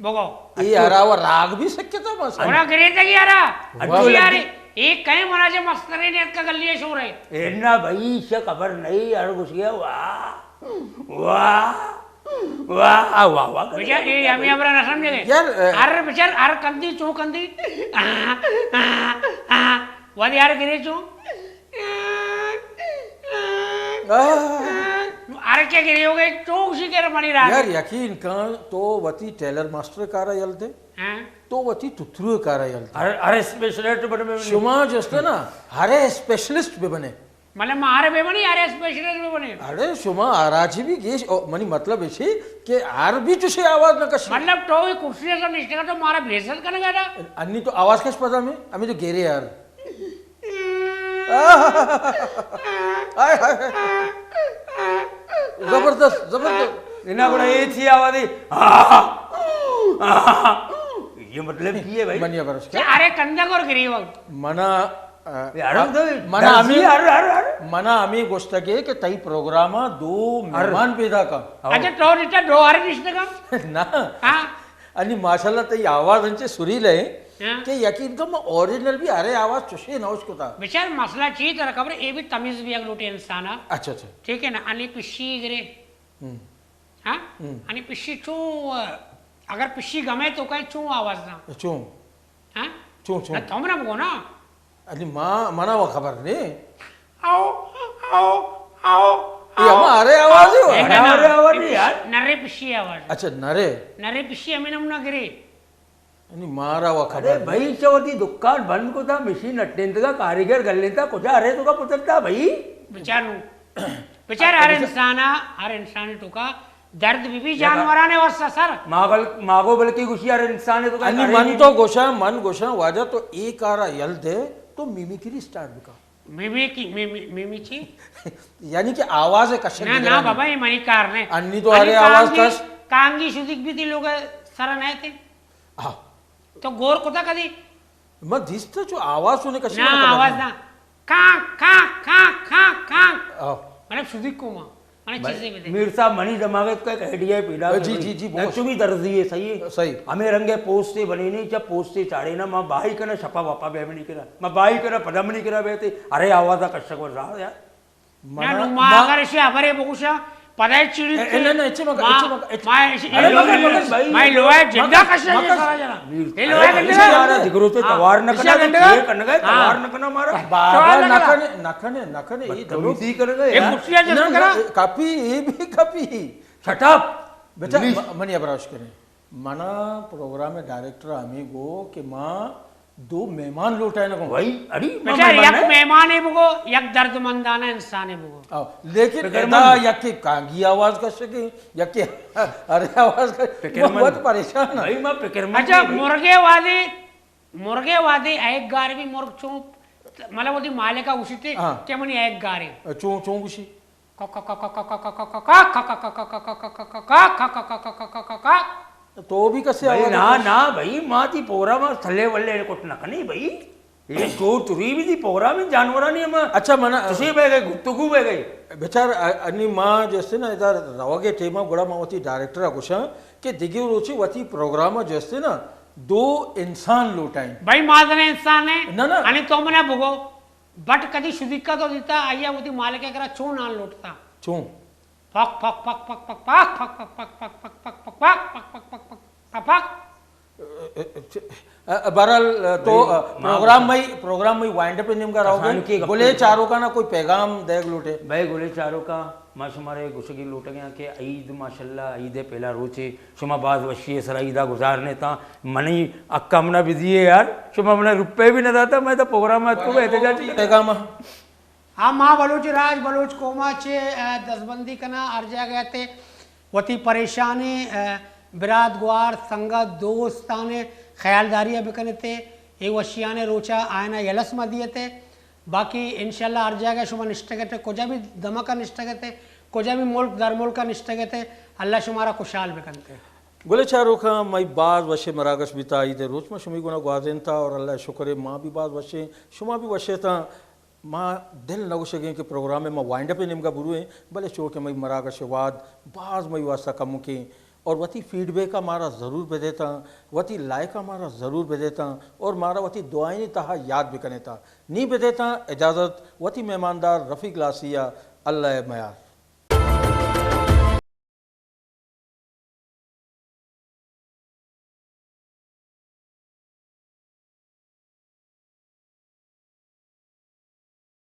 بگو۔ اے ہرا و راگ بھی سکتا بس۔ اونا گریتا گی ہرا۔ واہ۔ اچھا یار، ایک کہیں منا جے مسترے نے اتکا گلی شور ہے۔ اے نا بھائی، سے خبر نہیں یار، گھس گیا، واہ۔ واہ۔ واہ، واہ، واہ۔ بچار، اے ہمیں ہمرا نہ سمجھے۔ یار، اے، ہر بچار، ہر کندی، چو کندی۔ وہ یار گرے چو۔ آہ۔ ارے چے گریوگے، چوک شی کر منی راہ۔ یار، یقین کن، تو وتی ٹیلر ماسٹر کارا یل دے۔ ہاں۔ تو وتی تترو کارا یل دے۔ ارے، ارے اسپیشلسٹ بنے بے بنے۔ شما جستے نا، ارے اسپیشلسٹ بے بنے۔ مطلب، ما ارے بے بنے، ارے اسپیشلسٹ بے بنے۔ ارے، شما آراچی بھی گیش، او، منی مطلب ایشی کہ ار بھی چوشے آواز نہ کشی۔ مطلب، تو یہ کرسی سے نشتے گا تو مارا بے عزت کرنے گا نا؟ انی تو آواز کش پتا میں، ہمیں تو گیرے یار۔ ہائے، ہائے، ہائے۔ زبردست، زبردست۔ انہاں گڑا اے تھی آوازی۔ یہ مطلب کی ہے بھائی؟ منی برش کیا؟ ارے کندگ اور گریوگ۔ منا، آ، یار، ہم تو منا دس ہمیں، ہر، ہر، ہر۔ منا ہمیں گوشتگے کہ تئی پروگرام دو مہمان پیدا کا۔ اچھا، تو نیچا دو ہر نشتگا؟ نہ۔ ہاں۔ انی ماشاءاللہ تئی آواز انچے سریلہ ایں ہاں۔ کہ یقین کن من اوریجنل بھی ارے آواز چوشے نہ اشکتا۔ بچار مسئلہ چی ترا خبر، اے بھی تمیز بھی اگ لوٹے انسان آ۔ اچھا، اچھا۔ ٹھیک ہے نا، انی پشی گرے۔ ہم۔ ہاں؟ ہم۔ انی پشی چو، اگر پشی گمے تو کہیں چو آواز نا۔ چو۔ ہاں؟ چو، چو۔ نہ، تو منا بگو نا۔ انی ما، منا وہ خبر نہیں۔ آؤ، آؤ، آؤ، یہ آؤ۔ ہمارے آواز ہی ہو۔ نہیں، نہ، نہ۔ ہمارے آواز نہیں یار۔ نرے پشی آواز۔ اچھا، نرے۔ نرے پشی ہمیں نمونہ گرے۔ یعنی مارا وا خبر ارے نہیں۔ بھائی، چہ وتی دکان بند کتا، مشین اٹینتگا، کاریگر گلینتا، کجا ارے تو کا پترتا بھائی؟ بچار نو۔ بچار ہر انسان، ہر انسان تو کا درد بی بی جانورانے واسطہ سر۔ ماغل، ماغو بلکہ گوشی یار انسان ہے تو کہہ انی کرے من نہیں۔ تو گوشاں، من گوشاں واجہ تو اے کارا یل دے، تو میمیکری سٹارٹ بکا۔ میمی کی، میمی، میمی چی؟ یعنی کہ آواز کشن نہ، نہ بابا، یہ منی کار نے۔ انی تو انی ارے آواز کانگی، کش۔ کانگی شدیک بھی تھی لوگ سر نہ تھے۔ ہاں۔ تو گور کتا کدی؟ من دیست چو آواز سنے کشی نہ، آواز نہ۔ کانگ، کانگ، کانگ، کانگ، کانگ۔ آہ۔ مطلب شدیک کو ما۔ مطلب چیزیں بدے۔ میر صاحب، منی دماغ ءَ تو ایک آئیڈیا پیدا جی، جی، جی، بہت۔ چمی درزی ہے، صحیح ہے؟ صحیح۔ ہمیں رنگ پوسٹے بنے نہیں، جب پوسٹے چاڑے نا، ما بائی کنا شپا واپا بے منی کنا۔ ما بائی کنا پدا منی کنا بیتے، ارے آواز کشک ور زار یار۔ نہ، نو ما اگر اشی ہبرے بگوشاں، پدا چیڑی اے، اے، نہ، نہ، اچھے مگا، ما، اچھے مگا، اچھے۔ ما اشی، ارے مگا، مگا، بھائی۔ ما لوہے جندا کشا یہ سارا جنا۔ اے لوہے گنڈا۔ یار، دگرو تے توار نہ کنا، گنڈا۔ یہ کرنا ہے، ہاں۔ توار نہ کنا مارا۔ بابا، توار نہ نہ کنا۔ کنے، نہ کنے، نہ کنے، یہ بدتمیزی کرنا ہے یہ یار۔ کرسیاں جس نہ، کرا۔ نہ، کپی، یہ بھی کپی۔ Shut up. بیٹا، پلیز۔ م-، منی ابراش کریں۔ منا پروگرام ڈائریکٹر ہمیں گو کہ ما دو مہمان لوٹائے نہ گو۔ بھائی، اڑی، ما بیٹا، مہمان یک ہے۔ مہمانے بگو، یک دردمندانہ انسانے بگو۔ آؤ، لیکن فکر ادا مند۔ یکے کانگی آواز کشگے، یکے ارے آواز کشگے۔ فکر مند۔ بہت پریشان ہے۔ بھائی، ما فکر مند اچھا، ہے بھائی۔ مرگے وادے، مرگے وادے ایک گار بھی مرگ چون، مطلب، وتی مالکا گوشیتے ہاں۔ کہ منی ایک گارے۔ چون، چون گوشی؟ تو بھی کسے بھائی، آواز نا، کش۔ نا، بھائی، ما تی پورا ما تھلے ولے کٹ نہ کنی، بھائی۔ یہ جو تری بھی تی پورا میں جانورانی ہم۔ اچھا، منا تسی بہ گئے، گفتگو بہ گئے۔ بچار، ا-، انی ما جو استے نا، ادا روگے ٹیما گڑا ما وتی ڈائریکٹر گوشاں کہ دگہ روچی وتی پروگرام جو استے نا، دو انسان لوٹائیں۔ بھائی، ما زنے انسان ہے۔ نہ، نہ۔ انی تو منا بگو۔ بٹ کدی شدیکا تو دیتا، آیا وتی مالک کرا چون آن لوٹتا؟ چون؟ پک، پک، پک، پک۔ بہرحال، تو، بھائی، پروگرام میں، پروگرام میں وائنڈ اپ نیمگا رہو گے۔ گلے چاروکا نا کوئی پیغام دیگ لوٹے؟ بھائی، گلے چاروکا، ما شمارے گوشگی لوٹگے کہ عید ماشاءاللہ، عید پہلا روچے، شما باز وشی ءِ سرا عیدا گزارنے تاں، منی حقا منا بدیے یار، شما منا روپے بھی نہ داتا، میں تو پروگرام اتکو احتجاج کرتا۔ پیغام۔ ہاں، ما بلوچ راج، بلوچ قوما چے، آ، دستبندی کنا، ہر جاگہ تے وتی پریشانے، آ، برات گوار، سنگت، دوستانے خیالداری بکنے تے، اے وشیانے روچا آئینا یلس ما دیے تے۔ باقی انشاءاللہ ہر جاگہ شما نشتگتے، کجا بھی دمکا نشتگتے، کجا بھی ملک در ملکا نشتگتے، اللہ شمارا خوشحال بکنتے۔ گلے چاروکاں، مئی باز وشیں مراگش بیتا عید روچ ما شمی گونا گوازینتا اور اللہ شکر ہے ما بھی باز وشیں، شما بھی وشے تاں۔ ما دل نہ گوشگیں کہ پروگرام ما وائنڈ اپ نیمگا برویں، بلے چو کہ مئی مراگش واد باز مئی واسطہ کمکیں اور وتی فیڈ بیک مارا ضرور بدیتاں، وتی لائک مارا ضرور بدیتاں اور مارا وتی دعائیں تہا یاد بکنیتا۔ نی بدیتاں اجازت، وتی مہماندار رفیق لاسیا، اللہ میار۔